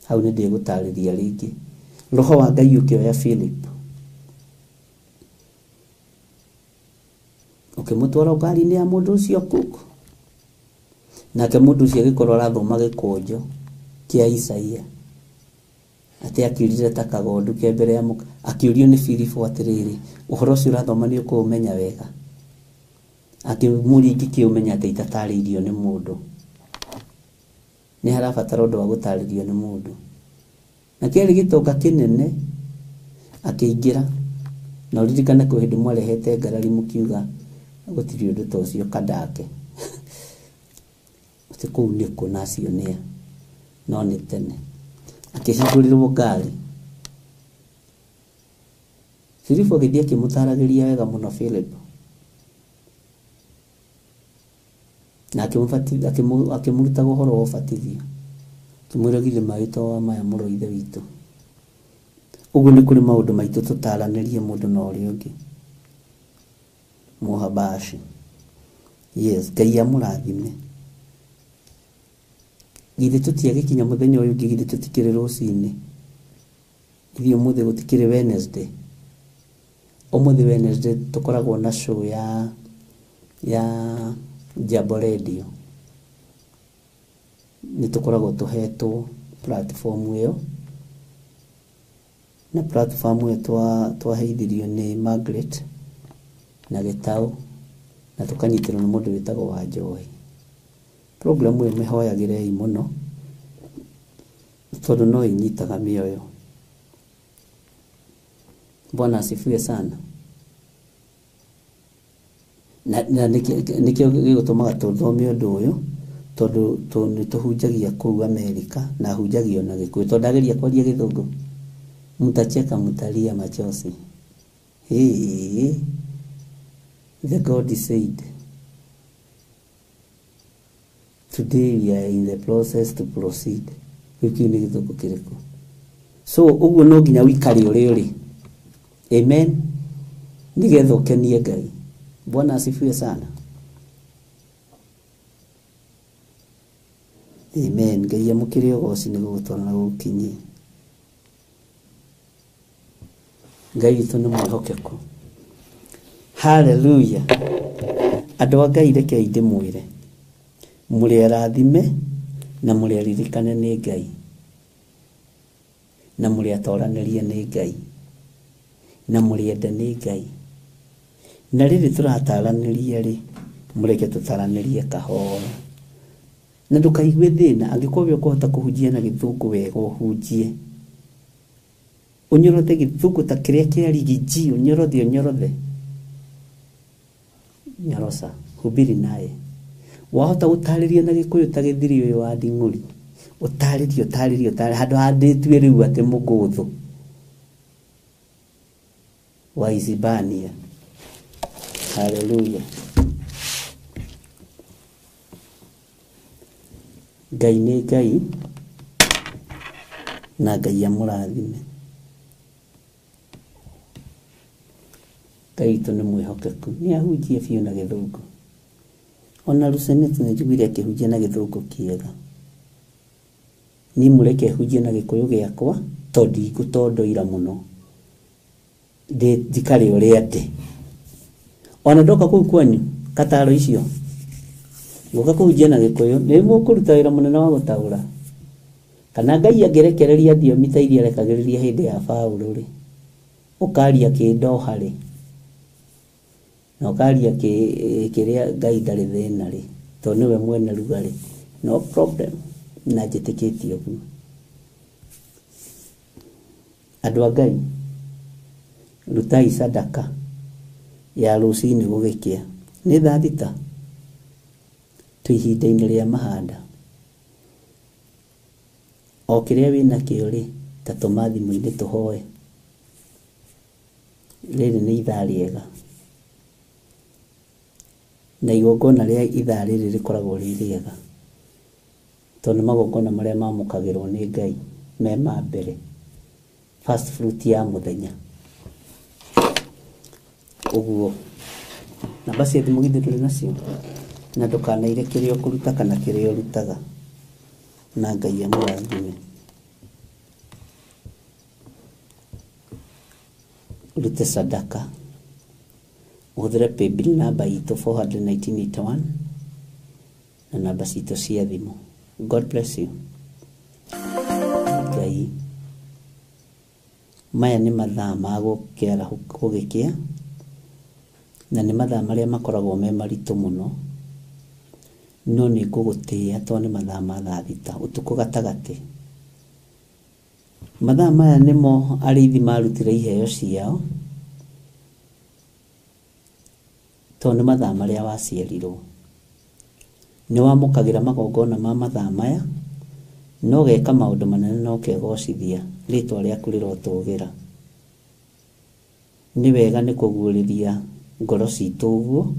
Hau nĩ ndĩgũtarĩria rĩngĩ. Roho wa Ngai ũkĩoya Philip, ũkĩmũtwara ngari-inĩ ya mũndũ ũcio cook, nake mũndũ ũcio agĩkorwo arathoma gĩkũnjo kĩa Isaia, atĩ akirire ta kagondu ke mbere ya mũka. Akĩũrio nĩ Filipo atĩrĩrĩ, ũhoro ũcio ũrathoma nĩ ũkũũmenya wega? Akĩmũria, ingĩkĩũmenya atĩ itatarĩirio nĩ mũndũ? Nĩ harabatara ũndũ wa gũtarĩrio nĩ mũndũ. Na kĩarĩ gĩtonga kĩnene, akĩingĩra. Na ũririkane kwĩ hĩndĩ mwarehete ngarari mũkiuga gũtirĩ ũndũ ta ũcio Kandake. Atĩ kũu nĩ kũ na acio nĩa, no nĩ tene. Akĩhingũrĩrwo ngari. Filipo agĩthiĩ akĩmũtaragĩria wega mũno Philip, na akĩmũrutaga ũhoro wa ũbatithio, akĩmwĩra githĩ maĩ to wa maya mũrũ wa Ithe witũ. Ũguo nĩ kũrĩ maũndũ maitũ tũtaranĩrie mũndũ na ũrĩa ũngĩ. Mũhabashi. Yes, Ngai amũrathime. Githĩ tũtiagĩkinya mũthenya ũyũ ũngĩ, githĩ tũtikĩrĩ rũcinĩ? Ithuĩ ũmũthĩ gũtikĩrĩ Wednesday. Ũmũthĩ Wednesday tũkoragwo na show ya Jambo Radio. Nĩ tũkoragwo tũhetwo platform ĩyo, na platform ĩyo twaheithirio nĩ Margaret na Gĩtaũ, na tũkanyitĩrwo nĩ mũndũ wĩtagwo Wanjohi. Program ĩyo mĩhoyagĩrei mũno, tondũ no ĩnyitaga mĩoyo. Bwana asifiwe sana. Na nĩkĩo gĩgũtũmaga tũthome ũndũ ũyũ, tondũ nĩ tũhunjagia kũu Amerika, na hunjagia na Gĩkũyũ, tondũ ndageria kwaria Gĩthũngũ mtacheka mtalia machozi. Hey, the God said, today we are in the process to proceed. Gĩkĩ nĩ Gĩthũngũ kĩrĩkũ? So ũguo no nginya ũikare ũrĩa ũrĩ. Amen. Nĩgetha ũkenie Ngai. Bwana asifiwe sana. Amen. Ngai amũkĩre ũgoci nĩ gũgũtwara na gũgũkinyia. Ngai witũ nĩ mwĩhokeku. Hallelujah. Andũ a Ngai rekei ndĩmwĩre, mũrĩ arathime na mũrĩ aririkane nĩ Ngai, na mũrĩ atoranĩrie nĩ Ngai, na mũrĩ ende nĩ Ngai. Na rĩrĩ tũrataranĩria rĩ, mũreke tũtaranĩrie kahora, na ndũkaigue thĩna. Angĩkorwo we ũkũhota kũhunjia na Gĩthũngũ wega, ũhunjie, ũnyorothe Gĩthũngũ ta kĩrĩa kĩa Rigiji, ũnyorothe ũnyorothe, nyoroca, hubiri naye. Wahota gũtarĩria na Gĩkũyũ ta gĩthiri ũyũ wa Nding'ũri, ũtarĩrie ũtarĩrie ũtarĩrie, handũ handĩtue rĩu atĩ mũgũthũ wa Isibania. Hallelujah. Ngai nĩ Ngai, na Ngai amũrathime. Ngai witũ nĩ mwĩhokeku, nĩ ahunjie biũ na Gĩthũngũ. Ona Lusenet nĩ njiguire akĩhunjia na Gĩthũngũ kĩega. Niĩ mũreke hunjie na Gĩkũyũ gĩakwa, tondũ ndigũtondoira mũno, njikare ũrĩa ndĩ. Ona ndoka kũu kwanyu kataro icio, ngũka kũhunjia na Gĩkũyũ, nĩ mũkũruta wĩra mũnene wa gũtaũra. Kana Ngai angĩrekereria thiomi ta iria arekagĩrĩria hĩndĩ ya Paũlũ rĩ, ũkaria kĩndoha rĩ, Na ũkaria kĩrĩa Ngai ndarĩ thĩna rĩ, tondũ nĩwe mwene rugarĩ, no problem, na njĩtĩkĩtie ũguo. Andũ a Ngai, rutai sadaka ya rũcinĩ gũgĩkĩa. Nĩ thaa 6, twĩ ihinda-inĩ rĩa mahanda. O kĩrĩa wĩnakĩo rĩ, ta tũma thimũ-inĩ tũhoe. Rĩrĩ nĩ ithaa rĩega. Na igongona rĩa ithaa rĩrĩ rĩkoragwo rĩ rĩega, tondũ nĩ magongona marĩa mamũkagĩrwo nĩ Ngai me ma mbere, first fruit ya mũthenya. Ũguo namba cia thimũ githĩ ndũrĩ nacio, na ndũkanaire kĩrĩa ũkũruta kana kĩrĩa ũrutaga, na Ngai amũrathime. Ũrute sadaka, ũhũthĩre paybill namba itũ 41981 na namba citũ cia thimũ. God bless you. Ngai, maya nĩ mathaa ma gũgĩkĩa, na nĩ mathaa marĩa makoragwo me maritũ mũno, no nĩ ngũgũtĩĩa tondũ nĩ mathaa ma thaa 6 ũtukũ gatagatĩ. Mathaa maya nĩmo arĩithi marutire iheo ciao, tondũ nĩ mathaa marĩa waciarirwo. Nĩ wamũkagĩra magongona ma mathaa maya, no ũgeka maũndũ manene na ũkegocithia, rĩtwa rĩaku rĩrotũgĩra. Nĩ wega nĩ kũguũrĩria ngoro citũ ũguo,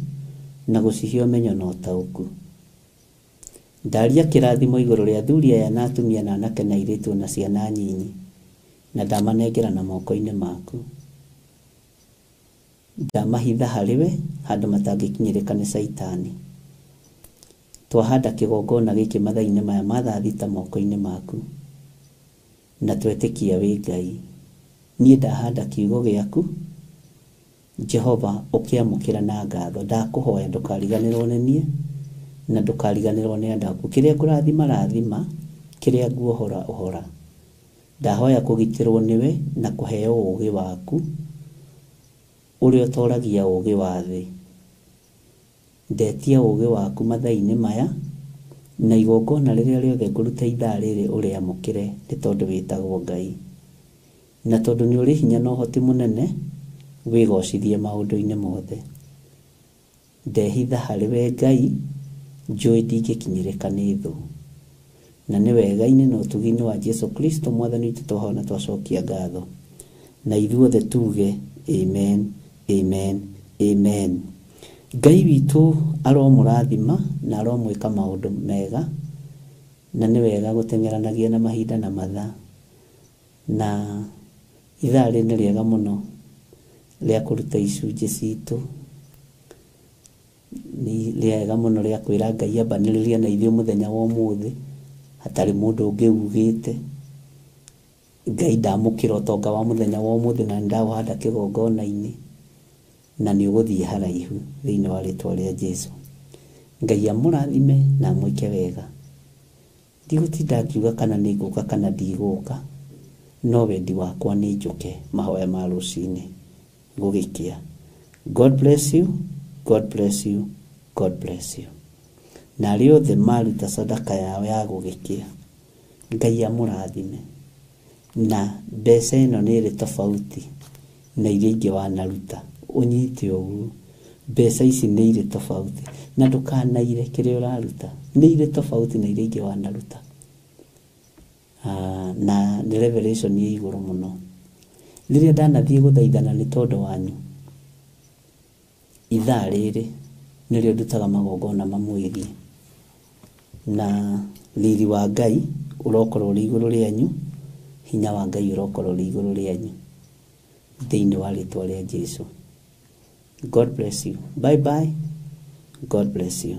na gũcihe ũmenyo na ũtaũku. Ndaria kĩrathimo igũrũ rĩa athuri aya na atumia na anake na airĩtu na ciana nyinyi, na ndamanengera na moko-inĩ maku. Ndamahitha harĩ we handũ matangĩkinyĩrĩka nĩ Caitani. Twahanda kĩgongona gĩkĩ mathaa-inĩ maya ma thaa 6 moko-inĩ maku, na twetĩkia wĩ Ngai. Niĩ ndahanda kiugo gĩaku, Jehova, ũkĩamũkĩra na ngatho. Ndakũhoya ndũkariganĩrwo nĩ niĩ, na ndũkariganĩrwo nĩ andũ aku. Kĩrĩa ngũrathima rathima, kĩrĩa nguohora ũhora. Ndahoya kũgitĩrwo nĩwe na kũheo ũũgĩ waku, ũrĩa ũtoragia ũũgĩ wa thĩ. Ndetia ũũgĩ waku mathaa-inĩ maya, na igongona rĩrĩa rĩothe ngũruta ithaa rĩrĩ ũrĩamũkĩre, nĩ tondũ wĩtagwo Ngai. Na tondũ nĩ ũrĩ hinya na ũhoti mũnene, wĩgocithie maũndũ-inĩ mothe. Ndehitha harĩ we Ngai, njũĩ ndingĩkinyĩrĩka nĩ thũ. Na nĩ wega-inĩ na ũtugi-inĩ wa Jesu Kristo mwathani witũ twahoya na twacokia ngatho. Na ithuothe tuge amen, amen, amen. Ngai witũ aromũrathima na aromwĩka maũndũ mega, na nĩ wega gũteng'eranagia na mahinda na mathaa. Na ithaa rĩrĩ nĩ rĩega mũno rĩa kũruta icunjĩ citũ, nĩ rĩega mũno rĩa kwĩra Ngai ambanĩrĩria na ithuĩ mũthenya wa ũmũthĩ, hatarĩ mũndũ ũngĩ ugĩte. Ngai ndamũkĩra ũtonga wa mũthenya wa ũmũthĩ, na nĩndawahanda kĩgongona-inĩ, na nĩ ũgũthiĩ haraihu thĩinĩ wa rĩtwa rĩa Jesu. Ngai amũrathime na amwĩke wega. Ndigũtinda ngiuga kana nĩ ngũka kana ndigũka, no wendi wakwa nĩ njũke mahoya ma rũcinĩ gũgĩkĩa. God bless you, God bless you, God bless you. Na arĩa othe maruta sadaka yao ya gũgĩkĩa, Ngai amũrathime. Na mbeca ĩno nĩ ĩrĩ tofauti na iria ingĩ wanaruta. Ũnyite ũguo, mbeca ici nĩ irĩ tofauti, na ndũkanaire kĩrĩa ũraruta, nĩ irĩ tofauti na iria ingĩ wanaruta. Na nĩ revelation ĩ igũrũ mũno. Rĩrĩa ndanathiĩ gũthaithana nĩ tondũ wanyu, ithaa rĩrĩ nĩrĩo ndutaga magongona mamwĩgiĩ, na riri wa Ngai ũrokorwo ũrĩ igũrũ rĩanyu, hinya wa Ngai ũrokorwo ũrĩ igũrũ rĩanyu, thĩinĩ wa rĩtwa rĩa Jesu. God bless you. Bye bye. God bless you.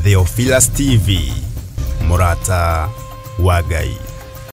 Theophilus TV, mũrata wa Ngai.